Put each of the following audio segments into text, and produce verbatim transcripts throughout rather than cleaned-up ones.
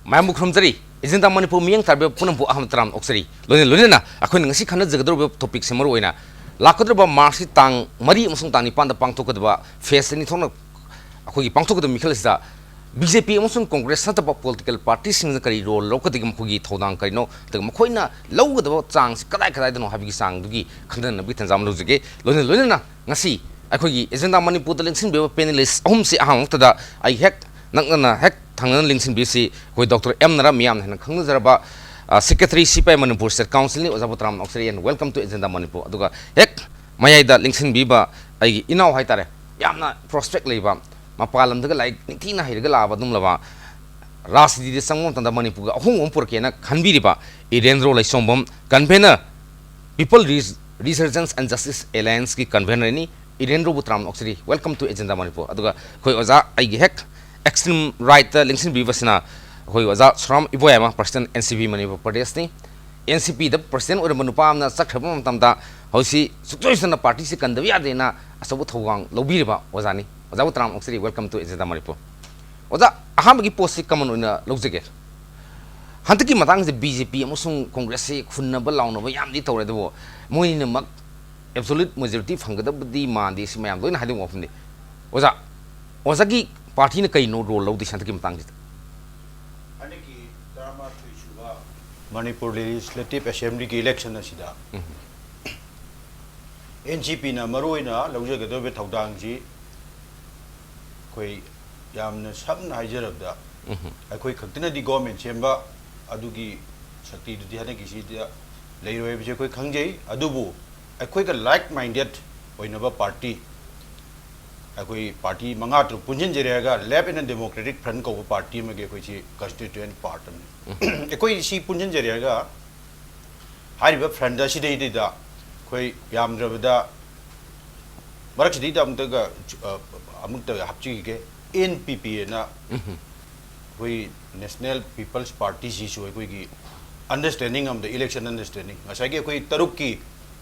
ꯃꯌꯥꯝꯕꯨ ꯈꯨꯔꯨꯝꯖꯔꯤ꯫ ꯑꯦꯖꯦꯟꯗꯥ ꯃꯅꯤꯄꯨꯔ ꯃꯤꯠꯌꯦꯡ ꯇꯥꯔꯕ ꯄꯨꯝꯅꯃꯛꯄꯨ ꯑꯍꯥꯟꯕ ꯇꯔꯥꯝꯅ ꯑꯣꯛꯆꯔꯤ꯫ ꯂꯣꯏꯅ ꯂꯣꯏꯅꯅ ꯑꯩꯈꯣꯏꯅ ꯉꯁꯤ ꯈꯟꯅꯖꯒꯗꯧꯔꯤꯕ ꯇꯣꯄꯤꯛꯁꯦ ꯃꯔꯨ ꯑꯣꯏꯅ ꯂꯥꯛꯀꯗꯧꯔꯤꯕ ꯃꯥꯔꯆꯀꯤ ꯇꯥꯡ ꯃꯔꯤ ꯑꯃꯁꯨꯡ ꯇꯥꯡ ꯅꯤꯄꯥꯟꯗ ꯄꯥꯡꯊꯣꯛꯀꯗꯕ ꯐꯦꯁ ꯑꯅꯤ ꯊꯣꯛꯅ ꯑꯩꯈꯣꯏꯒꯤ ꯄꯥꯡꯊꯣꯛꯀꯗꯕ ꯃꯤꯈꯜ ꯑꯁꯤꯗ ꯕꯤ ꯖꯦ ꯄꯤ ꯑꯃꯁꯨꯡ ꯀꯣꯡꯒ꯭ꯔꯦꯁ ꯅꯠꯇꯕ ꯄꯣꯂꯤꯇꯤꯀꯦꯜ ꯄꯥꯔꯇꯤꯁꯤꯡꯅ ꯀꯔꯤ ꯔꯣꯜ ꯂꯧꯔꯛꯀꯗꯒꯦ, ꯃꯈꯣꯏꯒꯤ ꯊꯧꯗꯥꯡ ꯀꯔꯤꯅꯣ, ꯑꯗꯨꯒ ꯃꯈꯣꯏꯅ ꯂꯧꯒꯗꯕ ꯆꯥꯡꯁꯤ ꯀꯗꯥꯏ ꯀꯗꯥꯏꯗꯅꯣ ꯍꯥꯏꯕꯒꯤ ꯆꯥꯡꯗꯨꯒꯤ ꯈꯟꯊꯅꯕꯒꯤ ꯇꯥꯟꯖꯥ ꯑꯃ ꯂꯧꯖꯒꯦ꯫ ꯂꯣꯏꯅ ꯂꯣꯏꯅꯅ ꯉꯁꯤ ꯑꯩꯈꯣꯏꯒꯤ ꯑꯦꯖꯦꯟꯗꯥ ꯃꯅꯤꯄꯨꯔꯗ ꯂꯦꯡꯁꯤꯟꯕꯤꯕ ꯄꯦꯅꯦꯂꯤꯁ ꯑꯍꯨꯝꯁꯤ ꯑꯍꯥꯟꯕ ꯃꯛꯇꯗ ꯑꯩ ꯍꯦꯛ ꯅꯛꯅꯅ ꯍꯦꯛ ꯊꯪꯅꯅ ꯂꯦꯡꯁꯤꯟꯕꯤꯔꯤꯁꯤ ꯑꯩꯈꯣꯏ ꯗꯣꯛꯇꯔ ꯑꯦꯝ ꯅꯔꯥ, ꯃꯤꯌꯥꯝꯅ ꯍꯦꯟꯅ ꯈꯪꯅꯖꯔꯕ, ꯑ, ꯁꯦꯀ꯭ꯔꯦꯇꯔꯤ ꯁꯤ ꯄꯤ ꯑꯥꯏ ꯃꯅꯤꯄꯨꯔ ꯁ꯭ꯇꯦꯠ ꯀꯥꯎꯟꯁꯤꯜꯅꯤ꯫ ꯑꯣꯖꯥꯕꯨ ꯇꯔꯥꯝꯅ ꯑꯣꯛꯆꯔꯤ and welcome to Agenda Manipur꯫ ꯑꯗꯨꯒ ꯍꯦꯛ ꯃꯌꯥꯏꯗ ꯂꯦꯡꯁꯤꯟꯕꯤꯕ ꯑꯩꯒꯤ ꯏꯅꯥꯎ ꯍꯥꯏꯇꯥꯔꯦ, ꯌꯥꯝꯅ ꯄ꯭ꯔꯣꯁꯄꯦꯛ ꯂꯩꯕ, ꯃꯄꯥꯟ ꯂꯝꯗꯒ ꯂꯥꯏꯔꯤꯛ ꯅꯤꯡꯊꯤꯅ ꯍꯩꯔꯒ ꯂꯥꯛꯑꯕ ꯑꯗꯨꯒꯨꯝꯂꯕ, ꯔꯥꯖꯅꯤꯇꯤꯗ ꯆꯪꯕ ꯃꯇꯝꯗ ꯃꯅꯤꯄꯨꯔꯒ ꯑꯍꯣꯡꯕ ꯑꯃ ꯄꯨꯔꯛꯀꯦꯅ ꯈꯟꯕꯤꯔꯤꯕ Irendro Leichombam, convener, People Res-, Resurgence and Justice Allianceꯀꯤ ꯀꯟꯚꯦꯅꯔꯅꯤ꯫ ꯏꯔꯦꯟꯗ꯭ꯔꯣꯕꯨ ꯇꯔꯥꯝꯅ ꯑꯣꯛꯆꯔꯤ꯫ Welcome to Agenda Manipur꯫ ꯑꯗꯨꯒ ꯑꯩꯈꯣꯏ ꯑꯣꯖꯥ ꯑꯩꯒꯤ ꯍꯦꯛ ꯑꯦꯛꯁꯇ꯭ꯔꯤꯝ ꯔꯥꯏꯠꯇ ꯂꯦꯡꯁꯤꯟꯕꯤꯕꯁꯤꯅ ꯑꯩꯈꯣꯏ ꯑꯣꯖꯥ ꯁꯣꯔꯥꯝ ꯏꯕꯣꯌꯥꯏꯃ, ꯄ꯭ꯔꯁꯤꯗꯦꯟ ꯑꯦꯟ ꯁꯤ ꯄꯤ ꯃꯅꯤꯄꯨꯔ ꯄ꯭ꯔꯗꯦꯁꯅꯤ꯫ ꯑꯦꯟ ꯁꯤ ꯄꯤꯗ ꯄ꯭ꯔꯁꯤꯗꯦꯟ ꯑꯣꯏꯔꯝꯕ ꯅꯨꯄꯥ ꯑꯃꯅ ꯆꯠꯈ꯭ꯔꯕ ꯃꯇꯝꯗ ꯍꯧꯖꯤꯛ ꯁꯨꯡꯁꯣꯏ ꯁꯣꯏꯗꯅ ꯄꯥꯔꯇꯤꯁꯤ ꯀꯟꯗꯕ ꯌꯥꯗꯦꯅ ꯑꯆꯧꯕ ꯊꯧꯗꯥꯡ ꯂꯧꯕꯤꯔꯤꯕ ꯑꯣꯖꯥꯅꯤ꯫ ꯑꯣꯖꯥꯕꯨ ꯇꯔꯥꯝꯅ ꯑꯣꯛꯆꯔꯤ꯫ Welcome to Agenda Manipur꯫ ꯑꯣꯖꯥ, ꯑꯍꯥꯟꯕꯒꯤ ꯄꯣꯠꯁꯤ ꯀꯃꯟ ꯑꯣꯏꯅ ꯂꯧꯖꯒꯦ꯫ ꯍꯟꯗꯛꯀꯤ ꯃꯇꯥꯡꯁꯤ ꯕꯤ ꯖꯦ ꯄꯤ ꯑꯃꯁꯨꯡ ꯀꯣꯡꯒ꯭ꯔꯦꯁꯁꯤ ꯍꯨꯟꯅꯕ ꯂꯥꯎꯅꯕ ꯌꯥꯝꯗꯤ ꯇꯧꯔꯦ, ꯑꯗꯨꯕꯨ ꯃꯣꯏꯅꯃꯛ ꯑꯦꯕꯁꯣꯂ꯭ꯌꯨꯠ ꯃꯦꯖꯣꯔꯤꯇꯤ ꯐꯪꯒꯗꯕꯗꯤ ꯃꯥꯟꯗꯦ, ꯁꯤ ꯃꯌꯥꯝ ꯂꯣꯏꯅ ꯍꯥꯏꯗꯣꯛꯄ ꯋꯥꯐꯝꯅꯤ꯫ ꯑꯣꯖꯥ, ꯑꯣꯖꯥꯒꯤ ꯄꯥꯔꯇꯤꯅ ꯀꯩꯅꯣ ꯔꯣꯜ ꯂꯧꯗꯣꯏꯁꯦ ꯍꯟꯗꯛꯀꯤ ꯃꯇꯥꯡꯁꯤꯗ? ꯍꯟꯗꯛꯀꯤ ꯇꯔꯥꯃꯥꯊꯣꯏ ꯁꯨꯕ ꯃꯅꯤꯄꯨꯔ ꯂꯦꯖꯤꯁꯂꯦꯇꯤꯚ ꯑꯦꯁꯦꯝꯕ꯭ꯂꯤꯒꯤ ꯏꯂꯦꯛꯁꯟ ꯑꯁꯤꯗ ꯎꯝ꯫ ꯑꯦꯟ ꯁꯤ ꯄꯤꯅ ꯃꯔꯨꯑꯣꯏꯅ ꯂꯧꯖꯒꯗꯧꯔꯤꯕ ꯊꯧꯗꯥꯡꯁꯤ ꯑꯩꯈꯣꯏ ꯌꯥꯝꯅ ꯁꯝꯅ ꯍꯥꯏꯖꯔꯕꯗ ꯎꯝ꯫ ꯑꯩꯈꯣꯏ ꯈꯛꯇꯅꯗꯤ ꯒꯣꯔꯃꯦꯟ ꯁꯦꯝꯕ ꯑꯗꯨꯒꯤ ꯁꯛꯇꯤꯗꯨꯗꯤ ꯍꯟꯗꯛꯀꯤꯁꯤꯗ ꯂꯩꯔꯣꯏ ꯍꯥꯏꯕꯁꯦ ꯑꯩꯈꯣꯏ ꯈꯪꯖꯩ꯫ ꯑꯗꯨꯕꯨ ꯑꯩꯈꯣꯏꯒ ꯂꯥꯏꯛ ꯃꯥꯏꯟꯗꯦꯠ ꯑꯣꯏꯅꯕ ꯄꯥꯔꯇꯤ, ꯑꯩꯈꯣꯏ ꯄꯥꯔꯇꯤ ꯃꯉꯥ ꯇꯔꯨꯛ ꯄꯨꯟꯁꯤꯟꯖꯔꯦ ꯍꯥꯏꯔꯒ ꯂꯦꯐ ꯑꯦꯟ ꯗꯦꯃꯣꯀ꯭ꯔꯦꯇꯤꯛ ꯐ꯭ꯔꯟꯠ ꯀꯧꯕ ꯄꯥꯔꯇꯤ ꯑꯃꯒꯤ ꯑꯩꯈꯣꯏꯁꯤ ꯀꯟꯁꯇꯤꯇ꯭ꯌꯨꯌꯦꯟꯠ ꯄꯥꯔꯠ ꯑꯃꯅꯤ꯫ ꯑꯩꯈꯣꯏ ꯁꯤ ꯄꯨꯟꯁꯤꯟꯖꯔꯦ ꯍꯥꯏꯔꯒ ꯍꯥꯏꯔꯤꯕ ꯐ꯭ꯔꯟꯠ ꯑꯁꯤꯗꯩꯗꯨꯗ ꯑꯩꯈꯣꯏ ꯌꯥꯝꯗ꯭ꯔꯕꯗ ꯃꯔꯛꯁꯤꯗꯩꯗ ꯑꯃꯨꯛꯇꯒ, ꯑ, ꯑꯃꯨꯛꯇ ꯍꯥꯞꯆꯈꯤꯒꯦ꯫ ꯑꯦꯟ ꯄꯤ ꯄꯤ ꯑꯅ ꯎꯝ꯫ ꯑꯩꯈꯣꯏ ꯅꯦꯁꯅꯦꯜ ꯄꯤꯄꯜꯁ ꯄꯥꯔꯇꯤꯁꯤꯁꯨ ꯑꯩꯈꯣꯏꯒꯤ ꯑꯟꯗꯔꯁ꯭ꯇꯦꯟꯗꯤꯡ ꯑꯃꯗ, ꯏꯂꯦꯛꯁꯟ ꯑꯟꯗꯔꯁ꯭ꯇꯦꯟꯗꯤꯡ, ꯉꯁꯥꯏꯒꯤ ꯑꯩꯈꯣꯏ ꯇꯔꯨꯛꯀꯤ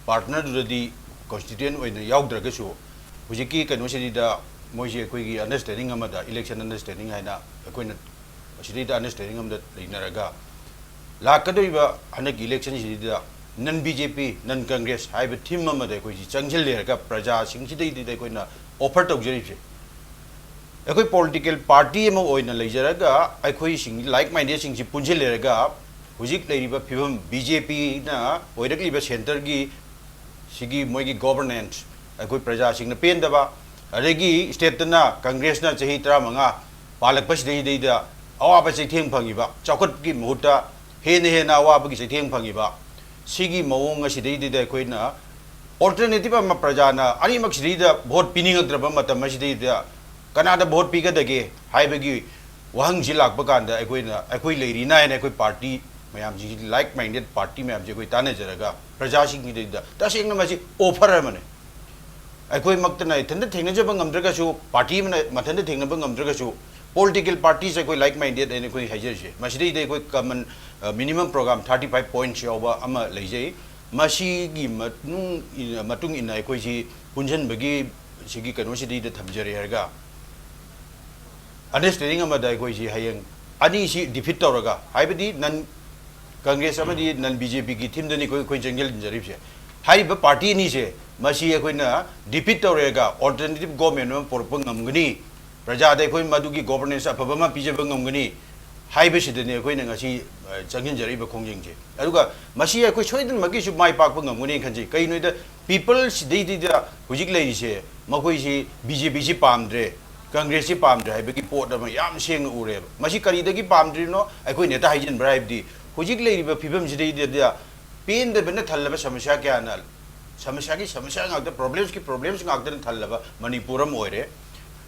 ꯄꯥꯔꯠꯅꯔꯗꯨꯗꯗꯤ ꯀꯣꯟꯁꯇꯤꯇ꯭ꯌꯨꯌꯦꯟꯠ ꯑꯣꯏꯅ ꯌꯥꯎꯗ꯭ꯔꯒꯁꯨ, ꯍꯧꯖꯤꯛꯀꯤ ꯀꯩꯅꯣꯁꯤꯗ ꯃꯣꯏꯁꯤ ꯑꯩꯈꯣꯏꯒꯤ ꯑꯟꯗꯔꯁ꯭ꯇꯦꯟꯗꯤꯡ ꯑꯃꯗ, ꯏꯂꯦꯛꯁꯟ ꯑꯟꯗꯔꯁ꯭ꯇꯦꯟꯗꯤꯡ ꯍꯥꯏꯅ ꯑꯩꯈꯣꯏꯅ ꯃꯁꯤꯗꯩꯗ ꯑꯟꯗꯔꯁ꯭ꯇꯦꯟꯗꯤꯡ ꯑꯃꯗ ꯂꯩꯅꯔꯒ ꯂꯥꯛꯀꯗꯧꯔꯤꯕ ꯍꯟꯗꯛꯀꯤ ꯏꯂꯦꯛꯁꯟꯁꯤꯗꯩꯗ ꯅꯟ ꯕꯤ ꯖꯦ ꯄꯤ, ꯅꯟ ꯀꯪꯒ꯭ꯔꯦꯁ ꯍꯥꯏꯕ ꯊꯤꯝ ꯑꯃꯗ ꯑꯩꯈꯣꯏꯁꯤ ꯆꯪꯁꯤꯜꯂꯦꯔꯒ ꯄ꯭ꯔꯖꯥꯁꯤꯡꯁꯤꯗꯩꯗ ꯑꯩꯈꯣꯏꯅ ꯑꯣꯐꯔ ꯇꯧꯖꯔꯤꯕꯁꯦ꯫ ꯑꯩꯈꯣꯏ ꯄꯣꯂꯤꯇꯤꯀꯦꯜ ꯄꯥꯔꯇꯤ ꯑꯃ ꯑꯣꯏꯅ ꯂꯩꯖꯔꯒ ꯑꯩꯈꯣꯏꯁꯤꯡ ꯂꯥꯏꯛ ꯃꯥꯏꯟꯗꯦꯗꯁꯤꯡꯁꯤ ꯄꯨꯟꯁꯤꯜꯂꯦꯔꯒ ꯍꯧꯖꯤꯛ ꯂꯩꯔꯤꯕ ꯐꯤꯕꯝ ꯕꯤ ꯖꯦ ꯄꯤꯅ ꯑꯣꯏꯔꯛꯂꯤꯕ ꯁꯦꯟꯇꯔꯒꯤ ꯁꯤꯒꯤ ꯃꯣꯏꯒꯤ ꯒꯣꯕꯔꯅꯦꯟꯁ ꯑꯩꯈꯣꯏ ꯄ꯭ꯔꯖꯥꯁꯤꯡꯅ ꯄꯦꯟꯗꯕ, ꯑꯗꯒꯤ ꯁ꯭ꯇꯦꯠꯇꯅ ꯀꯪꯒ꯭ꯔꯦꯁꯅ ꯆꯍꯤ ꯇꯔꯥꯃꯉꯥ ꯄꯥꯜꯂꯛꯄꯁꯤꯗꯩꯗꯩꯗ ꯑꯋꯥꯕ ꯆꯩꯊꯦꯡ ꯐꯪꯉꯤꯕ, ꯆꯥꯎꯈꯠꯀꯤ ꯃꯍꯨꯠꯇ ꯍꯦꯟꯅ ꯍꯦꯟꯅ ꯑꯋꯥꯕꯒꯤ ꯆꯩꯊꯦꯡ ꯐꯪꯉꯤꯕ, ꯁꯤꯒꯤ ꯃꯑꯣꯡ ꯑꯁꯤꯗꯩꯗꯨꯗ ꯑꯩꯈꯣꯏꯅ ꯑꯣꯜꯇꯔꯅꯦꯇꯤꯚ ꯑꯃ ꯄ꯭ꯔꯖꯥꯅ ꯑꯅꯤꯃꯛꯁꯤꯗꯩꯗ ꯚꯣꯠ ꯄꯤꯅꯤꯡꯉꯛꯇ꯭ꯔꯕ ꯃꯇꯝ ꯑꯁꯤꯗꯩꯗ ꯀꯅꯥꯗ ꯚꯣꯠ ꯄꯤꯒꯗꯒꯦ ꯍꯥꯏꯕꯒꯤ ꯋꯥꯍꯪꯁꯤ ꯂꯥꯛꯄ ꯀꯥꯟꯗ ꯑꯩꯈꯣꯏꯅ, ꯑꯩꯈꯣꯏ ꯂꯩꯔꯤꯅ ꯍꯥꯏꯅ ꯑꯩꯈꯣꯏ ꯄꯥꯔꯇꯤ ꯃꯌꯥꯝꯁꯤ, ꯂꯥꯏꯛ ꯃꯥꯏꯟꯗꯦꯗ ꯄꯥꯔꯇꯤ ꯃꯌꯥꯝꯁꯤ ꯑꯩꯈꯣꯏ ꯇꯥꯟꯅꯖꯔꯒ ꯄ꯭ꯔꯖꯥꯁꯤꯡꯒꯤꯗꯩꯗ ꯇꯁꯦꯡꯅ ꯃꯁꯤ ꯑꯣꯐꯔ ꯑꯃꯅꯤ꯫ ꯑꯩꯈꯣꯏꯃꯛꯇꯅ ꯏꯊꯟꯇ ꯊꯦꯡꯅꯖꯕ ꯉꯝꯗ꯭ꯔꯒꯁꯨ, ꯄꯥꯔꯇꯤ ꯑꯃꯅ ꯃꯊꯟꯇ ꯊꯦꯡꯅꯕ ꯉꯝꯗ꯭ꯔꯒꯁꯨ, ꯄꯣꯂꯤꯇꯤꯀꯦꯜ ꯄꯥꯔꯇꯤꯁ ꯑꯩꯈꯣꯏ ꯂꯥꯏꯛ ꯃꯥꯏꯟꯗꯦꯗ ꯍꯥꯏꯅ ꯑꯩꯈꯣꯏ ꯍꯥꯏꯖꯔꯤꯁꯦ, ꯃꯁꯤꯗꯩꯗ ꯑꯩꯈꯣꯏ common, minimum programme thirty five points ꯌꯥꯎꯕ ꯑꯃ ꯂꯩꯖꯩ꯫ ꯃꯁꯤꯒꯤ ꯃꯅꯨꯡ, ꯃꯇꯨꯡ ꯏꯟꯅ ꯑꯩꯈꯣꯏꯁꯤ ꯄꯨꯟꯁꯤꯟꯕꯒꯤ ꯁꯤꯒꯤ ꯀꯩꯅꯣꯁꯤꯗꯩꯗ ꯊꯝꯖꯔꯦ ꯍꯥꯏꯔꯒ ꯑꯟꯗꯔꯁ꯭ꯇꯦꯟꯗꯤꯡ ꯑꯃꯗ ꯑꯩꯈꯣꯏꯁꯤ ꯍꯌꯦꯡ ꯑꯅꯤꯁꯤ ꯗꯤꯐꯤꯠ ꯇꯧꯔꯒ, ꯍꯥꯏꯕꯗꯤ ꯅꯟ ꯀꯪꯒ꯭ꯔꯦꯁ ꯑꯃꯗꯤ ꯅꯟ ꯕꯤ ꯖꯦ ꯄꯤꯒꯤ ꯊꯤꯝꯗꯅꯤ ꯑꯩꯈꯣꯏ, ꯑꯩꯈꯣꯏ ꯆꯪꯁꯤꯟꯖꯔꯤꯕꯁꯦ꯫ ꯍꯥꯏꯔꯤꯕ ꯄꯥꯔꯇꯤ ꯑꯅꯤꯁꯦ, ꯃꯁꯤ ꯑꯩꯈꯣꯏꯅ ꯗꯤꯐꯤꯠ ꯇꯧꯔꯦꯒ ꯑꯣꯜꯇꯔꯅꯦꯇꯤꯚ ꯒꯣꯚꯔꯟꯃꯦꯟꯠ ꯑꯃ ꯄꯨꯔꯛꯄ ꯉꯝꯒꯅꯤ, ꯄ꯭ꯔꯖꯥꯗ ꯑꯩꯈꯣꯏ ꯃꯗꯨꯒꯤ ꯒꯣꯚꯔꯅꯦꯟꯁ ꯑꯐꯕ ꯑꯃ ꯄꯤꯖꯕ ꯉꯝꯒꯅꯤ ꯍꯥꯏꯕꯁꯤꯗꯅꯤ ꯑꯩꯈꯣꯏꯅ ꯉꯁꯤ, ꯑ, ꯆꯪꯁꯤꯟꯖꯔꯛꯏꯕ ꯈꯣꯡꯖꯪꯁꯦ꯫ ꯑꯗꯨꯒ ꯃꯁꯤ ꯑꯩꯈꯣꯏ ꯁꯣꯏꯗꯅꯃꯛꯀꯤꯁꯨ ꯃꯥꯏ ꯄꯥꯛꯄ ꯉꯝꯒꯅꯤ ꯈꯟꯖꯩ꯫ ꯀꯩꯒꯤꯅꯣꯗ ꯄꯤꯄꯜꯁꯤꯗꯩꯗꯨꯗ ꯍꯧꯖꯤꯛ ꯂꯩꯔꯤꯁꯦ, ꯃꯈꯣꯏꯁꯤ ꯕꯤ ꯖꯦ ꯄꯤꯁꯤ ꯄꯥꯝꯗ꯭ꯔꯦ, ꯀꯪꯒ꯭ꯔꯦꯁꯁꯤ ꯄꯥꯝꯗ꯭ꯔꯦ ꯍꯥꯏꯕꯒꯤ ꯄꯣꯠ ꯑꯃ ꯌꯥꯝ ꯁꯦꯡꯅ ꯎꯔꯦꯕ꯫ ꯃꯁꯤ ꯀꯔꯤꯗꯒꯤ ꯄꯥꯝꯗ꯭ꯔꯤꯅꯣ ꯑꯩꯈꯣꯏꯅ ꯍꯦꯛꯇ ꯍꯥꯏꯖꯤꯟꯕ꯭ꯔꯥ? ꯍꯥꯏꯕꯗꯤ ꯍꯧꯖꯤꯛ ꯂꯩꯔꯤꯕ ꯐꯤꯕꯝꯁꯤꯗꯩꯗ ꯄꯦꯟꯗꯕꯅ ꯊꯜꯂꯕ ꯁꯃꯁ꯭ꯌꯥ ꯀꯌꯥꯅ, ꯁꯃꯁ꯭ꯌꯥꯒꯤ ꯁꯃꯁ꯭ꯌꯥ ꯉꯥꯛꯇ, ꯄ꯭ꯔꯣꯕ꯭ꯂꯦꯝꯁꯀꯤ ꯄ꯭ꯔꯣꯕ꯭ꯂꯦꯝꯁ ꯉꯥꯛꯇꯅ ꯊꯜꯂꯕ ꯃꯅꯤꯄꯨꯔ ꯑꯃ ꯑꯣꯏꯔꯦ꯫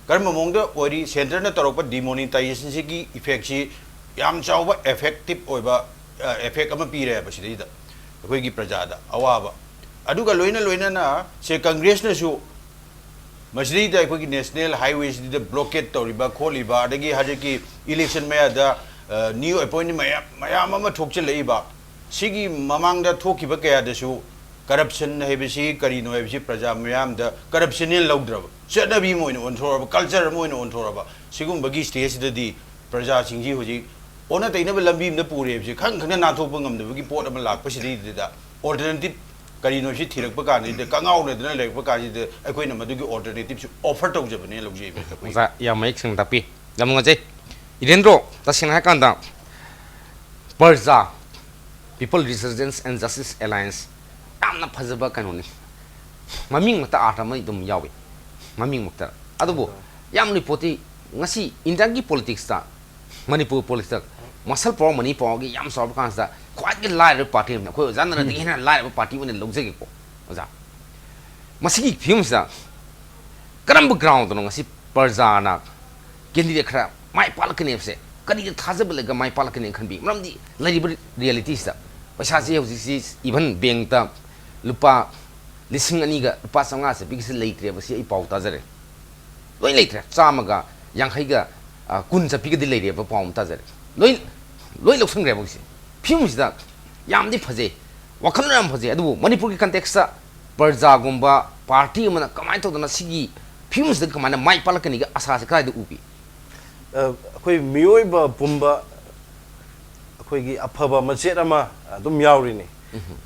ꯀꯔꯝꯕ ꯃꯑꯣꯡꯗ ꯑꯣꯏꯔꯤ? ꯁꯦꯟꯇꯔꯅ ꯇꯧꯔꯛꯄ ꯗꯤꯃꯣꯅꯤꯇꯥꯏꯖꯦꯁꯟꯁꯤꯒꯤ ꯏꯐꯦꯛꯁꯤ ꯌꯥꯝ ꯆꯥꯎꯕ ꯑꯦꯐꯦꯛꯇꯤꯞ ꯑꯣꯏꯕ, ꯑ, ꯑꯦꯐꯦꯛ ꯑꯃ ꯄꯤꯔꯦꯕ ꯁꯤꯗꯩꯗ ꯑꯩꯈꯣꯏꯒꯤ ꯄ꯭ꯔꯖꯥꯗ ꯑꯋꯥꯕ꯫ ꯑꯗꯨꯒ ꯂꯣꯏꯅ ꯂꯣꯏꯅꯅ ꯁꯦ ꯀꯪꯒ꯭ꯔꯦꯁꯅꯁꯨ ꯃꯁꯤꯗꯩꯗ ꯑꯩꯈꯣꯏꯒꯤ ꯅꯦꯁꯅꯦꯜ ꯍꯥꯏꯋꯦꯁꯤꯗ ꯕ꯭ꯂꯣꯀꯦꯠ ꯇꯧꯔꯤꯕ ꯈꯣꯠꯂꯤꯕ, ꯑꯗꯒꯤ ꯍꯧꯖꯤꯛꯀꯤ ꯏꯂꯦꯛꯁꯟ ꯃꯌꯥꯗ, ꯑ, ꯅ꯭ꯌꯨ ꯑꯦꯄꯣꯏꯟꯠꯃꯦꯟꯠ ꯃꯌꯥꯝ, ꯃꯌꯥꯝ ꯑꯃ ꯊꯣꯛꯆꯜꯂꯛꯏꯕ, ꯁꯤꯒꯤ ꯃꯃꯥꯡꯗ ꯊꯣꯛꯈꯤꯕ ꯀꯌꯥꯗꯁꯨ ꯀꯔꯞꯁꯟ ꯍꯥꯏꯕꯁꯤ ꯀꯔꯤꯅꯣ ꯍꯥꯏꯕꯁꯤ ꯄ꯭ꯔꯖꯥ ꯃꯤꯌꯥꯝꯗ ꯀꯔꯞꯁꯟꯅꯦꯅ ꯂꯧꯗ꯭ꯔꯕ, ꯆꯠꯅꯕꯤ ꯑꯃ ꯑꯣꯏꯅ ꯑꯣꯟꯊꯣꯔꯛꯑꯕ, ꯀꯜꯆꯔ ꯑꯃ ꯑꯣꯏꯅ ꯑꯣꯟꯊꯣꯔꯛꯑꯕ, ꯁꯤꯒꯨꯝꯕꯒꯤ ꯁ꯭ꯇꯦꯖꯁꯤꯗꯗꯤ ꯄ꯭ꯔꯖꯥꯁꯤꯡꯁꯤ ꯍꯧꯖꯤꯛ ꯑꯣꯟꯅ ꯇꯩꯅꯕ ꯂꯝꯕꯤ ꯑꯃꯗ ꯄꯨꯔꯦ ꯍꯥꯏꯕꯁꯦ ꯈꯪ ꯈꯪꯅ ꯅꯥꯟꯊꯣꯛꯄ ꯉꯝꯗꯕꯒꯤ ꯄꯣꯠ ꯑꯃ ꯂꯥꯛꯄꯁꯤꯗꯩꯗꯨꯗ, ꯑꯣꯜꯇꯔꯅꯦꯇꯤꯞ ꯀꯔꯤꯅꯣ ꯁꯤ ꯊꯤꯔꯛꯄ ꯀꯥꯟꯗ, ꯀꯉꯥꯎꯅꯗꯅ ꯂꯩꯔꯛꯄ ꯀꯥꯟꯁꯤꯗ, ꯑꯩꯈꯣꯏꯅ ꯃꯗꯨꯒꯤ ꯑꯣꯜꯇꯔꯅꯦꯇꯤꯞꯁꯤ ꯑꯣꯐꯔ ꯇꯧꯖꯕꯅꯦ ꯂꯧꯖꯩꯕ ꯑꯩꯈꯣꯏ꯫ ꯑꯣꯖꯥ, ꯌꯥꯝ ꯃꯌꯦꯛ ꯁꯦꯡꯅ ꯇꯥꯛꯄꯤ꯫ ꯌꯥꯝ ꯅꯨꯡꯉꯥꯏꯖꯩ꯫ ꯏꯔꯦꯟꯗ꯭ꯔꯣ, ꯇꯁꯦꯡꯅ ꯍꯥꯏꯔꯀꯥꯟꯗ, ꯄ꯭ꯔꯖꯥ, People Resistance and Justice Alliance, ꯌꯥꯝꯅ ꯐꯖꯕ ꯀꯩꯅꯣꯅꯤ꯫ ꯃꯃꯤꯡꯃꯛꯇ ꯑꯥꯔꯊ ꯑꯃ ꯑꯗꯨꯝ ꯌꯥꯎꯏ, ꯃꯃꯤꯡꯃꯛꯇ꯫ ꯑꯗꯨꯕꯨ ꯌꯥꯝ ꯂꯨꯏ ꯄꯣꯠꯇꯤ, ꯉꯁꯤ ꯏꯟꯗꯤꯌꯥꯒꯤ ꯄꯣꯂꯤꯇꯤꯛꯁꯇ, ꯃꯅꯤꯄꯨꯔ ꯄꯣꯂꯤꯇꯤꯛꯁꯇ ꯃꯁꯜ ꯄꯥꯋꯔ, ꯃꯅꯤ ꯄꯥꯋꯔꯒꯤ ꯌꯥꯝ ꯆꯥꯎꯔꯕ ꯀꯥꯟꯁꯤꯗ, ꯈ꯭ꯋꯥꯏꯗꯒꯤ ꯂꯥꯏꯔꯕ ꯄꯥꯔꯇꯤ ꯑꯃꯅ, ꯑꯩꯈꯣꯏ ꯑꯣꯖꯥ ꯅꯟꯗꯅꯗꯒꯤ ꯍꯦꯟꯅ ꯂꯥꯏꯔꯕ ꯄꯥꯔꯇꯤ ꯑꯣꯏꯅ ꯂꯧꯖꯒꯦꯀꯣ ꯑꯣꯖꯥ꯫ ꯃꯁꯤꯒꯤ ꯐꯤꯕꯝꯁꯤꯗ ꯀꯔꯝꯕ ꯒ꯭ꯔꯥꯎꯟꯗꯅꯣ ꯉꯁꯤ ꯄ꯭ꯔꯖꯥꯅ ꯀꯦꯟꯗꯤꯗꯦꯠ ꯈꯔ ꯃꯥꯏ ꯄꯥꯛꯂꯛꯀꯅꯤ ꯍꯥꯏꯕꯁꯦ, ꯀꯔꯤꯗ ꯊꯥꯖꯕ ꯂꯩꯔꯒ ꯃꯥꯏ ꯄꯥꯛꯂꯛꯀꯅꯤ ꯈꯟꯕꯤ? ꯃꯔꯝꯗꯤ ꯂꯩꯔꯤꯕ ꯔꯤꯌꯦꯂꯤꯇꯤꯁꯤꯗ ꯄꯩꯁꯥꯁꯤ ꯍꯧꯖꯤꯛꯁꯤ ꯏꯚꯟ ꯕꯦꯡꯛꯇ ꯂꯨꯄꯥ ꯂꯤꯁꯤꯡ ꯑꯅꯤꯒ ꯂꯨꯄꯥ ꯆꯥꯝꯃꯉꯥ ꯆꯠꯄꯤꯒꯤꯁꯤ ꯂꯩꯇ꯭ꯔꯦꯕ, ꯁꯤ ꯑꯩ ꯄꯥꯎ ꯇꯥꯖꯔꯦ꯫ ꯂꯣꯏ ꯂꯩꯇ꯭ꯔꯦ꯫ ꯆꯥꯝꯃꯒ ꯌꯥꯡꯈꯩꯒ, ꯑ, ꯀꯨꯟ ꯆꯠꯄꯤꯒꯗꯤ ꯂꯩꯔꯦꯕ, ꯄꯥꯎ ꯑꯃ ꯇꯥꯖꯔꯦ꯫ ꯂꯣꯏ, ꯂꯣꯏ ꯂꯧꯁꯟꯈ꯭ꯔꯦꯕ ꯍꯧꯖꯤꯛꯁꯦ꯫ ꯐꯤꯕꯝꯁꯤꯗ ꯌꯥꯝꯗꯤ ꯐꯖꯩ, ꯋꯥꯈꯜꯂꯣꯟ ꯌꯥꯝ ꯐꯖꯩ, ꯑꯗꯨꯕꯨ ꯃꯅꯤꯄꯨꯔꯒꯤ ꯀꯟꯇꯦꯛꯁꯇ ꯄ꯭ꯔꯖꯥꯒꯨꯝꯕ ꯄꯥꯔꯇꯤ ꯑꯃꯅ ꯀꯃꯥꯏꯅ ꯇꯧꯗꯅ ꯁꯤꯒꯤ ꯐꯤꯕꯝꯁꯤꯗ ꯀꯃꯥꯏꯅ ꯃꯥꯏ ꯄꯥꯛꯂꯛꯀꯅꯤꯒꯤ ꯑꯁꯥꯁꯦ ꯀꯗꯥꯏꯗ ꯎꯕꯤ? ꯑ, ꯑꯩꯈꯣꯏ ꯃꯤꯑꯣꯏꯕ ꯄꯨꯝꯕ ꯑꯩꯈꯣꯏꯒꯤ ꯑꯐꯕ ꯃꯆꯦꯠ ꯑꯃ ꯑꯗꯨꯝ ꯌꯥꯎꯔꯤꯅꯤ꯫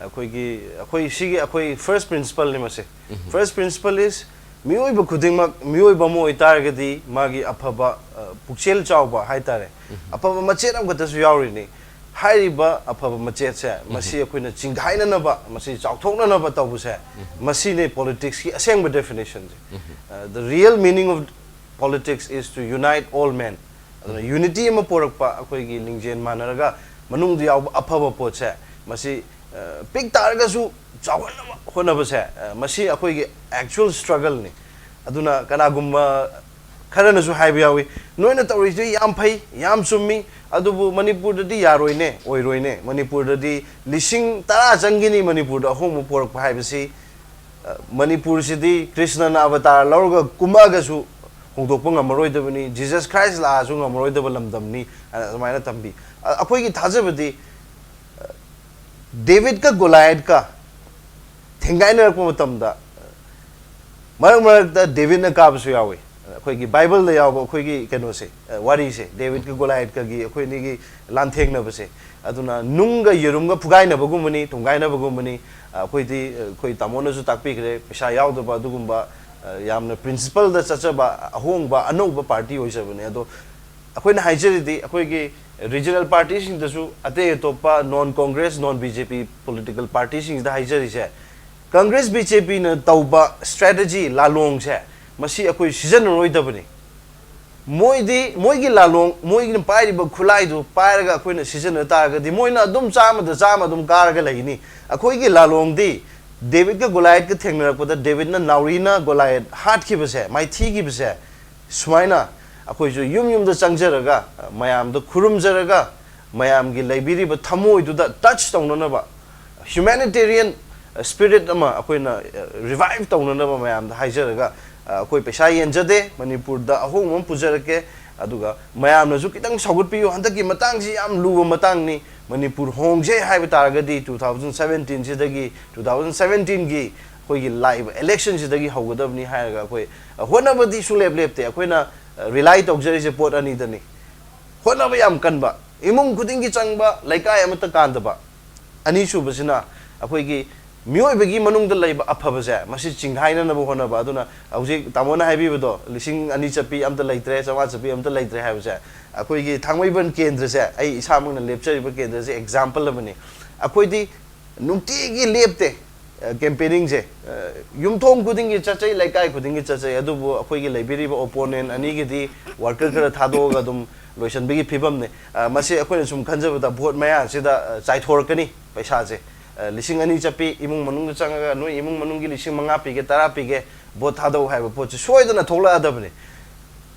ꯑꯩꯈꯣꯏꯒꯤ, ꯑꯩꯈꯣꯏ ꯁꯤꯒꯤ ꯑꯩꯈꯣꯏ first principleꯅꯤ ꯃꯁꯦ꯫ First principle is, ꯃꯤꯑꯣꯏꯕ ꯈꯨꯗꯤꯡꯃꯛ ꯃꯤꯑꯣꯏꯕ ꯑꯃ ꯑꯣꯏꯇꯥꯔꯒꯗꯤ ꯃꯥꯒꯤ ꯑꯐꯕ, ꯑ, ꯄꯨꯛꯆꯦꯜ ꯆꯥꯎꯕ ꯍꯥꯏꯇꯥꯔꯦ, ꯑꯐꯕ ꯃꯆꯦꯠ ꯑꯃꯈꯛꯇꯁꯨ ꯌꯥꯎꯔꯤꯅꯤ꯫ ꯍꯥꯏꯔꯤꯕ ꯑꯐꯕ ꯃꯆꯦꯠꯁꯦ ꯃꯁꯤ ꯑꯩꯈꯣꯏꯅ ꯆꯤꯡꯒꯥꯏꯅꯅꯕ, ꯃꯁꯤ ꯆꯥꯎꯊꯣꯛꯅꯅꯕ ꯇꯧꯕꯁꯦ, ꯃꯁꯤꯅꯤ ꯄꯣꯂꯤꯇꯤꯛꯁꯀꯤ ꯑꯁꯦꯡꯕ ꯗꯦꯐꯤꯅꯦꯁꯟꯁꯦ꯫ ꯑ, the real meaning of politics is to unite all men꯫ ꯑꯗꯨꯅ ꯌꯨꯅꯤꯇꯤ ꯑꯃ ꯄꯣꯔꯛꯄ, ꯑꯩꯈꯣꯏꯒꯤ ꯂꯤꯡꯖꯦꯜ ꯃꯥꯟꯅꯔꯒ ꯃꯅꯨꯡꯗ ꯌꯥꯎꯕ ꯑꯐꯕ ꯄꯣꯠꯁꯦ, ꯃꯁꯤ, ꯑ, ꯄꯤꯛ ꯇꯥꯔꯒꯁꯨ ꯆꯥꯎꯍꯟꯅꯕ ꯍꯣꯠꯅꯕꯁꯦ, ꯑ, ꯃꯁꯤ ꯑꯩꯈꯣꯏꯒꯤ actual struggleꯅꯤ꯫ ꯑꯗꯨꯅ ꯀꯅꯥꯒꯨꯝꯕ ꯈꯔꯅꯁꯨ ꯍꯥꯏꯕ ꯌꯥꯎꯏ, "ꯅꯣꯏꯅ ꯇꯧꯔꯤꯁꯦ ꯌꯥꯝ ꯐꯩ, ꯌꯥꯝ ꯆꯨꯝꯃꯤ, ꯑꯗꯨꯕꯨ ꯃꯅꯤꯄꯨꯔꯗꯗꯤ ꯌꯥꯔꯣꯏꯅꯦ, ꯑꯣꯏꯔꯣꯏꯅꯦ, ꯃꯅꯤꯄꯨꯔꯗꯗꯤ ꯂꯤꯁꯤꯡ ꯇꯔꯥ ꯆꯪꯒꯅꯤ ꯃꯅꯤꯄꯨꯔꯗ ꯑꯍꯣꯡꯕ ꯄꯣꯔꯛꯄ ꯍꯥꯏꯕꯁꯤ꯫ ꯑ, ꯃꯅꯤꯄꯨꯔꯁꯤꯗꯤ ꯀ꯭ꯔꯤꯁꯅꯅ ꯑꯕꯇꯥꯔ ꯂꯧꯔꯒ ꯀꯨꯝꯃꯛꯑꯒꯁꯨ ꯍꯣꯡꯗꯣꯛꯄ ꯉꯝꯃꯔꯣꯏꯗꯕꯅꯤ, ꯖꯤꯁꯁ ꯈ꯭ꯔꯥꯏꯁ ꯂꯥꯛꯑꯁꯨ ꯉꯝꯃꯔꯣꯏꯗꯕ ꯂꯝꯗꯝꯅꯤ", ꯍꯥꯏꯅ ꯑꯗꯨꯃꯥꯏꯅ ꯇꯝꯕꯤ꯫ ꯑ, ꯑꯩꯈꯣꯏꯒꯤ ꯊꯥꯖꯕꯗꯤ, ꯑ, ꯗꯦꯕꯤꯠꯀ ꯒꯣꯂꯥꯏꯌꯠꯀ ꯊꯦꯡꯒꯥꯏꯅꯔꯛꯄ ꯃꯇꯝꯗ, ꯃꯔꯛ ꯃꯔꯛꯇ ꯗꯦꯕꯤꯠꯅ ꯀꯥꯕꯁꯨ ꯌꯥꯎꯏ, ꯑꯩꯈꯣꯏꯒꯤ ꯕꯥꯏꯕꯜꯗ ꯌꯥꯎꯕ ꯑꯩꯈꯣꯏꯒꯤ ꯀꯩꯅꯣꯁꯦ, ꯑ, ꯋꯥꯔꯤꯁꯦ, ꯗꯦꯕꯤꯠꯀ ꯒꯣꯂꯥꯏꯠꯀꯒꯤ ꯑꯩꯈꯣꯏ ꯑꯅꯤꯒꯤ ꯂꯥꯟꯊꯦꯡꯅꯕꯁꯦ, ꯑꯗꯨꯅ ꯅꯨꯡꯒ ꯌꯦꯔꯨꯝꯒ ꯐꯨꯒꯥꯏꯅꯕꯒꯨꯝꯕꯅꯤ, ꯊꯣꯡꯒꯥꯏꯅꯕꯒꯨꯝꯕꯅꯤ꯫ ꯑ, ꯑꯩꯈꯣꯏꯗꯤ, ꯑ, ꯑꯩꯈꯣꯏ ꯇꯥꯃꯣꯅꯁꯨ ꯇꯥꯛꯄꯤꯈ꯭ꯔꯦ, ꯄꯩꯁꯥ ꯌꯥꯎꯗꯕ ꯑꯗꯨꯒꯨꯝꯕ, ꯑ, ꯌꯥꯝꯅ ꯄ꯭ꯔꯤꯟꯁꯤꯄꯜꯗ ꯆꯠꯆꯕ ꯑꯍꯣꯡꯕ ꯑꯅꯧꯕ ꯄꯥꯔꯇꯤ ꯑꯣꯏꯖꯕꯅꯦ꯫ ꯑꯗꯣ ꯑꯩꯈꯣꯏꯅ ꯍꯥꯏꯖꯔꯤꯗꯤ ꯑꯩꯈꯣꯏꯒꯤ ꯔꯤꯖꯅꯦꯜ ꯄꯥꯔꯇꯤꯁꯤꯡꯗꯁꯨ, ꯑꯇꯩ ꯑꯇꯣꯞꯄ ꯅꯣꯟ ꯀꯣꯡꯒ꯭ꯔꯦꯁ, ꯅꯣꯟ ꯕꯤ ꯖꯦ ꯄꯤ ꯄꯣꯂꯤꯇꯤꯀꯦꯜ ꯄꯥꯔꯇꯤꯁꯤꯡꯁꯤꯗ ꯍꯥꯏꯖꯔꯤꯁꯦ, ꯀꯪꯒ꯭ꯔꯦꯁ ꯕꯤ ꯖꯦ ꯄꯤꯅ ꯇꯧꯕ ꯁ꯭ꯇ꯭ꯔꯦꯇꯦꯖꯤ, ꯂꯥꯂꯣꯡꯁꯦ, ꯃꯁꯤ ꯑꯩꯈꯣꯏ ꯁꯤꯖꯤꯟꯅꯔꯣꯏꯗꯕꯅꯤ꯫ ꯃꯣꯏꯗꯤ, ꯃꯣꯏꯒꯤ ꯂꯥꯂꯣꯡ, ꯃꯣꯏꯒꯤꯅ ꯄꯥꯏꯔꯤꯕ ꯈꯨꯠꯂꯥꯏꯗꯨ ꯄꯥꯏꯔꯒ ꯑꯩꯈꯣꯏꯅ ꯁꯤꯖꯤꯟꯅ ꯇꯥꯔꯒꯗꯤ, ꯃꯣꯏꯅ ꯑꯗꯨꯝ ꯆꯥꯝꯃꯗ ꯆꯥꯝꯃ ꯑꯗꯨꯝ ꯀꯥꯔꯒ ꯂꯩꯒꯅꯤ꯫ ꯑꯩꯈꯣꯏꯒꯤ ꯂꯥꯂꯣꯡꯗꯤ ꯗꯦꯕꯤꯠꯀ ꯒꯣꯂꯥꯏꯠꯀ ꯊꯦꯡꯅꯔꯛꯄꯗ, ꯗꯦꯕꯤꯠꯅ ꯅꯥꯎꯔꯤꯅ ꯒꯣꯂꯥꯏꯠ ꯍꯥꯠꯈꯤꯕꯁꯦ, ꯃꯥꯏꯊꯤꯈꯤꯕꯁꯦ, ꯁꯨꯃꯥꯏꯅ ꯑꯩꯈꯣꯏꯁꯨ ꯌꯨꯝ ꯌꯨꯝꯗ ꯆꯪꯖꯔꯒ, ꯃꯌꯥꯝꯗ ꯈꯨꯔꯨꯝꯖꯔꯒ, ꯃꯌꯥꯝꯒꯤ ꯂꯩꯕꯤꯔꯤꯕ ꯊꯃꯣꯏꯗꯨꯗ ꯇꯆ ꯇꯧꯅꯅꯕ, ꯍ꯭ꯌꯨꯃꯦꯅꯤꯇꯦꯔꯤꯌꯟ ꯁ꯭ꯄꯤꯔꯤꯠ ꯑꯃ ꯑꯩꯈꯣꯏꯅ ꯔꯤꯚꯥꯏꯚ ꯇꯧꯅꯅꯕ ꯃꯌꯥꯝꯗ ꯍꯥꯏꯖꯔꯒ, ꯑꯩꯈꯣꯏ ꯄꯩꯁꯥ ꯌꯦꯟꯖꯗꯦ, ꯃꯅꯤꯄꯨꯔꯗ ꯑꯍꯣꯡꯕ ꯑꯃ ꯄꯨꯖꯔꯛꯀꯦ꯫ ꯑꯗꯨꯒ ꯃꯌꯥꯝꯅꯁꯨ ꯈꯤꯇꯪ ꯁꯧꯒꯠꯄꯤꯌꯨ꯫ ꯍꯟꯗꯛꯀꯤ ꯃꯇꯥꯡꯁꯤ ꯌꯥꯝ ꯂꯨꯕ ꯃꯇꯥꯡꯅꯤ꯫ ꯃꯅꯤꯄꯨꯔ ꯍꯣꯡꯖꯦ ꯍꯥꯏꯕ ꯇꯥꯔꯒꯗꯤ, ꯇꯨ ꯊꯥꯎꯖꯟ ꯁꯕꯦꯟꯇꯤꯟꯁꯤꯗꯒꯤ, ꯇꯨ ꯊꯥꯎꯖꯟ ꯁꯕꯦꯟꯇꯤꯟꯒꯤ ꯑꯩꯈꯣꯏꯒꯤ ꯂꯥꯛꯏꯕ ꯏꯂꯦꯛꯁꯟꯁꯤꯗꯒꯤ ꯍꯧꯒꯗꯕꯅꯤ ꯍꯥꯏꯔꯒ, ꯑꯩꯈꯣꯏ ꯍꯣꯠꯅꯕꯗꯤ ꯁꯨꯡꯂꯦꯞ ꯂꯦꯞꯇꯦ꯫ ꯑꯩꯈꯣꯏꯅ ꯔꯤꯂꯥꯏ ꯇꯧꯖꯔꯤꯁꯦ ꯄꯣꯠ ꯑꯅꯤꯗꯅꯤ꯫ ꯍꯣꯠꯅꯕ ꯌꯥꯝ ꯀꯟꯕ, ꯏꯃꯨꯡ ꯈꯨꯗꯤꯡꯒꯤ ꯆꯪꯕ, ꯂꯩꯀꯥꯏ ꯑꯃꯠꯇ ꯀꯥꯟꯗꯕ꯫ ꯑꯅꯤꯁꯨꯕꯁꯤꯅ ꯑꯩꯈꯣꯏꯒꯤ ꯃꯤꯑꯣꯏꯕꯒꯤ ꯃꯅꯨꯡꯗ ꯂꯩꯕ ꯑꯐꯕꯁꯦ, ꯃꯁꯤ ꯆꯤꯡꯍꯥꯏꯅꯅꯕ ꯍꯣꯠꯅꯕ꯫ ꯑꯗꯨꯅ ꯍꯧꯖꯤꯛ ꯇꯥꯃꯣꯅ ꯍꯥꯏꯕꯤꯕꯗꯣ, ꯂꯤꯁꯤꯡ ꯑꯅꯤ ꯆꯠꯄꯤ ꯑꯝꯇ ꯂꯩꯇ꯭ꯔꯦ, ꯆꯥꯝꯃꯉꯥ ꯆꯠꯄꯤ ꯑꯝꯇ ꯂꯩꯇ꯭ꯔꯦ ꯍꯥꯏꯕꯁꯦ, ꯑꯩꯈꯣꯏꯒꯤ ꯊꯥꯡꯃꯩꯕꯟ ꯀꯦꯟꯗ꯭ꯔꯁꯦ, ꯑꯩ ꯏꯁꯥꯃꯛꯅ ꯂꯦꯞꯆꯔꯤꯕ ꯀꯦꯟꯗ꯭ꯔꯁꯦ ꯑꯦꯛꯖꯥꯝꯄꯜ ꯑꯃꯅꯤ꯫ ꯑꯩꯈꯣꯏꯗꯤ ꯅꯨꯡꯇꯤꯒꯤ ꯂꯦꯞꯇꯦ꯫ ꯑ, ꯀꯦꯝꯄꯦꯅꯤꯡꯁꯦ, ꯑ, ꯌꯨꯝꯊꯣꯡ ꯈꯨꯗꯤꯡꯒꯤ ꯆꯠꯆꯩ, ꯂꯩꯀꯥꯏ ꯈꯨꯗꯤꯡꯒꯤ ꯆꯠꯆꯩ, ꯑꯗꯨꯕꯨ ꯑꯩꯈꯣꯏꯒꯤ ꯂꯩꯕꯤꯔꯤꯕ ꯑꯣꯄꯣꯅꯦꯟ ꯑꯅꯤꯒꯤꯗꯤ ꯋꯥꯔꯀꯔ ꯈꯔ ꯊꯥꯗꯣꯛꯑꯒ ꯑꯗꯨꯝ ꯂꯣꯏꯁꯤꯟꯕꯒꯤ ꯐꯤꯕꯝꯅꯤ꯫ ꯑ, ꯃꯁꯤ ꯑꯩꯈꯣꯏꯅ ꯁꯨꯝ ꯈꯟꯖꯕꯗ ꯚꯣꯠ ꯃꯌꯥꯁꯤꯗ, ꯑ, ꯆꯥꯏꯊꯣꯔꯛꯀꯅꯤ ꯄꯩꯁꯥꯁꯦ꯫ ꯑ, ꯂꯤꯁꯤꯡ ꯑꯅꯤ ꯆꯠꯄꯤ, ꯏꯃꯨꯡ ꯃꯅꯨꯡꯗ ꯆꯪꯉꯒ ꯅꯣꯏ ꯏꯃꯨꯡ ꯃꯅꯨꯡꯒꯤ ꯂꯤꯁꯤꯡ ꯃꯉꯥ ꯄꯤꯒꯦ, ꯇꯔꯥ ꯄꯤꯒꯦ, ꯚꯣꯠ ꯊꯥꯗꯧ ꯍꯥꯏꯕ ꯄꯣꯠꯁꯦ ꯁꯣꯏꯗꯅ ꯊꯣꯛꯂꯛꯑꯗꯕꯅꯤ꯫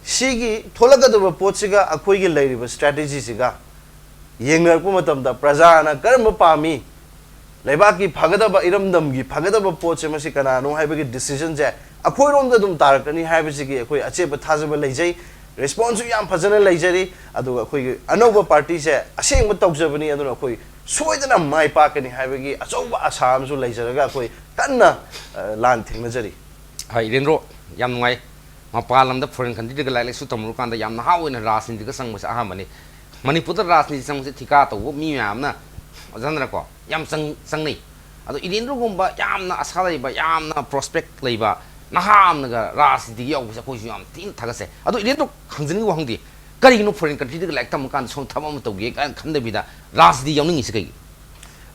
ꯁꯤꯒꯤ ꯊꯣꯛꯂꯛꯀꯗꯕ ꯄꯣꯠꯁꯤꯒ ꯑꯩꯈꯣꯏꯒꯤ ꯂꯩꯔꯤꯕ ꯁ꯭ꯇ꯭ꯔꯦꯇꯦꯖꯤꯁꯤꯒ ꯌꯦꯡꯅꯔꯛꯄ ꯃꯇꯝꯗ, ꯄ꯭ꯔꯖꯥꯅ ꯀꯔꯝꯕ ꯄꯥꯝꯃꯤ, ꯂꯩꯕꯥꯛꯀꯤ ꯐꯒꯗꯕ, ꯏꯔꯝꯗꯝꯒꯤ ꯐꯒꯗꯕ ꯄꯣꯠꯁꯦ ꯃꯁꯤ ꯀꯅꯥꯅꯣ ꯍꯥꯏꯕꯒꯤ ꯗꯤꯁꯤꯖꯟꯁꯦ ꯑꯩꯈꯣꯏꯔꯣꯝꯗ ꯑꯗꯨꯝ ꯇꯥꯔꯛꯀꯅꯤ ꯍꯥꯏꯕꯁꯤꯒꯤ ꯑꯩꯈꯣꯏ ꯑꯆꯦꯠꯄ ꯊꯥꯖꯕ ꯂꯩꯖꯩ꯫ ꯔꯦꯁꯄꯣꯟꯁꯁꯨ ꯌꯥꯝ ꯐꯖꯅ ꯂꯩꯖꯔꯤ꯫ ꯑꯗꯨꯒ ꯑꯩꯈꯣꯏꯒꯤ ꯑꯅꯧꯕ ꯄꯥꯔꯇꯤꯁꯦ ꯑꯁꯦꯡꯕ ꯇꯧꯖꯕꯅꯤ, ꯑꯗꯨꯅ ꯑꯩꯈꯣꯏ ꯁꯣꯏꯗꯅ ꯃꯥꯏ ꯄꯥꯛꯀꯅꯤ ꯍꯥꯏꯕꯒꯤ ꯑꯆꯧꯕ ꯑꯁꯥ ꯑꯃꯁꯨ ꯂꯩꯖꯔꯒ ꯑꯩꯈꯣꯏ ꯀꯟꯅ, ꯑ, ꯂꯥꯟ ꯊꯦꯡꯅꯖꯔꯤ꯫ ꯍꯣꯏ, ꯏꯔꯦꯟꯗ꯭ꯔꯣ, ꯌꯥꯝ ꯅꯨꯡꯉꯥꯏ꯫ ꯃꯄꯥꯟ ꯂꯝꯗ, ꯐꯣꯔꯦꯟ ꯀꯟꯇ꯭ꯔꯤꯗꯒ ꯂꯥꯏꯔꯤꯛ ꯂꯥꯏꯁꯨ ꯇꯝꯃꯨꯔꯀꯥꯟꯗ ꯌꯥꯝ ꯅꯍꯥ ꯑꯣꯏꯅ ꯔꯥꯖꯅꯤꯇꯤꯒ ꯆꯪꯕꯁꯦ ꯑꯍꯥꯟꯕꯅꯤ꯫ ꯃꯅꯤꯄꯨꯔꯗ ꯔꯥꯖꯅꯤꯇꯤ ꯆꯪꯕꯁꯦ ꯊꯤꯀꯥ ꯇꯧꯕ ꯃꯤ ꯃꯌꯥꯝꯅ, ꯑꯣꯖꯥꯅꯔꯀꯣ, ꯌꯥꯝ ꯆꯪ ꯆꯪꯅꯩ꯫ ꯑꯗꯣ ꯏꯂꯦꯟꯗ꯭ꯔꯣꯒꯨꯝꯕ ꯌꯥꯝꯅ ꯑꯁꯥ ꯂꯩꯕ, ꯌꯥꯝꯅ ꯄ꯭ꯔꯣꯁꯄꯦꯛ ꯂꯩꯕ ꯅꯍꯥ ꯑꯃꯅꯒ ꯔꯥꯖꯅꯤꯇꯤꯒ ꯌꯥꯎꯕꯁꯦ ꯑꯩꯈꯣꯏꯁꯨ ꯌꯥꯝ ꯊꯤꯅ ꯊꯥꯒꯠꯆꯩ꯫ ꯑꯗꯣ ꯏꯂꯦꯟꯗ꯭ꯔꯣ, ꯍꯪꯖꯅꯤꯡꯉꯤꯕ ꯋꯥꯍꯪꯗꯤ, ꯀꯔꯤꯒꯤꯅꯣ ꯐꯣꯔꯦꯟ ꯀꯟꯇ꯭ꯔꯤꯗꯒ ꯂꯥꯏꯔꯤꯛ ꯇꯝꯃꯀꯥꯟꯗ ꯁꯣꯝ ꯊꯕꯛ ꯑꯃ ꯇꯧꯒꯦ ꯀꯥꯏꯅ ꯈꯟꯗꯕꯤꯗ ꯔꯥꯖꯅꯤꯇꯤ ꯌꯥꯎꯅꯤꯡꯉꯤꯁꯦ ꯀꯩꯒꯤꯅꯣ?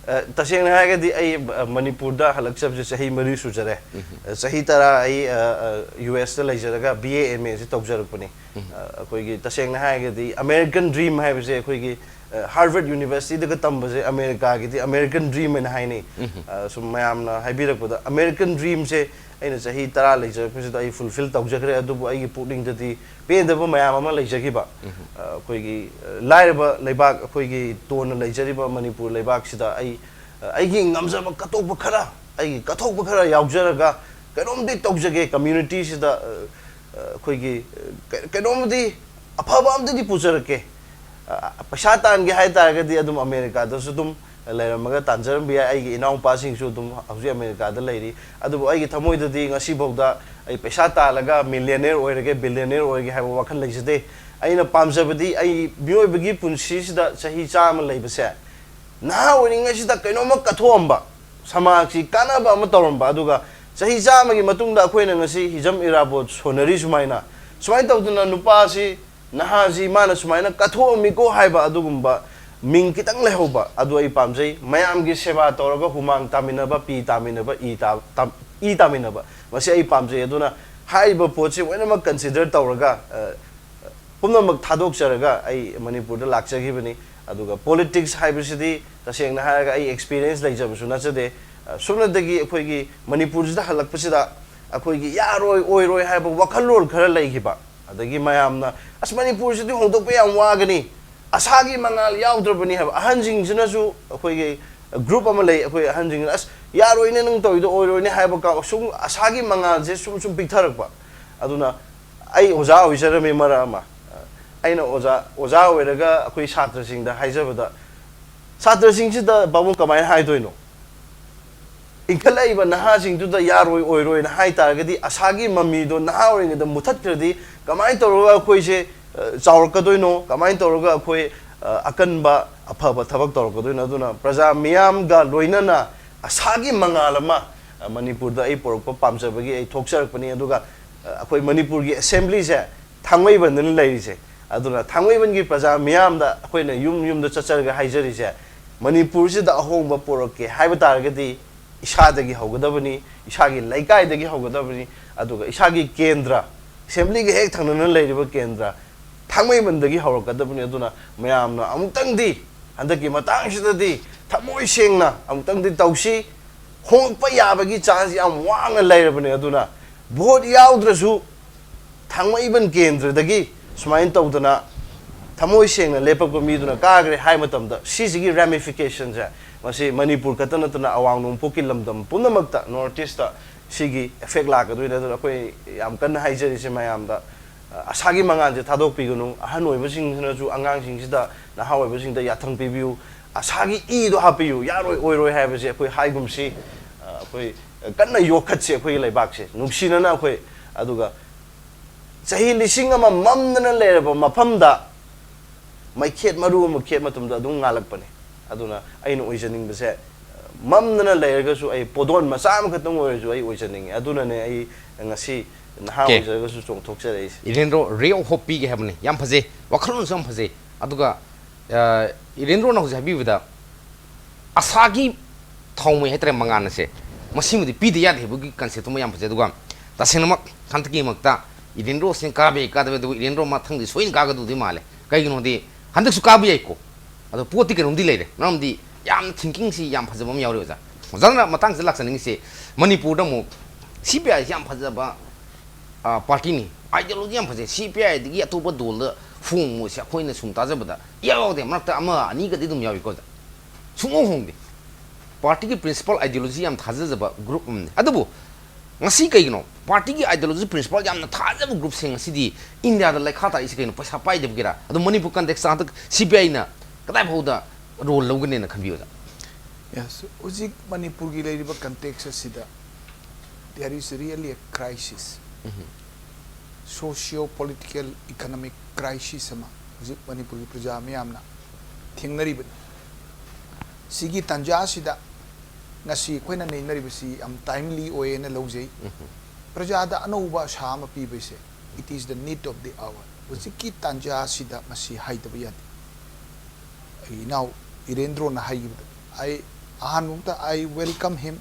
ꯑ, ꯇꯁꯦꯡꯅ ꯍꯥꯏꯔꯒꯗꯤ ꯑꯩ, ꯑ, ꯃꯅꯤꯄꯨꯔꯗ ꯍꯜꯂꯛꯆꯕꯁꯦ ꯆꯍꯤ ꯃꯔꯤ ꯁꯨꯖꯔꯦ꯫ ꯎꯝ꯫ ꯑ, ꯆꯍꯤ ꯇꯔꯥ ꯑꯩ, ꯑ, ꯑ, ꯌꯨ ꯑꯦꯁꯇ ꯂꯩꯖꯔꯒ ꯕꯤ ꯑꯦ ꯑꯦꯝ ꯑꯦꯁꯦ ꯇꯧꯖꯔꯛꯄꯅꯤ꯫ ꯎꯝ꯫ ꯑ, ꯑꯩꯈꯣꯏꯒꯤ ꯇꯁꯦꯡꯅ ꯍꯥꯏꯔꯒꯗꯤ ꯑꯃꯦꯔꯤꯀꯟ ꯗ꯭ꯔꯤꯝ ꯍꯥꯏꯕꯁꯦ ꯑꯩꯈꯣꯏꯒꯤ, ꯑ, ꯍꯥꯔꯕꯔꯠ ꯌꯨꯅꯤꯚꯔꯁꯤꯇꯤꯗꯒ ꯇꯝꯕꯁꯦ ꯑꯃꯦꯔꯤꯀꯥꯒꯤꯗꯤ ꯑꯃꯦꯔꯤꯀꯟ ꯗ꯭ꯔꯤꯝ ꯍꯥꯏꯅ ꯍꯥꯏꯅꯩ꯫ ꯎꯝ꯫ ꯑ, ꯁꯨꯝ ꯃꯌꯥꯝꯅ ꯍꯥꯏꯕꯤꯔꯛꯄꯗ ꯑꯃꯦꯔꯤꯀꯟ ꯗ꯭ꯔꯤꯝꯁꯦ ꯑꯩꯅ ꯆꯍꯤ ꯇꯔꯥ ꯂꯩꯖꯔꯛꯄꯁꯤꯗ ꯑꯩ ꯐꯨꯜꯐꯤꯜ ꯇꯧꯖꯈ꯭ꯔꯦ, ꯑꯗꯨꯕꯨ ꯑꯩꯒꯤ ꯄꯨꯛꯅꯤꯡꯗꯗꯤ ꯄꯦꯟꯗꯕ ꯃꯌꯥꯝ ꯑꯃ ꯂꯩꯖꯈꯤꯕ꯫ ꯎꯝ꯫ ꯑ, ꯑꯩꯈꯣꯏꯒꯤ, ꯑ, ꯂꯥꯏꯔꯕ ꯂꯩꯕꯥꯛ, ꯑꯩꯈꯣꯏꯒꯤ ꯇꯣꯟꯅ ꯂꯩꯖꯔꯤꯕ ꯃꯅꯤꯄꯨꯔ ꯂꯩꯕꯥꯛꯁꯤꯗ ꯑꯩ, ꯑ, ꯑꯩꯒꯤ ꯉꯝꯖꯕ ꯀꯠꯊꯣꯛꯄ ꯈꯔ, ꯑꯩꯒꯤ ꯀꯠꯊꯣꯛꯄ ꯈꯔ ꯌꯥꯎꯖꯔꯒ ꯀꯩꯅꯣꯝꯗꯤ ꯇꯧꯖꯒꯦ, ꯀꯝꯃ꯭ꯌꯨꯅꯤꯇꯤꯁꯤꯗ, ꯑ, ꯑ, ꯑꯩꯈꯣꯏꯒꯤ, ꯑ, ꯀ-, ꯀꯩꯅꯣꯝꯗꯤ ꯑꯐꯕ ꯑꯝꯗꯗꯤ ꯄꯨꯖꯔꯛꯀꯦ꯫ ꯑ, ꯄꯩꯁꯥ ꯇꯥꯟꯒꯦ ꯍꯥꯏ ꯇꯥꯔꯒꯗꯤ ꯑꯗꯨꯝ ꯑꯃꯦꯔꯤꯀꯥꯗꯁꯨ ꯑꯗꯨꯝ ꯂꯩꯔꯝꯃꯒ ꯇꯥꯟꯖꯔꯝꯕ ꯌꯥꯏ꯫ ꯑꯩꯒꯤ ꯏꯅꯥꯎꯄꯥꯁꯤꯡꯁꯨ ꯑꯗꯨꯝ ꯍꯧꯖꯤꯛ ꯑꯃꯦꯔꯤꯀꯥꯗ ꯂꯩꯔꯤ꯫ ꯑꯗꯨꯕꯨ ꯑꯩꯒꯤ ꯊꯃꯣꯏꯗꯗꯤ ꯉꯁꯤꯐꯥꯎꯗ ꯑꯩ ꯄꯩꯁꯥ ꯇꯥꯜꯂꯒ ꯃꯤꯂꯤꯌꯅꯤꯌꯔ ꯑꯣꯏꯔꯒꯦ, ꯕꯤꯂꯤꯌꯅꯤꯌꯔ ꯑꯣꯏꯔꯒꯦ ꯍꯥꯏꯕ ꯋꯥꯈꯜ ꯂꯩꯖꯗꯦ꯫ ꯑꯩꯅ ꯄꯥꯝꯖꯕꯗꯤ ꯑꯩ ꯃꯤꯑꯣꯏꯕꯒꯤ ꯄꯨꯟꯁꯤꯁꯤꯗ ꯆꯍꯤ ꯆꯥꯝꯃ ꯂꯩꯕꯁꯦ, ꯅꯍꯥ ꯑꯣꯏꯔꯤꯉꯩꯁꯤꯗ ꯀꯩꯅꯣꯝꯃ ꯀꯠꯊꯣꯛꯑꯝꯕ, ꯁꯃꯥꯖꯁꯤ ꯀꯥꯟꯅꯕ ꯑꯃ ꯇꯧꯔꯝꯕ, ꯑꯗꯨꯒ ꯆꯍꯤ ꯆꯥꯝꯃꯒꯤ ꯃꯇꯨꯡꯗ ꯑꯩꯈꯣꯏꯅ ꯉꯁꯤ ꯍꯤꯖꯝ ꯏꯔꯥꯕꯣꯠ ꯁꯣꯟꯅꯔꯤ ꯁꯨꯃꯥꯏꯅ, ꯁꯨꯃꯥꯏꯅ ꯇꯧꯗꯅ ꯅꯨꯄꯥꯁꯤ, ꯅꯍꯥꯁꯤ ꯃꯥꯅ ꯁꯨꯃꯥꯏꯅ ꯀꯠꯊꯣꯛꯑꯝꯃꯤꯀꯣ ꯍꯥꯏꯕ ꯑꯗꯨꯒꯨꯝꯕ ꯃꯤꯡ ꯈꯤꯇꯪ ꯂꯩꯍꯧꯕ, ꯑꯗꯨ ꯑꯩ ꯄꯥꯝꯖꯩ꯫ ꯃꯌꯥꯝꯒꯤ ꯁꯦꯕꯥ ꯇꯧꯔꯒ ꯍꯨꯃꯥꯡ ꯇꯥꯃꯤꯟꯅꯕ, ꯄꯤ ꯇꯥꯃꯤꯟꯅꯕ, ꯏ ꯇꯥ-, ꯇꯥ-, ꯏ ꯇꯥꯃꯤꯟꯅꯕ, ꯃꯁꯤ ꯑꯩ ꯄꯥꯝꯖꯩ꯫ ꯑꯗꯨꯅ ꯍꯥꯏꯔꯤꯕ ꯄꯣꯠꯁꯤ ꯂꯣꯏꯅꯃꯛ ꯀꯟꯁꯤꯗꯔ ꯇꯧꯔꯒ, ꯑ, ꯄꯨꯝꯅꯃꯛ ꯊꯥꯗꯣꯛꯆꯔꯒ ꯑꯩ ꯃꯅꯤꯄꯨꯔꯗ ꯂꯥꯛꯆꯈꯤꯕꯅꯤ꯫ ꯑꯗꯨꯒ ꯄꯣꯂꯤꯇꯤꯛꯁ ꯍꯥꯏꯕꯁꯤꯗꯤ ꯇꯁꯦꯡꯅ ꯍꯥꯏꯔꯒ ꯑꯩ ꯑꯦꯛꯁꯄꯤꯔꯤꯌꯦꯟꯁ ꯂꯩꯖꯕꯁꯨ ꯅꯠꯆꯗꯦ꯫ ꯑ, ꯁꯨꯞꯅꯇꯒꯤ ꯑꯩꯈꯣꯏꯒꯤ ꯃꯅꯤꯄꯨꯔꯁꯤꯗ ꯍꯜꯂꯛꯄꯁꯤꯗ ꯑꯩꯈꯣꯏꯒꯤ ꯌꯥꯔꯣꯏ ꯑꯣꯏꯔꯣꯏ ꯍꯥꯏꯕ ꯋꯥꯈꯜꯂꯣꯟ ꯈꯔ ꯂꯩꯈꯤꯕ, ꯑꯗꯒꯤ ꯃꯌꯥꯝꯅ, "ꯑꯁ, ꯃꯅꯤꯄꯨꯔꯁꯤꯗꯤ ꯍꯣꯡꯗꯣꯛꯄ ꯌꯥꯝ ꯋꯥꯒꯅꯤ, ꯑꯁꯥꯒꯤ ꯃꯉꯥꯜ ꯌꯥꯎꯗ꯭ꯔꯕꯅꯤ" ꯍꯥꯏꯕ꯫ ꯑꯍꯟꯁꯤꯡꯁꯤꯅꯁꯨ, ꯑꯩꯈꯣꯏꯒꯤ ꯒ꯭ꯔꯨꯞ ꯑꯃ ꯂꯩ, ꯑꯩꯈꯣꯏ ꯑꯍꯟꯁꯤꯡꯅ, "ꯑꯁ, ꯌꯥꯔꯣꯏꯅꯦ, ꯅꯪ ꯇꯧꯔꯤꯗꯣ ꯑꯣꯏꯔꯣꯏꯅꯦ" ꯍꯥꯏꯕ ꯀꯥ-, ꯁꯨꯝ ꯑꯁꯥꯒꯤ ꯃꯉꯥꯜꯁꯦ ꯁꯨꯝ ꯁꯨꯝ ꯄꯤꯛꯊꯔꯛꯄ꯫ ꯑꯗꯨꯅ ꯑꯩ ꯑꯣꯖꯥ ꯑꯣꯏꯖꯔꯝꯃꯤ ꯃꯔꯛ ꯑꯃ꯫ ꯑꯩꯅ ꯑꯣꯖꯥ, ꯑꯣꯖꯥ ꯑꯣꯏꯔꯒ ꯑꯩꯈꯣꯏ ꯁꯥꯇ꯭ꯔꯁꯤꯡꯗ ꯍꯥꯏꯖꯕꯗ, ꯁꯥꯇ꯭ꯔꯁꯤꯡꯁꯤꯗ ꯄꯥꯕꯨꯡ ꯀꯃꯥꯏꯅ ꯍꯥꯏꯗꯣꯏꯅꯣ? ꯏꯟꯈꯠꯂꯛꯏꯕ ꯅꯍꯥꯁꯤꯡꯗꯨꯗ ꯌꯥꯔꯣꯏ ꯑꯣꯏꯔꯣꯏꯅ ꯍꯥꯏ ꯇꯥꯔꯒꯗꯤ, ꯑꯁꯥꯒꯤ ꯃꯃꯤꯗꯣ ꯅꯍꯥ ꯑꯣꯏꯔꯤꯉꯩꯗ ꯃꯨꯊꯠꯈ꯭ꯔꯗꯤ ꯀꯃꯥꯏꯅ ꯇꯧꯔꯒ ꯑꯩꯈꯣꯏꯁꯦ, ꯑ, ꯆꯥꯎꯔꯛꯀꯗꯣꯏꯅꯣ? ꯀꯃꯥꯏꯅ ꯇꯧꯔꯒ ꯑꯩꯈꯣꯏ, ꯑ, ꯑꯀꯟꯕ ꯑꯐꯕ ꯊꯕꯛ ꯇꯧꯔꯛꯀꯗꯣꯏꯅꯣ? ꯑꯗꯨꯅ ꯄ꯭ꯔꯖꯥ ꯃꯤꯌꯥꯝꯒ ꯂꯣꯏꯅꯅ ꯑꯁꯥꯒꯤ ꯃꯉꯥꯜ ꯑꯃ, ꯑ, ꯃꯅꯤꯄꯨꯔꯗ ꯑꯩ ꯄꯨꯔꯛꯄ ꯄꯥꯝꯖꯕꯒꯤ ꯑꯩ ꯊꯣꯛꯆꯔꯛꯄꯅꯤ꯫ ꯑꯗꯨꯒ, ꯑ, ꯑꯩꯈꯣꯏ ꯃꯅꯤꯄꯨꯔꯒꯤ ꯑꯦꯁꯦꯝꯕ꯭ꯂꯤꯁꯦ ꯊꯥꯡꯃꯩꯕꯟꯗꯅ ꯂꯩꯔꯤꯁꯦ꯫ ꯑꯗꯨꯅ ꯊꯥꯡꯃꯩꯕꯟꯒꯤ ꯄ꯭ꯔꯖꯥ ꯃꯤꯌꯥꯝꯗ ꯑꯩꯈꯣꯏꯅ ꯌꯨꯝ ꯌꯨꯝꯗ ꯆꯠꯆꯔꯒ ꯍꯥꯏꯖꯔꯤꯁꯦ, ꯃꯅꯤꯄꯨꯔꯁꯤꯗ ꯑꯍꯣꯡꯕ ꯄꯨꯔꯛꯀꯦ ꯍꯥꯏꯕ ꯇꯥꯔꯒꯗꯤ ꯏꯁꯥꯗꯒꯤ ꯍꯧꯒꯗꯕꯅꯤ, ꯏꯁꯥꯒꯤ ꯂꯩꯀꯥꯏꯗꯒꯤ ꯍꯧꯒꯗꯕꯅꯤ, ꯑꯗꯨꯒ ꯏꯁꯥꯒꯤ ꯀꯦꯟꯗ꯭ꯔ, ꯑꯦꯁꯦꯝꯕ꯭ꯂꯤꯒ ꯍꯦꯛ ꯊꯪꯅꯅ ꯂꯩꯔꯤꯕ ꯀꯦꯟꯗ꯭ꯔ ꯊꯥꯡꯃꯩꯕꯟꯗꯒꯤ ꯍꯧꯔꯛꯀꯗꯕꯅꯤ꯫ ꯑꯗꯨꯅ ꯃꯌꯥꯝꯅ ꯑꯃꯨꯛꯇꯪꯗꯤ ꯍꯟꯗꯛꯀꯤ ꯃꯇꯥꯡꯁꯤꯗꯗꯤ ꯊꯃꯣꯏ ꯁꯦꯡꯅ ꯑꯃꯨꯛꯇꯪꯗꯤ ꯇꯧꯁꯤ꯫ ꯍꯣꯡꯉꯛꯄ ꯌꯥꯕꯒꯤ ꯆꯥꯟꯁ ꯌꯥꯝ ꯋꯥꯡꯅ ꯂꯩꯔꯕꯅꯤ꯫ ꯑꯗꯨꯅ ꯚꯣꯠ ꯌꯥꯎꯗ꯭ꯔꯁꯨ ꯊꯥꯡꯃꯩꯕꯟ ꯀꯦꯟꯗ꯭ꯔꯗꯒꯤ ꯁꯨꯃꯥꯏꯅ ꯇꯧꯗꯅ ꯊꯃꯣꯏ ꯁꯦꯡꯅ ꯂꯦꯞꯄꯛꯄ ꯃꯤꯗꯨꯅ ꯀꯥꯈ꯭ꯔꯦ ꯍꯥꯏ ꯃꯇꯝꯗ, ꯁꯤꯁꯤꯒꯤ ꯔꯦꯃꯤꯐꯤꯀꯦꯁꯟꯁꯦ ꯃꯁꯤ ꯃꯅꯤꯄꯨꯔ ꯈꯛꯇ ꯅꯠꯇꯅ ꯑꯋꯥꯡ ꯅꯣꯡꯄꯣꯛꯀꯤ ꯂꯝꯗꯝ ꯄꯨꯝꯅꯃꯛꯇ, ꯅꯣꯔꯠ ꯏꯁꯇ ꯁꯤꯒꯤ ꯑꯦꯐꯦꯛ ꯂꯥꯛꯀꯗꯣꯏꯅꯦ꯫ ꯑꯗꯨꯅ ꯑꯩꯈꯣꯏ ꯌꯥꯝ ꯀꯟꯅ ꯍꯥꯏꯖꯔꯤꯁꯦ ꯃꯌꯥꯝꯗ, ꯑ, ꯑꯁꯥꯒꯤ ꯃꯉꯥꯜꯁꯦ ꯊꯥꯗꯣꯛꯄꯤꯒꯅꯨ꯫ ꯑꯍꯟ ꯑꯣꯏꯕꯁꯤꯡꯁꯤꯅꯁꯨ ꯑꯉꯥꯡꯁꯤꯡꯁꯤꯗ, ꯅꯍꯥ ꯑꯣꯏꯕꯁꯤꯡꯗ ꯌꯥꯊꯪ ꯄꯤꯕꯤꯌꯨ꯫ ꯑꯁꯥꯒꯤ ꯏꯗꯣ ꯍꯥꯞꯄꯤꯌꯨ꯫ ꯌꯥꯔꯣꯏ ꯑꯣꯏꯔꯣꯏ ꯍꯥꯏꯕꯁꯦ ꯑꯩꯈꯣꯏ ꯍꯥꯏꯒꯨꯝꯁꯤ꯫ ꯑ, ꯑꯩꯈꯣꯏ ꯀꯟꯅ ꯌꯣꯛꯈꯠꯁꯤ ꯑꯩꯈꯣꯏꯒꯤ ꯂꯩꯕꯥꯛꯁꯦ ꯅꯨꯡꯁꯤꯅꯅ ꯑꯩꯈꯣꯏ꯫ ꯑꯗꯨꯒ ꯆꯍꯤ ꯂꯤꯁꯤꯡ ꯑꯃ ꯃꯝꯗꯅ ꯂꯩꯔꯕ ꯃꯐꯝꯗ ꯃꯩꯈꯦꯠ ꯃꯔꯨ ꯑꯃ ꯈꯦꯠ ꯃꯇꯝꯗ ꯑꯗꯨꯝ ꯉꯥꯜꯂꯛꯄꯅꯦ꯫ ꯑꯗꯨꯅ ꯑꯩꯅ ꯑꯣꯏꯖꯅꯤꯡꯕꯁꯦ, ꯃꯝꯗꯅ ꯂꯩꯔꯒꯁꯨ ꯑꯩ ꯄꯣꯗꯣꯟ ꯃꯆꯥ ꯑꯃꯈꯛꯇꯪ ꯑꯣꯏꯔꯁꯨ ꯑꯩ ꯑꯣꯏꯖꯅꯤꯡꯉꯤ꯫ ꯑꯗꯨꯅꯅꯦ ꯑꯩ ꯉꯁꯤ ꯅꯍꯥ Okay. ꯑꯣꯏꯖꯔꯒꯁꯨ ꯆꯣꯡꯊꯣꯛꯆꯔꯛꯏꯁꯦ꯫ ꯏꯔꯦꯟꯗ꯭ꯔꯣ, ray of hope ꯄꯤꯒꯦ ꯍꯥꯏꯕꯅꯤ꯫ ꯌꯥꯝ ꯐꯖꯩ, ꯋꯥꯈꯜꯂꯣꯟꯁꯨ ꯌꯥꯝ ꯐꯖꯩ꯫ ꯑꯗꯨꯒ, ꯑ, ꯏꯔꯦꯟꯗ꯭ꯔꯣꯅ ꯍꯧꯖꯤꯛ ꯍꯥꯏꯕꯤꯕꯗ ꯑꯁꯥꯒꯤ ꯊꯥꯎꯃꯩ ꯍꯥꯏꯇꯥꯔꯦ, ꯃꯉꯥꯜ ꯑꯁꯦ ꯃꯁꯤꯃꯗꯤ ꯄꯤꯗ ꯌꯥꯗꯦ ꯍꯥꯏꯕꯒꯤ concept ꯑꯃ ꯌꯥꯝ ꯐꯖꯩ꯫ ꯑꯗꯨꯒ ꯇꯁꯦꯡꯅꯃꯛ ꯍꯟꯗꯛꯀꯤꯃꯛꯇ ꯏꯔꯦꯟꯗ꯭ꯔꯣꯁꯤꯅ ꯀꯥꯕ ꯌꯥꯏ, ꯀꯥꯗꯕ ꯌꯥꯏ, ꯑꯗꯨꯕꯨ ꯏꯔꯦꯟꯗ꯭ꯔꯣ ꯃꯊꯪꯗꯤ ꯁꯣꯏꯅ ꯀꯥꯒꯗꯧꯗꯤ ꯃꯥꯜꯂꯦ꯫ ꯀꯩꯒꯤꯅꯣꯗꯤ ꯍꯟꯗꯛꯁꯨ ꯀꯥꯕ ꯌꯥꯏꯀꯣ, ꯑꯗꯣ ꯄꯣꯠꯇꯤ ꯀꯩꯅꯣꯝꯗꯤ ꯂꯩꯔꯦ꯫ ꯃꯔꯝꯗꯤ ꯌꯥꯝꯅ thinking ꯁꯤ ꯌꯥꯝ ꯐꯖꯕ ꯑꯃ ꯌꯥꯎꯔꯦ ꯑꯣꯖꯥ꯫ ꯑꯣꯖꯥꯅ ꯃꯇꯥꯡꯁꯤꯗ ꯂꯥꯛꯆꯅꯤꯡꯉꯤꯁꯦ, ꯃꯅꯤꯄꯨꯔꯗ ꯑꯃꯨꯛ CPI ꯁꯤ ꯌꯥꯝ ꯐꯖꯕ, ꯑ, party ꯅꯤ, ideology ꯌꯥꯝ ꯐꯖꯩ꯫ CPI ꯗꯒꯤ ꯑꯇꯣꯞꯄ ꯗꯣꯜꯗ ꯐꯣꯡꯕꯁꯦ ꯑꯩꯈꯣꯏꯅ ꯁꯨꯝ ꯇꯥꯖꯕꯗ ꯏꯌꯥꯎ ꯌꯥꯎꯗꯦ, ꯃꯔꯛꯇ ꯑꯃ ꯑꯅꯤꯒꯗꯤ ꯑꯗꯨꯝ ꯌꯥꯎꯏꯀꯣ ꯑꯣꯖꯥ꯫ ꯁꯨꯡꯍꯣꯡ ꯍꯣꯡꯗꯦ꯫ Party ꯒꯤ principle, ideology ꯌꯥꯝ ꯊꯥꯖꯖꯕ group ꯑꯃꯅꯤ꯫ ꯑꯗꯨꯕꯨ ꯉꯁꯤ ꯀꯩꯒꯤꯅꯣ party ꯒꯤ ideology, principle ꯌꯥꯝꯅ ꯊꯥꯖꯕ group ꯁꯦ ꯉꯁꯤꯗꯤ ꯏꯟꯗꯤꯌꯥꯗ ꯂꯩꯈꯥ ꯇꯥꯔꯛꯏꯁꯦ ꯀꯩꯅꯣ? ꯄꯩꯁꯥ ꯄꯥꯏꯗꯕꯒꯤꯔꯥ? ꯑꯗꯣ ꯃꯅꯤꯄꯨꯔ context ꯇ ꯍꯟꯗꯛ CPI ꯅ ꯀꯗꯥꯏ ꯐꯥꯎꯗ role ꯂꯧꯒꯅꯦꯅ ꯈꯟꯕꯤ ꯑꯣꯖꯥ? Yes, ꯍꯧꯖꯤꯛ ꯃꯅꯤꯄꯨꯔꯒꯤ ꯂꯩꯔꯤꯕ context ꯑꯁꯤꯗ there is really a crisis, socio political economic crisis ꯑꯃ ꯍꯧꯖꯤꯛ ꯃꯅꯤꯄꯨꯔꯒꯤ ꯄ꯭ꯔꯖꯥ ꯃꯤꯌꯥꯝꯅ ꯊꯦꯡꯅꯔꯤꯕꯅꯤ꯫ ꯁꯤꯒꯤ ꯇꯥꯟꯖꯥ ꯑꯁꯤꯗ ꯉꯁꯤ ꯑꯩꯈꯣꯏꯅ ꯅꯩꯅꯔꯤꯕꯁꯤ ꯌꯥꯝ timely ꯑꯣꯏꯌꯦꯅ ꯂꯧꯖꯩ꯫ ꯄ꯭ꯔꯖꯥꯗ ꯑꯅꯧꯕ ꯑꯁꯥ ꯑꯃ ꯄꯤꯕꯁꯦ, it is the need of the hour. ꯍꯧꯖꯤꯛꯀꯤ ꯇꯥꯟꯖꯥ ꯑꯁꯤꯗ ꯃꯁꯤ ꯍꯥꯏꯗꯕ ꯌꯥꯗꯦ꯫ ꯑꯩ ꯏꯅꯥꯎ ꯏꯔꯦꯟꯗ꯭ꯔꯣꯅ ꯍꯥꯏꯈꯤꯕꯗ, ꯑꯩ ꯑꯍꯥꯟꯕꯃꯛꯇ I welcome him.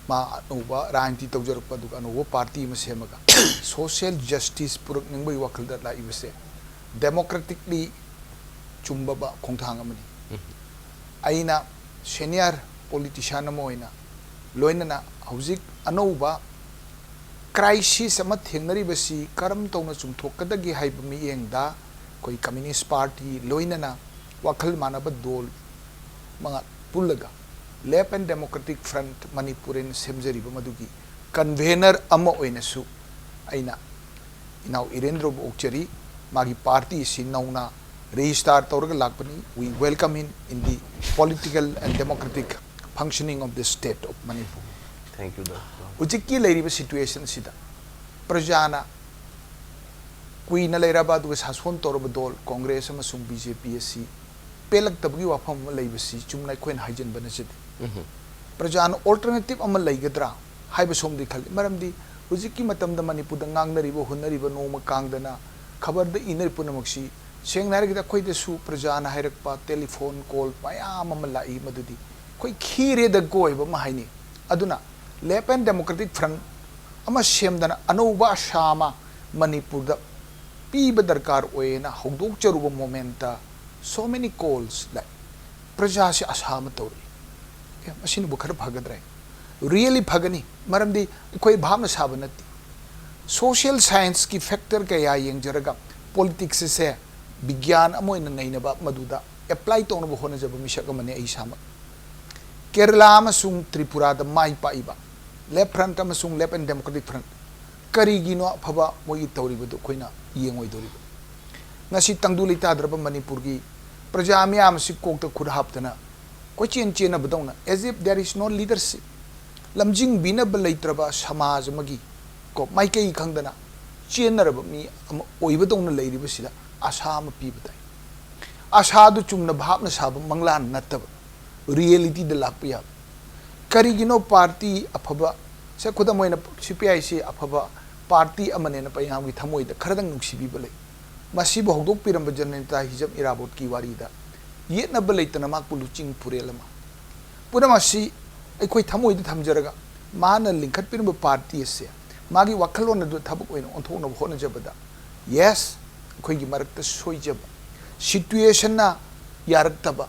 ꯃꯥ ꯑꯅꯧꯕ ꯔꯥꯖꯅꯤꯇꯤ ꯇꯧꯖꯔꯛꯄ, ꯑꯗꯨꯒ ꯑꯅꯧꯕ party ꯑꯃ ꯁꯦꯝꯃꯒ social justice ꯄꯨꯔꯛꯅꯤꯡꯕꯒꯤ ꯋꯥꯈꯜꯗ ꯂꯥꯛꯏꯕꯁꯦ democratically ꯆꯨꯝꯕ ꯈꯣꯡꯊꯥꯡ ꯑꯃꯅꯤ꯫ ꯑꯩꯅ senior politician ꯑꯃ ꯑꯣꯏꯅ, ꯂꯣꯏꯅꯅ ꯍꯧꯖꯤꯛ ꯑꯅꯧꯕ crisis ꯑꯃ ꯊꯦꯡꯅꯔꯤꯕꯁꯤ ꯀꯔꯝ ꯇꯧꯅ ꯆꯨꯝꯊꯣꯛꯀꯗꯒꯦ ꯍꯥꯏꯕ ꯃꯤꯠꯌꯦꯡꯗ ꯑꯩꯈꯣꯏ Communist Party ꯂꯣꯏꯅꯅ ꯋꯥꯈꯜ ꯃꯥꯟꯅꯕ ꯗꯣꯜ ꯃꯉꯥ ꯄꯨꯜꯂꯒ Left and Democratic Front Manipur ꯍꯥꯏꯅ ꯁꯦꯝꯖꯔꯤꯕ ꯃꯗꯨꯒꯤ convener ꯑꯃ ꯑꯣꯏꯅꯁꯨ ꯑꯩꯅ ꯏꯅꯥꯎ ꯏꯔꯦꯟꯗ꯭ꯔꯕꯨ ꯑꯣꯛꯆꯔꯤ꯫ ꯃꯥꯒꯤ party ꯑꯁꯤ ꯅꯧꯅ register ꯇꯧꯔꯒ ꯂꯥꯛꯄꯅꯤ꯫ We welcome him in the political and democratic functioning of the state of Manipur. Thank you, doctor. ꯍꯧꯖꯤꯛꯀꯤ ꯂꯩꯔꯤꯕ situation ꯑꯁꯤꯗ ꯄ꯭ꯔꯖꯥꯅ ꯀꯨꯏꯅ ꯂꯩꯔꯕ ꯑꯗꯨꯒ ꯁꯥꯁꯣꯟ ꯇꯧꯔꯕ ꯗꯣꯜ Congress ꯑꯃꯁꯨꯡ B J P ꯑꯁꯤ ꯄꯦꯜꯂꯛꯇꯕꯒꯤ ꯋꯥꯐꯝ ꯑꯃ ꯂꯩꯕꯁꯤ ꯆꯨꯝꯅ ꯑꯩꯈꯣꯏꯅ ꯍꯥꯏꯖꯤꯟꯕ ꯅꯠꯆꯗꯦ꯫ ꯄ꯭ꯔꯖꯥꯅ alternative ꯑꯃ ꯂꯩꯒꯗ꯭ꯔꯥ ꯍꯥꯏꯕ ꯁꯣꯝꯗꯤ ꯈꯜꯂꯤ꯫ ꯃꯔꯝꯗꯤ ꯍꯧꯖꯤꯛꯀꯤ ꯃꯇꯝꯗ ꯃꯅꯤꯄꯨꯔꯗ ꯉꯥꯡꯅꯔꯤꯕ, ꯍꯨꯟꯅꯔꯤꯕ, ꯅꯣꯡꯃ ꯀꯥꯡꯗꯅ ꯈꯕꯔꯗ ꯏꯅꯔꯤꯕ ꯄꯨꯝꯅꯃꯛꯁꯤ, ꯁꯦꯡꯅ ꯍꯥꯏꯔꯒꯗꯤ, ꯑꯩꯈꯣꯏꯗꯁꯨ ꯄ꯭ꯔꯖꯥꯅ ꯍꯥꯏꯔꯛꯄ telephone call ꯃꯌꯥꯝ ꯑꯃ ꯂꯥꯛꯏ, ꯃꯗꯨꯗꯤ ꯑꯩꯈꯣꯏ ꯈꯤꯔꯦꯗꯀꯣ ꯍꯥꯏꯕ ꯑꯃ ꯍꯥꯏꯅꯤ꯫ ꯑꯗꯨꯅ Left and Democratic Front ꯑꯃ ꯁꯦꯝꯗꯅ ꯑꯅꯧꯕ ꯑꯁꯥ ꯑꯃ ꯃꯅꯤꯄꯨꯔꯗ ꯄꯤꯕ ꯗꯔꯀꯥꯔ ꯑꯣꯏꯌꯦꯅ ꯍꯧꯗꯣꯛꯆꯔꯨꯕ momentꯇ so many calls ꯂꯥꯛꯏ꯫ ꯄ꯭ꯔꯖꯥꯁꯤ ꯑꯁꯥ ꯑꯃ ꯇꯧꯔꯛꯏ꯫ ꯑꯦ, ꯃꯁꯤꯅꯕꯨ ꯈꯔ ꯐꯒꯗ꯭ꯔꯥ? Really ꯐꯒꯅꯤ, ꯃꯔꯝꯗꯤ ꯑꯩꯈꯣꯏ ꯚꯥꯞꯅ ꯁꯥꯕ ꯅꯠꯇꯦ꯫ Social scienceꯀꯤ factor ꯀꯌꯥ ꯌꯦꯡꯖꯔꯒ politics ꯑꯁꯦ ꯕꯤꯒ꯭ꯌꯥꯟ ꯑꯃ ꯑꯣꯏꯅ ꯅꯩꯅꯕ, ꯃꯗꯨꯗ apply ꯇꯧꯅꯕ ꯍꯣꯠꯅꯖꯕ ꯃꯤꯁꯛ ꯑꯃꯅꯤ ꯑꯩ ꯏꯁꯥꯃꯛ꯫ ꯀꯦꯔꯂꯥ ꯑꯃꯁꯨꯡ ꯇ꯭ꯔꯤꯄꯨꯔꯥꯗ ꯃꯥꯏ ꯄꯥꯛꯏꯕ Left Front ꯑꯃꯁꯨꯡ Left and Democratic Front ꯀꯔꯤꯒꯤꯅꯣ ꯑꯐꯕ ꯃꯣꯏꯒꯤ ꯇꯧꯔꯤꯕꯗꯨ ꯑꯩꯈꯣꯏꯅ ꯌꯦꯡꯉꯣꯏꯗꯧꯔꯤꯕ? ꯉꯁꯤ ꯇꯪꯗꯨ ꯂꯩꯇꯥꯗ꯭ꯔꯕ ꯃꯅꯤꯄꯨꯔꯒꯤ ꯄ꯭ꯔꯖꯥ ꯃꯤꯌꯥꯝ ꯑꯁꯤ ꯀꯣꯛꯇ ꯈꯨꯠ ꯍꯥꯞꯇꯅ ꯀꯣꯏꯆꯦꯟ ꯆꯦꯟꯅꯕꯗꯧꯅ, as if there is no leadership, ꯂꯝꯖꯤꯡꯕꯤꯅꯕ ꯂꯩꯇ꯭ꯔꯕ ꯁꯃꯥꯖ ꯑꯃꯒꯤ ꯀꯣ ꯃꯥꯏꯀꯩ ꯈꯪꯗꯅ ꯆꯦꯟꯅꯔꯕ ꯃꯤ ꯑꯃ ꯑꯣꯏꯕꯗꯧꯅ ꯂꯩꯔꯤꯕꯁꯤꯗ ꯑꯥꯁꯥ ꯑꯃ ꯄꯤꯕ ꯇꯥꯏ꯫ ꯑꯥꯁꯥꯗꯨ ꯆꯨꯝꯅ ꯚꯥꯞꯅ ꯁꯥꯕ ꯃꯪꯂꯥꯟ ꯅꯠꯇꯕ, ꯔꯤꯌꯦꯂꯤꯇꯤꯗ ꯂꯥꯛꯄ ꯌꯥꯕ꯫ ꯀꯔꯤꯒꯤꯅꯣ ꯄꯥꯔꯇꯤ ꯑꯐꯕ, ꯁꯦ ꯈꯨꯗꯝ ꯑꯣꯏꯅ ꯁꯤ ꯄꯤ ꯑꯥꯏ ꯁꯤ ꯑꯐꯕ ꯄꯥꯔꯇꯤ ꯑꯃꯅꯦꯅ ꯃꯌꯥꯝꯒꯤ ꯊꯃꯣꯏꯗ ꯈꯔꯗꯪ ꯅꯨꯡꯁꯤꯕꯤꯕ ꯂꯩ꯫ ꯃꯁꯤꯕꯨ ꯍꯧꯗꯣꯛꯄꯤꯔꯝꯕ ꯖꯅꯇꯥ ꯍꯤꯖꯝ ꯏꯔꯥꯕꯣꯠꯀꯤ ꯋꯥꯔꯤꯗ ꯌꯦꯠꯅꯕ ꯂꯩꯇꯅ ꯃꯍꯥꯛꯄꯨ ꯂꯨꯆꯤꯡ ꯄꯨꯔꯦꯜ ꯑꯃ꯫ ꯄꯨꯝꯅꯃꯛ ꯑꯁꯤ ꯑꯩꯈꯣꯏ ꯊꯃꯣꯏꯗ ꯊꯝꯖꯔꯒ ꯃꯥꯅ ꯂꯤꯡꯈꯠꯄꯤꯔꯝꯕ ꯄꯥꯔꯇꯤ ꯑꯁꯦ ꯃꯥꯒꯤ ꯋꯥꯈꯜꯂꯣꯟ ꯑꯗꯨ ꯊꯕꯛ ꯑꯣꯏꯅ ꯑꯣꯟꯊꯣꯛꯅꯕ ꯍꯣꯠꯅꯖꯕꯗ, ꯌꯦꯁ, ꯑꯩꯈꯣꯏꯒꯤ ꯃꯔꯛꯇ ꯁꯣꯏꯖꯕ, ꯁꯤꯇꯨꯋꯦꯁꯟꯅ ꯌꯥꯔꯛꯇꯕ,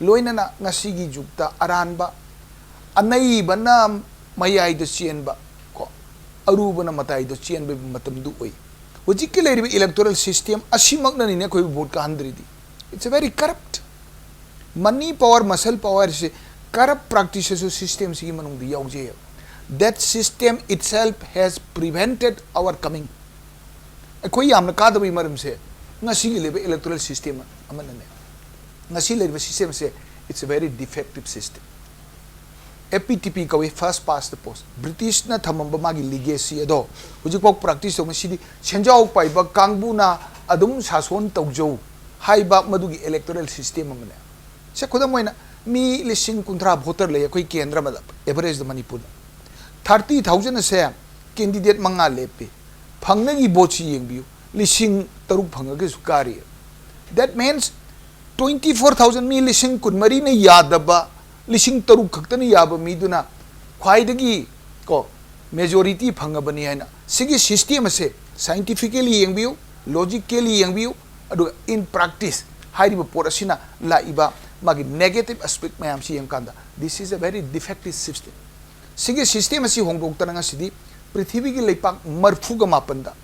ꯂꯣꯏꯅꯅ ꯉꯁꯤꯒꯤ ꯖꯨꯛꯇ ꯑꯔꯥꯟꯕ, ꯑꯅꯩꯕꯅ ꯃꯌꯥꯏꯗ ꯆꯦꯟꯕ ꯀꯣ, ꯑꯔꯨꯕꯅ ꯃꯇꯥꯏꯗ ꯆꯦꯟꯕꯒꯤ ꯃꯇꯝꯗꯨ ꯑꯣꯏ꯫ ꯍꯧꯖꯤꯛꯀꯤ ꯂꯩꯔꯤꯕ ꯏꯂꯦꯛꯇꯣꯔꯦꯜ ꯁꯤꯁꯇꯦꯝ ꯑꯁꯤꯃꯛꯅꯅꯤꯅꯦ ꯑꯩꯈꯣꯏꯕꯨ vote ꯀꯥꯍꯟꯗ꯭ꯔꯤꯗꯤ꯫ It's a very corrupt. Money power, muscle power ꯁꯤ corrupt practices ꯁꯤꯁꯇꯦꯝꯁꯤꯒꯤ ꯃꯅꯨꯡꯗ ꯌꯥꯎꯖꯩꯌꯦꯕ꯫ That system itself has prevented our coming. ꯑꯩꯈꯣꯏ ꯌꯥꯝꯅ ꯀꯥꯗꯕꯒꯤ ꯃꯔꯝꯁꯦ ꯉꯁꯤꯒꯤ ꯂꯩꯕ ꯏꯂꯦꯛꯇꯣꯔꯦꯜ ꯁꯤꯁꯇꯦꯝ ꯑꯃꯅꯅꯦ꯫ ꯉꯁꯤ ꯂꯩꯔꯤꯕ ꯁꯤꯁꯇꯦꯝꯁꯦ, it's a very defective system. F P T P ꯀꯧꯏ, first past the post꯫ ꯕ꯭ꯔꯤꯇꯤꯁꯅ ꯊꯝꯃꯝꯕ ꯃꯥꯒꯤ ꯂꯤꯒꯦꯁꯤ ꯑꯗꯣ ꯍꯧꯖꯤꯛꯐꯥꯎ ꯄ꯭ꯔꯥꯛꯇꯤꯁ ꯇꯧꯅ, ꯁꯤꯗꯤ ꯁꯦꯟꯖꯥꯎ ꯄꯥꯏꯕ ꯀꯥꯡꯕꯨꯅ ꯑꯗꯨꯝ ꯁꯥꯁꯣꯟ ꯇꯧꯖꯧ ꯍꯥꯏꯕ ꯃꯗꯨꯒꯤ ꯏꯂꯦꯛꯇꯣꯔꯦꯜ ꯁꯤꯁꯇꯦꯝ ꯑꯃꯅꯦ꯫ ꯁꯦ ꯈꯨꯗꯝ ꯑꯣꯏꯅ ꯃꯤ ꯂꯤꯁꯤꯡ ꯀꯨꯟꯊ꯭ꯔꯥ ꯚꯣꯇꯔ ꯂꯩ ꯑꯩꯈꯣꯏ ꯀꯦꯟꯗ꯭ꯔ ꯑꯃꯗ, ꯑꯦꯚꯔꯦꯖꯇ ꯃꯅꯤꯄꯨꯔꯗ꯫ ꯊꯥꯔꯇꯤ ꯊꯥꯎꯖꯟ ꯑꯁꯦ ꯀꯦꯟꯗꯤꯗꯦꯠ ꯃꯉꯥ ꯂꯦꯞꯄꯤ꯫ ꯐꯪꯅꯒꯤ ꯚꯣꯠꯁꯤ ꯌꯦꯡꯕꯤꯌꯨ, ꯂꯤꯁꯤꯡ ꯇꯔꯨꯛ ꯐꯪꯉꯒꯁꯨ ꯀꯥꯔꯤ꯫ That means twenty four thousand, ꯃꯤ ꯂꯤꯁꯤꯡ ꯀꯨꯟꯃꯔꯤꯅ ꯌꯥꯗꯕ, ꯂꯤꯁꯤꯡ ꯇꯔꯨꯛ ꯈꯛꯇꯅ ꯌꯥꯕ ꯃꯤꯗꯨꯅ ꯈ꯭ꯋꯥꯏꯗꯒꯤ ꯀꯣ ꯃꯦꯖꯣꯔꯤꯇꯤ ꯐꯪꯉꯕꯅꯤ ꯍꯥꯏꯅ꯫ ꯁꯤꯒꯤ ꯁꯤꯁꯇꯦꯝ ꯑꯁꯦ ꯁꯥꯏꯟꯇꯤꯐꯤꯀꯦꯂꯤ ꯌꯦꯡꯕꯤꯌꯨ, ꯂꯣꯖꯤꯀꯦꯂꯤ ꯌꯦꯡꯕꯤꯌꯨ, ꯑꯗꯨꯒ in practice ꯍꯥꯏꯔꯤꯕ ꯄꯣꯠ ꯑꯁꯤꯅ ꯂꯥꯛꯏꯕ ꯃꯥꯒꯤ ꯅꯦꯒꯦꯇꯤꯚ ꯑꯦꯁꯄꯦꯛ ꯃꯌꯥꯝꯁꯤ ꯌꯦꯡꯀꯥꯟꯗ, this is a very defective system. ꯁꯤꯒꯤ ꯁꯤꯁꯇꯦꯝ ꯑꯁꯤ ꯍꯣꯡꯗꯣꯛꯇꯅ ꯉꯁꯤꯗꯤ ꯄ꯭ꯔꯤꯊꯤꯕꯤꯒꯤ ꯂꯩꯄꯥꯛ ꯃꯔꯤꯐꯨꯒ ꯃꯥꯄꯟꯗ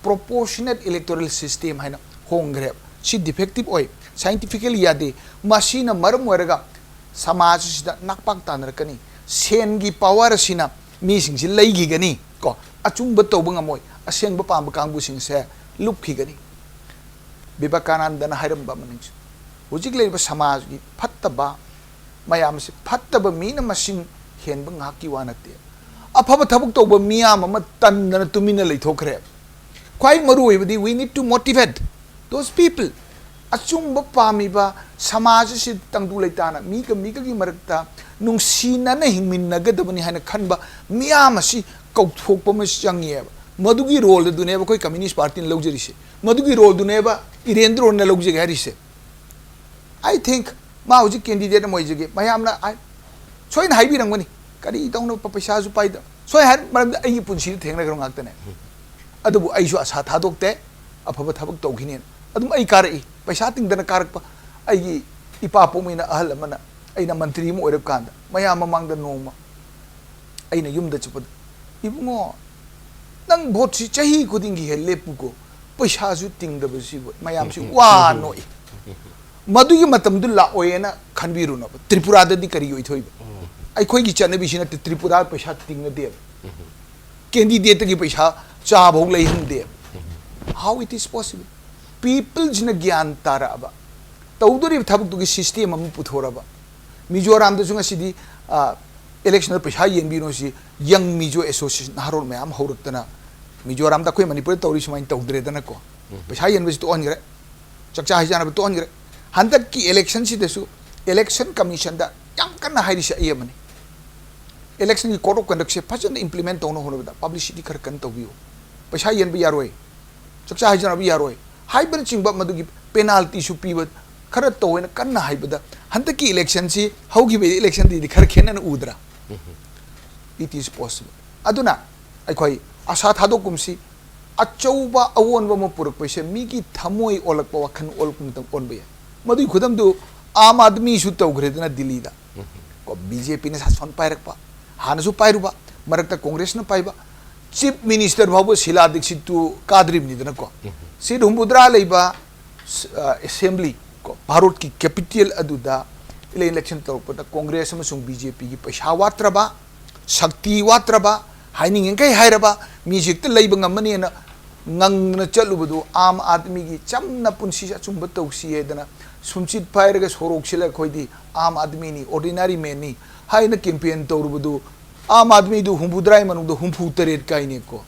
proportionate electoral system ꯍꯥꯏꯅ ꯍꯣꯡꯈ꯭ꯔꯦ꯫ ꯁꯤ ꯗꯤꯐꯦꯛꯇꯤꯚ ꯑꯣꯏ, ꯁꯥꯏꯟꯇꯤꯐꯤꯀꯦꯂꯤ ꯌꯥꯗꯦ꯫ ꯃꯁꯤꯅ ꯃꯔꯝ ꯑꯣꯏꯔꯒ ꯁꯃꯥꯖ ꯑꯁꯤꯗ ꯅꯥꯛꯄꯥꯛ ꯇꯥꯅꯔꯛꯀꯅꯤ꯫ ꯁꯦꯟꯒꯤ ꯄꯥꯋꯔ ꯑꯁꯤꯅ ꯃꯤꯁꯤꯡꯁꯤ ꯂꯩꯈꯤꯒꯅꯤ ꯀꯣ꯫ ꯑꯆꯨꯝꯕ ꯇꯧꯕ ꯉꯝꯃꯣꯏ꯫ ꯑꯁꯦꯡꯕ ꯄꯥꯝꯕ ꯀꯥꯡꯕꯨꯁꯤꯡꯁꯦ ꯂꯨꯞꯈꯤꯒꯅꯤ꯫ ꯕꯤꯕꯦꯀꯥꯅꯟꯗꯅ ꯍꯥꯏꯔꯝꯕ ꯑꯃꯅꯤ꯫ ꯍꯧꯖꯤꯛ ꯂꯩꯔꯤꯕ ꯁꯃꯥꯖꯒꯤ ꯐꯠꯇꯕ ꯃꯌꯥꯝꯁꯦ ꯐꯠꯇꯕ ꯃꯤꯅ ꯃꯁꯤꯡ ꯍꯦꯟꯕ ꯉꯥꯏꯍꯥꯛꯀꯤ ꯋꯥ ꯅꯠꯇꯦ꯫ ꯑꯐꯕ ꯊꯕꯛ ꯇꯧꯕ ꯃꯤꯌꯥꯝ ꯑꯃ ꯇꯟꯗꯅ ꯇꯨꯃꯤꯟꯅ ꯂꯩꯊꯣꯛꯈ꯭ꯔꯦ꯫ ꯈ꯭ꯋꯥꯏ ꯃꯔꯨ ꯑꯣꯏꯕꯗꯤ, we need to motivate those people꯫ ꯑꯆꯨꯝꯕ ꯄꯥꯝꯃꯤꯕ, ꯁꯃꯥꯖ ꯑꯁꯤ ꯇꯪꯗꯨ ꯂꯩꯇꯥꯅ ꯃꯤꯒ ꯃꯤꯒꯒꯤ ꯃꯔꯛꯇ ꯅꯨꯡꯁꯤꯅꯅ ꯍꯤꯡꯃꯤꯟꯅꯒꯗꯕꯅꯤ ꯍꯥꯏꯅ ꯈꯟꯕ ꯃꯤꯌꯥꯝ ꯑꯁꯤ ꯀꯧꯊꯣꯛꯄ ꯑꯃ ꯆꯪꯉꯦꯕ꯫ ꯃꯗꯨꯒꯤ ꯔꯣꯜ ꯑꯗꯨꯅꯦꯕ ꯑꯩꯈꯣꯏ ꯀꯝꯌꯨꯅꯤꯁ ꯄꯥꯔꯇꯤꯅ ꯂꯧꯖꯔꯤꯁꯦ꯫ ꯃꯗꯨꯒꯤ ꯔꯣꯜꯗꯨꯅꯦꯕ ꯏꯔꯦꯟꯗ꯭ꯔꯣꯅ ꯂꯧꯖꯒꯦ ꯍꯥꯏꯔꯤꯁꯦ꯫ I think ꯃꯥ ꯍꯧꯖꯤꯛ ꯀꯦꯟꯗꯤꯗꯦꯠ ꯑꯃ ꯑꯣꯏꯖꯒꯦ꯫ ꯃꯌꯥꯝꯅ ꯍꯥꯏ-, ꯁꯣꯏꯅ ꯍꯥꯏꯕꯤꯔꯝꯒꯅꯤ, "ꯀꯔꯤ ꯇꯧꯅꯕ, ꯄꯩꯁꯥꯁꯨ ꯄꯥꯏꯗꯕ"꯫ ꯁꯣꯏ ꯍꯥꯏ, ꯃꯔꯝꯗꯤ ꯑꯩꯒꯤ ꯄꯨꯟꯁꯤꯗ ꯊꯦꯡꯅꯈ꯭ꯔꯕ ꯉꯥꯛꯇꯅꯦ꯫ ꯑꯗꯨꯕꯨ ꯑꯩꯁꯨ ꯑꯁꯥ ꯊꯥꯗꯣꯛꯇꯦ, ꯑꯐꯕ ꯊꯕꯛ ꯇꯧꯈꯤꯅꯦꯅ꯫ ꯑꯗꯨꯝ ꯑꯩ ꯀꯥꯔꯛꯏ, ꯄꯩꯁꯥ ꯇꯤꯡꯗꯅ ꯀꯥꯔꯛꯄ꯫ ꯑꯩꯒꯤ ꯏꯄꯥ ꯄꯣꯛꯃꯤꯟꯅ ꯑꯍꯜ ꯑꯃꯅ, ꯑꯩꯅ ꯃꯟꯇ꯭ꯔꯤ ꯑꯃ ꯑꯣꯏꯔꯕ ꯀꯥꯟꯗ, ꯃꯌꯥꯝ ꯃꯃꯥꯡꯗ ꯅꯣꯡꯃ ꯑꯩꯅ ꯌꯨꯝꯗ ꯆꯠꯄꯗ, "ꯏꯕꯨꯡꯉꯣ, ꯅꯪ ꯚꯣꯠꯁꯤ ꯆꯍꯤ ꯈꯨꯗꯤꯡꯒꯤ ꯍꯦꯛ ꯂꯦꯞꯄꯨꯀꯣ, ꯄꯩꯁꯥꯁꯨ ꯇꯤꯡꯗꯕꯁꯤꯕꯨ", ꯃꯌꯥꯝꯁꯤ ꯋꯥ ꯅꯣꯛꯏ꯫ ꯃꯗꯨꯒꯤ ꯃꯇꯝꯗꯨ ꯂꯥꯛꯑꯣꯏꯅ ꯈꯟꯕꯤꯔꯨꯅꯕ꯫ ꯇ꯭ꯔꯤꯄꯨꯔꯥꯗꯗꯤ ꯀꯔꯤ ꯑꯣꯏꯊꯣꯛꯏꯕ? ꯑꯩꯈꯣꯏꯒꯤ ꯆꯠꯅꯕꯤꯁꯤ ꯅꯠꯇꯦ, ꯇ꯭ꯔꯤꯄꯨꯔꯥ ꯄꯩꯁꯥ ꯇꯤꯡꯅꯗꯦꯕ꯫ ꯀꯦꯟꯗꯤꯗꯦꯠꯇꯒꯤ ꯄꯩꯁꯥ ꯆꯥꯐꯥꯎ ꯂꯩꯍꯟꯗꯦꯕ꯫ How it is possible? ꯄꯤꯄꯜꯁꯤꯅ ꯒ꯭ꯌꯥꯟ ꯇꯥꯔꯛꯑꯕ, ꯇꯧꯗꯣꯔꯤꯕ ꯊꯕꯛꯇꯨꯒꯤ ꯁꯤꯁꯇꯦꯝ ꯑꯃ ꯄꯨꯊꯣꯔꯛꯑꯕ꯫ ꯃꯤꯖꯣꯔꯥꯝꯗꯁꯨ ꯉꯁꯤꯗꯤ, ꯑ, ꯏꯂꯦꯛꯁꯟꯗ ꯄꯩꯁꯥ ꯌꯦꯟꯕꯤꯅꯣ ꯁꯤ ꯌꯪ ꯃꯤꯖꯣ ꯑꯦꯁꯣꯁꯤꯌꯦꯁꯟ ꯅꯍꯥꯔꯣꯜ ꯃꯌꯥꯝ ꯍꯧꯔꯛꯇꯅ, ꯃꯤꯖꯣꯔꯥꯝꯗ ꯑꯩꯈꯣꯏ ꯃꯅꯤꯄꯨꯔꯗ ꯇꯧꯔꯤ ꯁꯨꯃꯥꯏꯅ ꯇꯧꯗ꯭ꯔꯦꯗꯅꯀꯣ꯫ ꯄꯩꯁꯥ ꯌꯦꯟꯕꯁꯤ ꯇꯣꯛꯍꯟꯈ꯭ꯔꯦ, ꯆꯥꯛꯆꯥ ꯍꯩꯖꯥꯟꯅꯕ ꯇꯣꯛꯍꯟꯈ꯭ꯔꯦ꯫ ꯍꯟꯗꯛꯀꯤ ꯏꯂꯦꯛꯁꯟꯁꯤꯗꯁꯨ ꯏꯂꯦꯛꯁꯟ ꯀꯃꯤꯁꯟꯗ ꯌꯥꯝ ꯀꯟꯅ ꯍꯥꯏꯔꯤꯁꯦ ꯑꯩ ꯑꯃꯅꯤ꯫ ꯏꯂꯦꯛꯁꯟꯒꯤ code of conductꯁꯦ ꯐꯖꯅ implement ꯇꯧꯅꯕ ꯍꯣꯠꯅꯕꯗ publicity ꯈꯔ ꯀꯟꯅ ꯇꯧꯕꯤꯌꯨ꯫ ꯄꯩꯁꯥ ꯌꯦꯟꯕ ꯌꯥꯔꯣꯏ, ꯆꯥꯛꯆꯥ ꯍꯩꯖꯥꯟꯅꯕ ꯌꯥꯔꯣꯏ ꯍꯥꯏꯕꯅꯆꯤꯡꯕ, ꯃꯗꯨꯒꯤ penaltyꯁꯨ ꯄꯤꯕ ꯈꯔ ꯇꯧꯑꯣꯅ ꯀꯟꯅ ꯍꯥꯏꯕꯗ, ꯍꯟꯗꯛꯀꯤ ꯏꯂꯦꯛꯁꯟꯁꯤ ꯍꯧꯈꯤꯕ ꯏꯂꯦꯛꯁꯟꯗꯒꯤꯗꯤ ꯈꯔ ꯈꯦꯠꯅꯅ ꯎꯗ꯭ꯔꯥ? It is possible꯫ ꯑꯗꯨꯅ ꯑꯩꯈꯣꯏ ꯑꯁꯥ ꯊꯥꯗꯣꯛꯀꯨꯝꯁꯤ꯫ ꯑꯆꯧꯕ ꯑꯑꯣꯟꯕ ꯑꯃ ꯄꯨꯔꯛꯄꯁꯦ ꯃꯤꯒꯤ ꯊꯃꯣꯏ ꯑꯣꯜꯂꯛꯄ, ꯋꯥꯈꯜ ꯑꯣꯜꯂꯛꯄ ꯃꯇꯝ ꯑꯣꯟꯕ ꯌꯥꯏ꯫ ꯃꯗꯨꯒꯤ ꯈꯨꯗꯝꯗꯨ ꯑꯥꯝ ꯑꯥꯗꯃꯤꯁꯨ ꯇꯧꯈ꯭ꯔꯦꯗꯅ ꯗꯤꯜꯂꯤꯗ꯫ ꯀꯣ, ꯕꯤ ꯖꯦ ꯄꯤꯅ ꯁꯥꯁꯣꯟ ꯄꯥꯏꯔꯛꯄ, ꯍꯥꯟꯅꯁꯨ ꯄꯥꯏꯔꯨꯕ, ꯃꯔꯛꯇ ꯀꯣꯡꯒ꯭ꯔꯦꯁꯅ ꯄꯥꯏꯕ, ꯆꯤꯐ ꯃꯤꯅꯤꯁꯇꯔ ꯐꯥꯎꯕ ꯁꯤꯂꯥ ꯗꯤꯛꯁꯤꯠꯇꯨ ꯀꯥꯗ꯭ꯔꯤꯕꯅꯤꯗꯅꯀꯣ꯫ ꯁꯤꯠ ꯍꯨꯝꯐꯨꯇꯔꯥ ꯂꯩꯕ, ꯑ, ꯑꯦꯁꯦꯝꯕ꯭ꯂꯤ, ꯀꯣ, ꯚꯥꯔꯠꯀꯤ ꯀꯦꯄꯤꯇꯦꯜ ꯑꯗꯨꯗ ꯏꯂꯦꯛꯁꯟ ꯇꯧꯔꯛꯄꯗ ꯀꯣꯡꯒ꯭ꯔꯦꯁ ꯑꯃꯁꯨꯡ ꯕꯤ ꯖꯦ ꯄꯤꯒꯤ ꯄꯩꯁꯥ ꯋꯥꯠꯇ꯭ꯔꯕ, ꯁꯛꯇꯤ ꯋꯥꯠꯇ꯭ꯔꯕ, ꯍꯥꯏꯅꯤꯡꯉꯤꯈꯩ ꯍꯥꯏꯔꯕ, ꯃꯤ ꯍꯦꯛꯇ ꯂꯩꯕ ꯉꯝꯃꯅꯤꯅ ꯉꯪꯗꯅ ꯆꯠꯂꯨꯕꯗꯨ, ꯑꯥꯝ ꯑꯥꯗꯃꯤꯒꯤ ꯆꯝꯅ ꯄꯨꯟꯁꯤꯁꯦ ꯑꯆꯨꯝꯕ ꯇꯧꯁꯤ ꯍꯥꯏꯗꯅ ꯁꯨꯝꯆꯤꯠ ꯄꯥꯏꯔꯒ ꯁꯣꯔꯣꯛꯁꯤꯗ ꯑꯩꯈꯣꯏꯗꯤ ꯑꯥꯝ ꯑꯥꯗꯃꯤꯅꯤ, ꯑꯣꯔꯗꯤꯅꯔꯤ ꯃꯦꯟꯅꯤ ꯍꯥꯏꯅ ꯀꯦꯝꯄꯦꯟ ꯇꯧꯔꯨꯕꯗꯨ, ꯑꯥꯝ ꯑꯥꯗꯃꯤꯗꯨ ꯍꯨꯝꯐꯨꯇꯔꯥꯒꯤ ꯃꯅꯨꯡꯗ ꯍꯨꯝꯐꯨꯇꯔꯦꯠ ꯀꯥꯏꯅꯦꯀꯣ꯫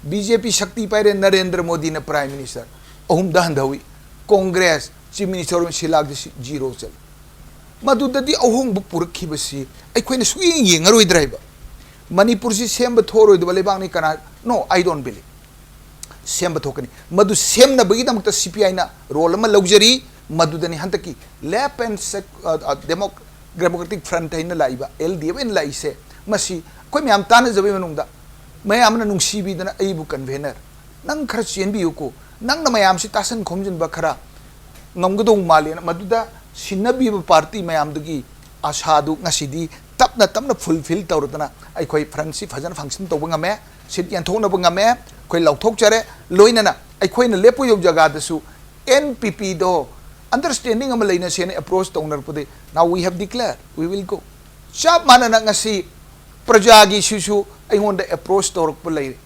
ꯕꯤ ꯖꯦ ꯄꯤ ꯁꯛꯇꯤ ꯄꯥꯏꯔꯦ, ꯅꯔꯦꯟꯗ꯭ꯔ ꯃꯣꯗꯤꯅ ꯄ꯭ꯔꯥꯏꯝ ꯃꯤꯅꯤꯁꯇꯔ ꯑꯍꯨꯝꯗ ꯍꯟꯊꯍꯧꯏ꯫ ꯀꯣꯡꯒ꯭ꯔꯦꯁ ꯆꯤꯐ ꯃꯤꯅꯤꯁꯇꯔ ꯑꯃ ꯁꯤꯂꯥꯛꯇ ꯁꯤ-, ꯖꯤꯔꯣ ꯆꯠꯂꯤ꯫ ꯃꯗꯨꯗꯗꯤ ꯑꯍꯣꯡꯕ ꯄꯨꯔꯛꯈꯤꯕꯁꯤ ꯑꯩꯈꯣꯏꯅ ꯁꯨꯛꯌꯦꯡ ꯌꯦꯡꯉꯔꯣꯏꯗ꯭ꯔꯥ ꯍꯥꯏꯕ꯫ ꯃꯅꯤꯄꯨꯔꯁꯤ ꯁꯦꯝꯕ ꯊꯣꯛꯑꯔꯣꯏꯗꯕ ꯂꯩꯕꯥꯛꯅꯤ ꯀꯅꯥ? No, I don't believe꯫ ꯁꯦꯝꯕ ꯊꯣꯛꯀꯅꯤ꯫ ꯃꯗꯨ ꯁꯦꯝꯅꯕꯒꯤꯗꯃꯛꯇ ꯁꯤ ꯄꯤ ꯑꯥꯏꯅ ꯔꯣꯜ ꯑꯃ ꯂꯧꯖꯔꯤ꯫ ꯃꯗꯨꯗꯅꯤ ꯍꯟꯗꯛꯀꯤ Left and Sec-, ꯑ, ꯑ, Democ-, Democratic Front ꯍꯥꯏꯅ ꯂꯥꯛꯏꯕ, ꯑꯦꯜ ꯗꯤ ꯑꯦꯐ ꯍꯥꯏꯅ ꯂꯥꯛꯏꯁꯦ꯫ ꯃꯁꯤ ꯑꯩꯈꯣꯏ ꯃꯌꯥꯝ ꯇꯥꯟꯅꯖꯕꯒꯤ ꯃꯅꯨꯡꯗ ꯃꯌꯥꯝꯅ ꯅꯨꯡꯁꯤꯕꯤꯗꯅ ꯑꯩꯕꯨ convener, "ꯅꯪ ꯈꯔ ꯆꯦꯟꯕꯤꯌꯨꯀꯣ, ꯅꯪꯅ ꯃꯌꯥꯝꯁꯤ ꯇꯥꯁꯟ ꯈꯣꯝꯖꯤꯟꯕ ꯈꯔ ꯉꯝꯒꯗꯧ ꯃꯥꯜꯂꯦꯅ" ꯃꯗꯨꯗ ꯁꯤꯟꯅꯕꯤꯕ ꯄꯥꯔꯇꯤ ꯃꯌꯥꯝꯗꯨꯒꯤ ꯑꯥꯁꯥꯗꯨ ꯉꯁꯤꯗꯤ ꯇꯞꯅ ꯇꯞꯅ ꯐꯨꯜꯐꯤꯜ ꯇꯧꯔꯗꯅ ꯑꯩꯈꯣꯏ ꯐ꯭ꯔꯟꯁꯤ ꯐꯖꯅ ꯐꯪꯁꯟ ꯇꯧꯕ ꯉꯝꯃꯦ, ꯁꯤꯠ ꯌꯦꯟꯊꯣꯛꯅꯕ ꯉꯝꯃꯦ꯫ ꯑꯩꯈꯣꯏ ꯂꯥꯎꯊꯣꯛꯆꯔꯦ꯫ ꯂꯣꯏꯅꯅ ꯑꯩꯈꯣꯏꯅ ꯂꯦꯞꯄꯣꯏꯗꯧꯕ ꯖꯒꯥꯗꯁꯨ ꯑꯦꯟ ꯄꯤ ꯄꯤꯗꯣ ꯑꯟꯗꯔꯁ꯭ꯇꯦꯟꯗꯤꯡ ꯑꯃ ꯂꯩꯅꯁꯦꯅ approach ꯇꯧꯅꯔꯛꯄꯗꯒꯤ now we have declared, we will go꯫ ꯆꯞ ꯃꯥꯟꯅꯅ ꯉꯁꯤ ꯄ꯭ꯔꯖꯥꯒꯤꯁꯤꯁꯨ ꯑꯩꯉꯣꯟꯗ ꯑꯦꯄ꯭ꯔꯣꯆ ꯇꯧꯔꯛꯄ ꯂꯩꯔꯦ꯫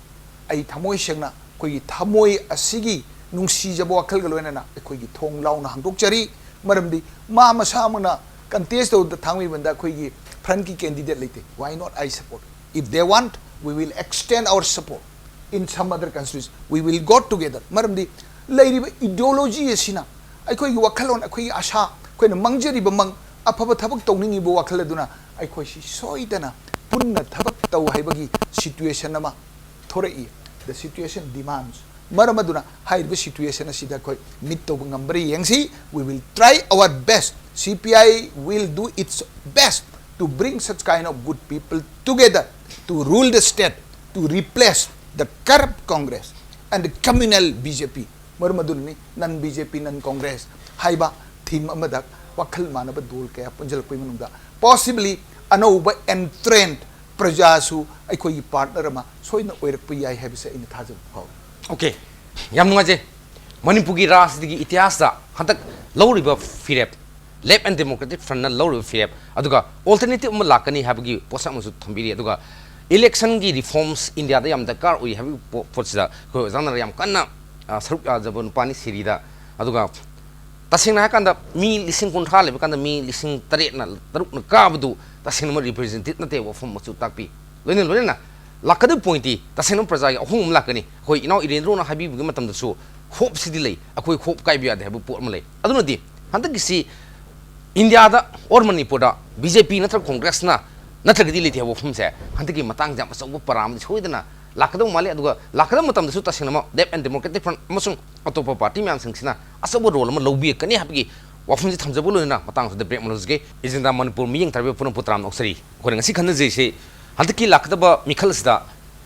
ꯑꯩ ꯊꯃꯣꯏ ꯁꯦꯡꯅ ꯑꯩꯈꯣꯏꯒꯤ ꯊꯃꯣꯏ ꯑꯁꯤꯒꯤ ꯅꯨꯡꯁꯤꯖꯕ ꯋꯥꯈꯜꯒ ꯂꯣꯏꯅꯅ ꯑꯩꯈꯣꯏꯒꯤ ꯊꯣꯡ ꯂꯥꯎꯅ ꯍꯥꯡꯗꯣꯛꯆꯔꯤ꯫ ꯃꯔꯝꯗꯤ ꯃꯥ ꯃꯁꯥꯃꯛꯅ ꯀꯟꯇꯦꯁ ꯇꯧꯕꯗ ꯊꯥꯡꯃꯩꯕꯟꯗ ꯑꯩꯈꯣꯏꯒꯤ ꯐ꯭ꯔꯟꯠꯀꯤ ꯀꯦꯟꯗꯤꯗꯦꯠ ꯂꯩꯇꯦ꯫ Why not I support? If they want, we will extend our support in some other constituency. We will go together꯫ ꯃꯔꯝꯗꯤ ꯂꯩꯔꯤꯕ ꯏꯗꯤꯑꯣꯂꯣꯖꯤ ꯑꯁꯤꯅ ꯑꯩꯈꯣꯏꯒꯤ ꯋꯥꯈꯜꯂꯣꯟ, ꯑꯩꯈꯣꯏꯒꯤ ꯑꯥꯁꯥ, ꯑꯩꯈꯣꯏꯅ ꯃꯪꯖꯔꯤꯕ ꯃꯪ, ꯑꯐꯕ ꯊꯕꯛ ꯇꯧꯅꯤꯡꯉꯤꯕ ꯋꯥꯈꯜ ꯑꯗꯨꯅ ꯑꯩꯈꯣꯏꯁꯤ ꯁꯣꯏꯗꯅ ꯄꯨꯟꯅ ꯊꯕꯛ ꯇꯧ ꯍꯥꯏꯕꯒꯤ ꯁꯤꯇꯨꯋꯦꯁꯟ ꯑꯃ ꯊꯣꯔꯛꯏ꯫ The situation demands꯫ ꯃꯔꯝ ꯑꯗꯨꯅ ꯍꯥꯏꯔꯤꯕ ꯁꯤꯇꯨꯋꯦꯁꯟ ꯑꯁꯤꯗ ꯑꯩꯈꯣꯏ ꯃꯤꯠ ꯇꯧꯕ ꯉꯝꯕ꯭ꯔꯥ ꯌꯦꯡꯁꯤ꯫ We will try our best. C P I will do its best to bring such kind of good people together to rule the state, to replace the corrupt Congress and the communal B J P꯫ ꯃꯔꯝ ꯑꯗꯨꯅꯅꯤ ꯅꯟ B J ꯄꯤ, ꯅꯟ ꯀꯣꯡꯒ꯭ꯔꯦꯁ ꯍꯥꯏꯕ ꯊꯤꯝ ꯑꯃꯗ ꯋꯥꯈꯜ ꯃꯥꯟꯅꯕ ꯗꯣꯜ ꯀꯌꯥ ꯄꯨꯟꯁꯤꯜꯂꯛꯄꯒꯤ ꯃꯅꯨꯡꯗ possibly ꯑꯅꯧꯕ ꯑꯦꯟꯇ꯭ꯔꯦꯟꯠ ꯄ꯭ꯔꯖꯥꯁꯨ ꯑꯩꯈꯣꯏꯒꯤ ꯄꯥꯔꯠꯅꯔ ꯑꯃ ꯁꯣꯏꯗꯅ ꯑꯣꯏꯔꯛꯄ ꯌꯥꯏ ꯍꯥꯏꯕꯁꯦ ꯑꯩꯅ ꯊꯥꯖꯕ ꯐꯥꯎꯏ꯫ ꯑꯣꯀꯦ, ꯌꯥꯝ ꯅꯨꯡꯉꯥꯏꯖꯩ꯫ ꯃꯅꯤꯄꯨꯔꯒꯤ ꯔꯥꯖꯅꯤꯇꯤꯒꯤ ꯏꯇꯤꯍꯥꯁꯇ ꯍꯟꯗꯛ ꯂꯧꯔꯤꯕ ꯐꯤꯔꯦꯞ, ꯂꯦꯐ ꯑꯦꯟ ꯗꯦꯃꯣꯀ꯭ꯔꯦꯇꯤꯛ ꯐ꯭ꯔꯟꯠꯅ ꯂꯧꯔꯤꯕ ꯐꯤꯔꯦꯞ, ꯑꯗꯨꯒ ꯑꯣꯜꯇꯔꯅꯦꯇꯤꯚ ꯑꯃ ꯂꯥꯛꯀꯅꯤ ꯍꯥꯏꯕꯒꯤ ꯄꯣꯠꯁꯛ ꯑꯃꯁꯨ ꯊꯝꯕꯤꯔꯤ꯫ ꯑꯗꯨꯒ ꯏꯂꯦꯛꯁꯟꯒꯤ ꯔꯤꯐꯣꯔꯝꯁ ꯏꯟꯗꯤꯌꯥꯗ ꯌꯥꯝ ꯗꯔꯀꯥꯔ ꯑꯣꯏ ꯍꯥꯏꯕꯒꯤ ꯄꯣ-, ꯄꯣꯠꯁꯤꯗ ꯑꯩꯈꯣꯏ ꯑꯣꯖꯥꯅ ꯌꯥꯝ ꯀꯟꯅ, ꯑ, ꯁꯔꯨꯛ ꯌꯥꯖꯕ ꯅꯨꯄꯥꯅꯤ ꯁꯤꯔꯤꯗ꯫ ꯑꯗꯨꯒ ꯇꯁꯦꯡꯅ ꯍꯥꯏꯔꯀꯥꯟꯗ ꯃꯤ ꯂꯤꯁꯤꯡ ꯀꯨꯟꯊ꯭ꯔꯥ ꯂꯩꯕ ꯀꯥꯟꯗ ꯃꯤ ꯂꯤꯁꯤꯡ ꯇꯔꯦꯠꯅ ꯇꯔꯨꯛꯅ ꯀꯥꯕꯗꯨ ꯇꯁꯦꯡꯅꯃꯛ ꯔꯤꯄ꯭ꯔꯖꯦꯟꯇꯦꯇꯤꯚ ꯅꯠꯇꯦ ꯍꯥꯏꯕ ꯋꯥꯐꯝ ꯑꯃꯁꯨ ꯇꯥꯛꯄꯤ꯫ ꯂꯣꯏꯅ ꯂꯣꯏꯅꯅ ꯂꯥꯛꯀꯗꯕ ꯄꯣꯏꯟꯠꯇꯤ ꯇꯁꯦꯡꯅ ꯄ꯭ꯔꯖꯥꯒꯤ ꯑꯍꯣꯡꯕ ꯑꯃ ꯂꯥꯛꯀꯅꯤ꯫ ꯑꯩꯈꯣꯏ ꯏꯅꯥꯎ ꯏꯔꯦꯟꯗ꯭ꯔꯣꯅ ꯍꯥꯏꯕꯤꯕꯒꯤ ꯃꯇꯝꯗꯁꯨ ꯍꯣꯞꯁꯤꯗꯤ ꯂꯩ, ꯑꯩꯈꯣꯏ ꯍꯣꯞ ꯀꯥꯏꯕ ꯌꯥꯗꯦ ꯍꯥꯏꯕ ꯄꯣꯠ ꯑꯃ ꯂꯩ꯫ ꯑꯗꯨꯅꯗꯤ ꯍꯟꯗꯛꯀꯤꯁꯤ ꯏꯟꯗꯤꯌꯥꯗ ꯑꯣꯔ ꯃꯅꯤꯄꯨꯔꯗ ꯕꯤ ꯖꯦ ꯄꯤ ꯅꯠꯇ꯭ꯔꯒ ꯀꯣꯡꯒ꯭ꯔꯦꯁꯅ ꯅꯠꯇ꯭ꯔꯒꯗꯤ ꯂꯩꯇꯦ ꯍꯥꯏꯕ ꯋꯥꯐꯝꯁꯦ ꯍꯟꯗꯛꯀꯤ ꯃꯇꯥꯡꯁꯦ ꯌꯥꯝ ꯑꯆꯧꯕ ꯄꯔꯥ ꯑꯃꯗꯤ ꯁꯣꯏꯗꯅ ꯂꯥꯛꯀꯗꯧ ꯃꯥꯜꯂꯤ꯫ ꯑꯗꯨꯒ ꯂꯥꯛꯀꯗꯕ ꯃꯇꯝꯗꯁꯨ ꯇꯁꯦꯡꯅꯃꯛ ꯂꯦꯐ ꯑꯦꯟ ꯗꯦꯃꯣꯀ꯭ꯔꯦꯇꯤꯛ ꯐ꯭ꯔꯟꯠ ꯑꯃꯁꯨꯡ ꯑꯇꯣꯞꯄ ꯄꯥꯔꯇꯤ ꯃꯌꯥꯝꯁꯤꯡꯁꯤꯅ ꯑꯆꯧꯕ ꯔꯣꯜ ꯑꯃ ꯂꯧꯕꯤꯔꯛꯀꯅꯤ ꯍꯥꯏꯕꯒꯤ ꯋꯥꯐꯝꯁꯤ ꯊꯝꯖꯕ ꯂꯣꯏꯅꯅ ꯃꯇꯥꯡꯁꯤꯗ ꯕ꯭ꯔꯦꯛ ꯑꯃ ꯂꯧꯖꯒꯦ꯫ ꯏꯖꯦꯟꯗꯥ ꯃꯅꯤꯄꯨꯔ ꯃꯤꯠꯌꯦꯡ ꯇꯥꯕꯤꯕ ꯄꯨꯝꯅꯃꯛꯄꯨ ꯇꯔꯥꯝꯅ ꯑꯣꯛꯆꯔꯤ꯫ ꯑꯩꯈꯣꯏꯅ ꯉꯁꯤ ꯈꯟꯅꯖꯔꯤꯁꯤ ꯍꯟꯗꯛꯀꯤ ꯂꯥꯛꯀꯗꯕ ꯃꯤꯈꯜ ꯑꯁꯤꯗ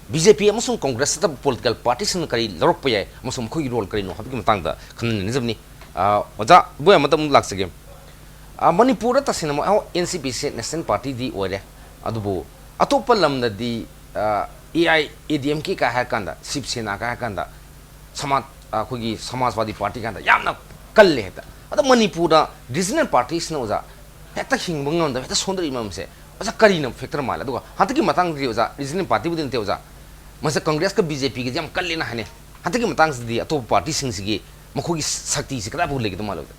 ꯕꯤ ꯖꯦ ꯄꯤ ꯑꯃꯁꯨꯡ ꯀꯣꯡꯒ꯭ꯔꯦꯁ ꯅꯠꯇꯕ ꯄꯣꯂꯤꯇꯤꯀꯦꯜ ꯄꯥꯔꯇꯤꯁꯤꯡꯅ ꯀꯔꯤ ꯂꯧꯔꯛꯄ ꯌꯥꯏ ꯑꯃꯁꯨꯡ ꯃꯈꯣꯏꯒꯤ ꯔꯣꯜ ꯀꯔꯤꯅꯣ ꯍꯥꯏꯕꯒꯤ ꯃꯇꯥꯡꯗ ꯈꯟꯅꯅꯤꯡꯖꯕꯅꯤ꯫ ꯑꯥ, ꯑꯣꯖꯥ ꯕꯣꯏ, ꯑꯃꯇꯪ ꯂꯥꯛꯆꯒꯦ꯫ ꯑꯥ, ꯃꯅꯤꯄꯨꯔꯗ ꯇꯁꯦꯡꯅꯃꯛ ꯑꯦꯟ ꯁꯤ ꯄꯤꯁꯦ ꯅꯦꯁꯅꯦꯜ ꯄꯥꯔꯇꯤꯗꯤ ꯑꯣꯏꯔꯦ, ꯑꯗꯨꯕꯨ ꯑꯇꯣꯞꯄ ꯂꯝꯗꯗꯤ, ꯑꯥ, A I A D M ꯀꯦ ꯀꯥꯏ ꯍꯥꯏꯔ ꯀꯥꯟꯗ, ꯁꯤꯕ ꯁꯦꯅꯥ ꯀꯥꯏ ꯍꯥꯏꯔ ꯀꯥꯟꯗ, ꯁꯃꯥꯖ-, ꯑꯩꯈꯣꯏꯒꯤ ꯁꯃꯥꯖꯋꯥꯗꯤ ꯄꯥꯔꯇꯤ ꯀꯥꯏꯅ ꯌꯥꯝꯅ ꯀꯜꯂꯦ ꯍꯦꯛꯇ꯫ ꯑꯗꯣ ꯃꯅꯤꯄꯨꯔꯗ ꯔꯤꯖꯅꯦꯜ ꯄꯥꯔꯇꯤꯁꯤꯅ, ꯑꯣꯖꯥ, ꯍꯦꯛꯇ ꯍꯤꯡꯕ ꯉꯝꯗꯕ, ꯍꯦꯛꯇ ꯁꯣꯟꯊꯔꯛꯏ ꯃꯔꯝꯁꯦ, ꯑꯣꯖꯥ, ꯀꯔꯤꯅ ꯐꯦꯛꯇꯔ ꯃꯥꯜꯂꯦ? ꯑꯗꯨꯒ ꯍꯟꯗꯛꯀꯤ ꯃꯇꯥꯡꯗꯗꯤ, ꯑꯣꯖꯥ, ꯔꯤꯖꯅꯦꯜ ꯄꯥꯔꯇꯤꯕꯨꯗꯤ ꯅꯠꯇꯦ, ꯑꯣꯖꯥ, ꯃꯁꯤ ꯀꯪꯒ꯭ꯔꯦꯁꯀ ꯕꯤ ꯖꯦ ꯄꯤꯒꯁꯦ ꯌꯥꯝ ꯀꯜꯂꯦꯅ ꯍꯥꯏꯅꯩ꯫ ꯍꯟꯗꯛꯀꯤ ꯃꯇꯥꯡꯁꯤꯗꯤ ꯑꯇꯣꯞꯄ ꯄꯥꯔꯇꯤꯁꯤꯡꯁꯤꯒꯤ ꯃꯈꯣꯏꯒꯤ ꯁꯛꯇꯤꯁꯤ ꯀꯗꯥꯏꯐꯥꯎ ꯂꯩꯒꯗꯧ ꯃꯥꯜꯂꯦ, ꯑꯣꯖꯥ?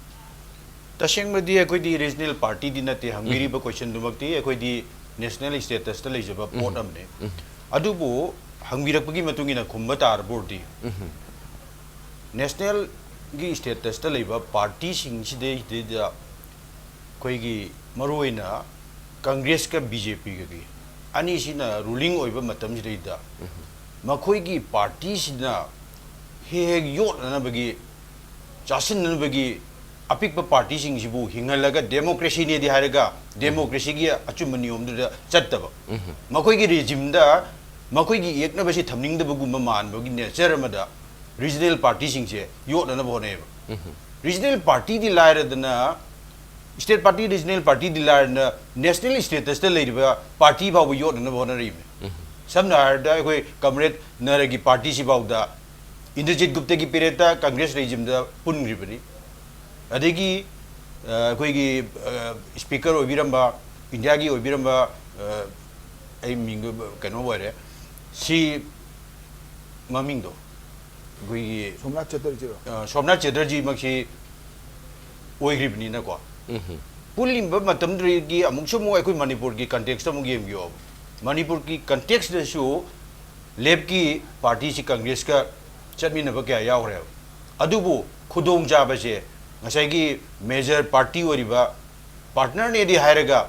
ꯇꯁꯦꯡꯕꯗꯤ ꯑꯩꯈꯣꯏꯗꯤ ꯔꯤꯖꯅꯦꯜ ꯄꯥꯔꯇꯤꯗꯤ ꯅꯠꯇꯦ, ꯍꯪꯕꯤꯔꯤꯕ ꯀꯣꯏꯁꯟꯗꯨꯃꯛꯇꯤ ꯑꯩꯈꯣꯏꯗꯤ ꯅꯦꯁꯅꯦꯜ ꯁ꯭ꯇꯦꯇꯁꯇ ꯂꯩꯖꯕ ꯄꯣꯠ ꯑꯃꯅꯤ꯫ ꯑꯗꯨꯕꯨ ꯍꯪꯕꯤꯔꯛꯄꯒꯤ ꯃꯇꯨꯡ ꯏꯟꯅ ꯈꯨꯝꯕ ꯇꯥꯔꯕ ꯑꯣꯏꯔꯗꯤ, ꯅꯦꯁꯅꯦꯜꯒꯤ ꯁ꯭ꯇꯦꯇꯁꯇ ꯂꯩꯕ ꯄꯥꯔꯇꯤꯁꯤꯡꯁꯤꯗꯩꯗ ꯑꯩꯈꯣꯏꯒꯤ ꯃꯔꯨꯑꯣꯏꯅ ꯀꯪꯒ꯭ꯔꯦꯁꯀ ꯕꯤ ꯖꯦ ꯄꯤꯒꯒꯤ ꯑꯅꯤꯁꯤꯅ ꯔꯨꯂꯤꯡ ꯑꯣꯏꯕ ꯃꯇꯝꯁꯤꯗꯩꯗ ꯃꯈꯣꯏꯒꯤ ꯄꯥꯔꯇꯤꯁꯤꯅ ꯍꯦꯛ ꯍꯦꯛ ꯌꯣꯠꯅꯅꯕꯒꯤ, ꯆꯥꯁꯤꯟꯅꯅꯕꯒꯤ ꯑꯄꯤꯛꯄ ꯄꯥꯔꯇꯤꯁꯤꯡꯁꯤꯕꯨ ꯍꯤꯡꯍꯜꯂꯒ ꯗꯦꯃꯣꯀ꯭ꯔꯦꯁꯤꯅꯦꯗꯤ ꯍꯥꯏꯔꯒ ꯗꯦꯃꯣꯀ꯭ꯔꯦꯁꯤꯒꯤ ꯑꯆꯨꯝꯕ ꯅꯤꯌꯣꯝꯗꯨꯗ ꯆꯠꯇꯕ, ꯃꯈꯣꯏꯒꯤ ꯔꯦꯖꯤꯝꯗ ꯃꯈꯣꯏꯒꯤ ꯌꯦꯛꯅꯕꯁꯤ ꯊꯝꯅꯤꯡꯗꯕꯒꯨꯝꯕ ꯃꯥꯟꯕꯒꯤ ꯅꯦꯆꯔ ꯑꯃꯗ ꯔꯤꯖꯅꯦꯜ ꯄꯥꯔꯇꯤꯁꯤꯡꯁꯦ ꯌꯣꯠꯅꯅꯕ ꯍꯣꯠꯅꯩꯌꯦꯕ꯫ ꯔꯤꯖꯅꯦꯜ ꯄꯥꯔꯇꯤꯗꯤ ꯂꯥꯏꯔꯗꯅ, ꯁ꯭ꯇꯦꯠ ꯄꯥꯔꯇꯤ, ꯔꯤꯖꯅꯦꯜ ꯄꯥꯔꯇꯤꯗꯤ ꯂꯥꯏꯔꯗꯅ, ꯅꯦꯁꯅꯦꯜ ꯁ꯭ꯇꯦꯇꯁꯇ ꯂꯩꯔꯤꯕ ꯄꯥꯔꯇꯤ ꯐꯥꯎꯕ ꯌꯣꯠꯅꯅꯕ ꯍꯣꯠꯅꯔꯤꯕꯅꯤ꯫ ꯁꯝꯅ ꯍꯥꯏꯔꯕꯗ ꯑꯩꯈꯣꯏ ꯀꯝꯔꯦꯗ ꯅꯔꯒꯤ ꯄꯥꯔꯇꯤꯁꯤꯐꯥꯎꯗ ꯏꯟꯗ꯭ꯔꯖꯤꯠ ꯒꯨꯞꯇꯒꯤ ꯄꯦꯔꯦꯠꯇ ꯀꯪꯒ꯭ꯔꯦꯁ ꯔꯦꯖꯤꯝꯗ ꯄꯨꯟꯈ꯭ꯔꯤꯕꯅꯤ꯫ ꯑꯗꯒꯤ, ꯑ, ꯑꯩꯈꯣꯏꯒꯤ, ꯑ, ꯁ꯭ꯄꯤꯀꯔ ꯑꯣꯏꯕꯤꯔꯝꯕ, ꯏꯟꯗꯤꯌꯥꯒꯤ ꯑꯣꯏꯕꯤꯔꯝꯕ, ꯑ, ꯑꯩ ꯃꯤꯡꯗꯣ ꯀꯩꯅꯣ ꯑꯣꯏꯔꯦ, ꯁꯤ ꯃꯃꯤꯡꯗꯣ ꯑꯩꯈꯣꯏꯒꯤ, ꯁꯣꯝꯅꯥꯊ ꯆꯦꯇꯔꯖꯤꯔꯣ? ꯑ, ꯁꯣꯝꯅꯥꯊ ꯆꯦꯇꯔꯖꯤꯃꯛꯁꯤ ꯑꯣꯏꯈ꯭ꯔꯤꯕꯅꯤꯅꯀꯣ꯫ ꯄꯨꯜꯂꯤꯕ ꯃꯇꯝꯗꯨꯗꯒꯤ ꯑꯃꯨꯛꯁꯨ ꯑꯃꯨꯛ ꯑꯩꯈꯣꯏ ꯃꯅꯤꯄꯨꯔꯒꯤ ꯀꯟꯇꯦꯛꯁꯇ ꯑꯃꯨꯛ ꯌꯦꯡꯕꯤꯌꯣꯕ꯫ ꯃꯅꯤꯄꯨꯔꯒꯤ ꯀꯟꯇꯦꯛꯁꯇꯁꯨ ꯂꯦꯐꯀꯤ ꯄꯥꯔꯇꯤꯁꯤ ꯀꯪꯒ꯭ꯔꯦꯁꯀ ꯆꯠꯃꯤꯟꯅꯕ ꯀꯌꯥ ꯌꯥꯎꯈ꯭ꯔꯦꯕ꯫ ꯑꯗꯨꯕꯨ ꯈꯨꯗꯣꯡꯆꯥꯕꯁꯦ ꯉꯁꯥꯏꯒꯤ ꯃꯦꯖꯔ ꯄꯥꯔꯇꯤ ꯑꯣꯏꯔꯤꯕ ꯄꯥꯔꯠꯅꯔꯅꯦꯗꯤ ꯍꯥꯏꯔꯒ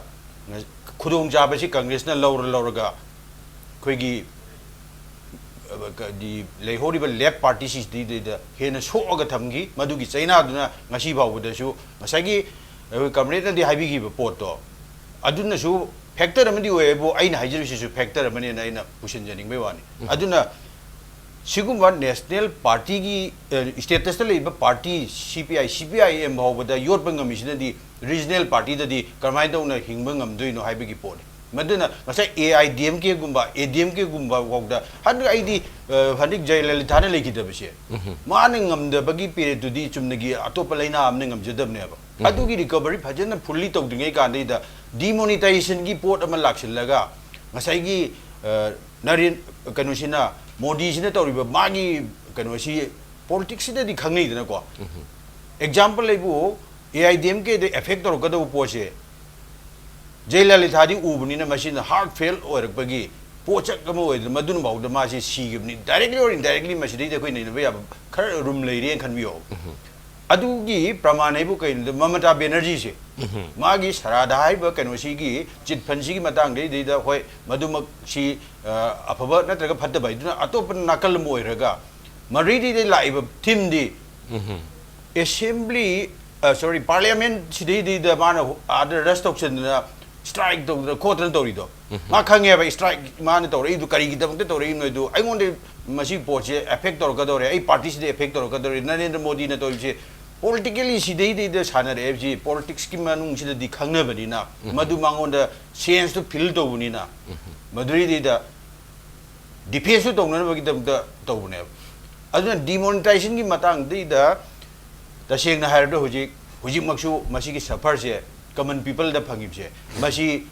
ꯈꯨꯗꯣꯡꯆꯥꯕꯁꯤ ꯀꯪꯒ꯭ꯔꯦꯁꯅ ꯂꯧꯔ ꯂꯧꯔꯒ ꯑꯩꯈꯣꯏꯒꯤ ꯀꯗꯤ ꯂꯩꯍꯧꯔꯤꯕ ꯂꯦꯐ ꯄꯥꯔꯇꯤꯁꯤꯡꯁꯤꯗꯩꯗ ꯍꯦꯟꯅ ꯁꯣꯛꯑꯒ ꯊꯝꯈꯤ꯫ ꯃꯗꯨꯒꯤ ꯆꯩꯅꯥꯗꯨꯅ ꯉꯁꯤ ꯐꯥꯎꯕꯗꯁꯨ ꯉꯁꯥꯏꯒꯤ ꯑꯩꯈꯣꯏ ꯀꯝꯔꯦꯗꯅꯗꯤ ꯍꯥꯏꯕꯤꯈꯤꯕ ꯄꯣꯠꯇꯣ ꯑꯗꯨꯅꯁꯨ ꯐꯦꯛꯇꯔ ꯑꯃꯗꯤ ꯑꯣꯏꯌꯦꯕꯨ, ꯑꯩꯅ ꯍꯥꯏꯖꯔꯤꯁꯤꯁꯨ ꯐꯦꯛꯇꯔ ꯑꯃꯅꯦꯅ ꯑꯩꯅ ꯄꯨꯁꯤꯟꯖꯅꯤꯡꯕꯩ ꯋꯥꯅꯤ꯫ ꯑꯗꯨꯅ ꯁꯤꯒꯨꯝꯕ ꯅꯦꯁꯅꯦꯜ ꯄꯥꯔꯇꯤꯒꯤ ꯁ꯭ꯇꯦꯇꯁꯇ ꯂꯩꯔꯤꯕ ꯄꯥꯔꯇꯤ ꯁꯤ ꯄꯤ ꯑꯥꯏ, ꯁꯤ ꯄꯤ ꯑꯥꯏ ꯑꯦꯝ ꯐꯥꯎꯕꯗ ꯌꯣꯠꯄ ꯉꯝꯃꯤꯁꯤꯅꯗꯤ ꯔꯤꯖꯅꯦꯜ ꯄꯥꯔꯇꯤꯗꯗꯤ ꯀꯔꯝꯍꯥꯏꯅ ꯇꯧꯅ ꯍꯤꯡꯕ ꯉꯝꯗꯣꯏꯅꯣ ꯍꯥꯏꯕꯒꯤ ꯄꯣꯠꯅꯤ꯫ ꯃꯗꯨꯅ ꯉꯁꯥꯏ A I D M ꯀꯦꯒꯨꯝꯕ, A D M ꯀꯦꯒꯨꯝꯕ ꯐꯥꯎꯗ ꯍꯟꯗꯛ ꯑꯩꯗꯤ ꯑ, ꯍꯟꯗꯛ ꯖꯌꯂꯂꯤꯇꯥꯅ ꯂꯩꯈꯤꯗꯕꯁꯦ, ꯃꯥꯅ ꯉꯝꯗꯕꯒꯤ ꯄꯦꯔꯦꯠꯇꯨꯗꯤ ꯆꯨꯝꯅꯒꯤ ꯑꯇꯣꯞꯄ ꯂꯩꯅꯥ ꯑꯃꯅ ꯉꯝꯖꯗꯕꯅꯦꯕ꯫ ꯑꯗꯨꯒꯤ ꯔꯤꯀꯚꯔꯤ ꯐꯖꯅ ꯐꯨꯜꯂꯤ ꯇꯧꯗ꯭ꯔꯤꯉꯩ ꯀꯥꯟꯗꯩꯗ ꯗꯤꯃꯣꯅꯤꯇꯥꯏꯖꯦꯁꯟꯒꯤ ꯄꯣꯠ ꯑꯃ ꯂꯥꯛꯁꯤꯜꯂꯒ ꯉꯁꯥꯏꯒꯤ ꯑ, ꯅꯔꯦꯟ ꯀꯩꯅꯣꯁꯤꯅ, ꯃꯣꯗꯤꯁꯤꯅ ꯇꯧꯔꯤꯕ ꯃꯥꯒꯤ ꯀꯩꯅꯣꯁꯤ ꯄꯣꯂꯤꯇꯤꯛꯁꯁꯤꯗꯗꯤ ꯈꯪꯅꯩꯗꯅꯀꯣ꯫ ꯑꯦꯛꯖꯥꯝꯄꯜ ꯑꯩꯕꯨ A I D M ꯀꯦꯗ effect ꯇꯧꯔꯛꯀꯗꯕ ꯄꯣꯠꯁꯦ ꯖꯌꯂꯂꯤꯇꯥꯗꯤ ꯎꯕꯅꯤꯅ ꯃꯁꯤꯅ ꯍꯥꯔꯠ ꯐꯦꯜ ꯑꯣꯏꯔꯛꯄꯒꯤ ꯄꯣꯠꯁꯛ ꯑꯃ ꯑꯣꯏꯗꯅ ꯃꯗꯨꯅ ꯐꯥꯎꯗ ꯃꯥꯁꯤ ꯁꯤꯈꯤꯕꯅꯤ꯫ ꯗꯥꯏꯔꯦꯛꯂꯤ ꯑꯣꯔ ꯏꯟꯗꯥꯏꯔꯦꯛꯂꯤ ꯃꯁꯤꯗꯩꯗ ꯑꯩꯈꯣꯏ ꯅꯩꯅꯕ ꯌꯥꯕ ꯈꯔ ꯔꯨꯝ ꯂꯩꯔꯦꯅ ꯈꯟꯕꯤꯌꯣ꯫ ꯑꯗꯨꯒꯤ ꯄ꯭ꯔꯃꯥꯟ ꯍꯥꯏꯕꯨ ꯀꯩꯅꯣꯗ ꯃꯃꯇꯥ ꯕꯦꯅꯔꯖꯤꯁꯦ ꯃꯥꯒꯤ ꯁꯔꯥꯗ ꯍꯥꯏꯔꯤꯕ ꯀꯩꯅꯣꯁꯤꯒꯤ ꯆꯤꯠ ꯐꯟꯁꯤꯒꯤ ꯃꯇꯥꯡꯗꯩꯗꯩꯗ ꯍꯣꯏ ꯃꯗꯨꯃꯛꯁꯤ ꯑ, ꯑꯐꯕ ꯅꯠꯇ꯭ꯔꯒ ꯐꯠꯇꯕ ꯍꯥꯏꯗꯨꯅ ꯑꯇꯣꯞꯄ ꯅꯥꯀꯜ ꯑꯃ ꯑꯣꯏꯔꯒ ꯃꯗꯨꯗꯩꯗ ꯂꯥꯛꯏꯕ ꯊꯤꯝꯗꯤ ꯑꯦꯁꯦꯝꯕ꯭ꯂꯤ, ꯁꯣꯔꯤ, ꯄꯥꯔꯂꯤꯌꯥꯃꯦꯟ ꯁꯤꯗꯩꯗꯩꯗ ꯃꯥꯅ ꯑꯥꯗ ꯔꯁ ꯇꯧꯁꯟꯗꯅ ꯁ꯭ꯇ꯭ꯔꯥꯏꯛ ꯇꯧꯗꯅ ꯈꯣꯠꯇꯅ ꯇꯧꯔꯤꯗꯣ꯫ ꯃꯥ ꯈꯪꯉꯦꯕ ꯁ꯭ꯇ꯭ꯔꯥꯏꯛ ꯃꯥꯅ ꯇꯧꯔꯛꯏꯗꯣ ꯀꯔꯤꯒꯤꯗꯃꯛꯇ ꯇꯧꯔꯛꯏꯅꯣ ꯍꯥꯏꯗꯣ꯫ ꯑꯩꯉꯣꯟꯗ ꯃꯁꯤ ꯄꯣꯠꯁꯦ ꯑꯦꯐꯦꯛ ꯇꯧꯔꯛꯀꯗꯧꯔꯦ, ꯑꯩ ꯄꯥꯔꯇꯤꯁꯤꯗ ꯑꯦꯐꯦꯛ ꯇꯧꯔꯛꯀꯗꯧꯔꯦ꯫ ꯅꯔꯦꯟꯗ꯭ꯔ ꯃꯣꯗꯤꯅ ꯇꯧꯔꯤꯁꯦ ꯄꯣꯂꯤꯇꯤꯀꯦꯜꯂꯤ ꯁꯤꯗꯩꯗꯩꯗ ꯁꯥꯟꯅꯔꯛꯑꯦ ꯍꯥꯏꯕꯁꯤ ꯄꯣꯂꯤꯇꯤꯛꯁꯀꯤ ꯃꯅꯨꯡꯁꯤꯗꯗꯤ ꯈꯪꯅꯕꯅꯤꯅ ꯃꯗꯨ ꯃꯉꯣꯟꯗ ꯁꯦꯟꯁꯇꯨ ꯐꯤꯜ ꯇꯧꯕꯅꯤꯅ ꯃꯗꯨꯗꯩꯗꯩꯗ ꯗꯤꯐꯦꯟꯁꯁꯨ ꯇꯧꯅꯅꯕꯒꯤꯗꯃꯛꯇ ꯇꯧꯕꯅꯦꯕ꯫ ꯑꯗꯨꯅ ꯗꯤꯃꯣꯅꯤꯇꯥꯏꯖꯦꯁꯟꯒꯤ ꯃꯇꯥꯡꯗꯩꯗ ꯇꯁꯦꯡꯅ ꯍꯥꯏꯔꯕꯗ ꯍꯧꯖꯤꯛ, ꯍꯧꯖꯤꯛꯃꯛꯁꯨ ꯃꯁꯤꯒꯤ ꯁꯐꯔꯁꯦ ꯀꯃꯟ ꯄꯤꯄꯜꯗ ꯐꯪꯉꯤꯕꯁꯦ, ꯃꯁꯤ,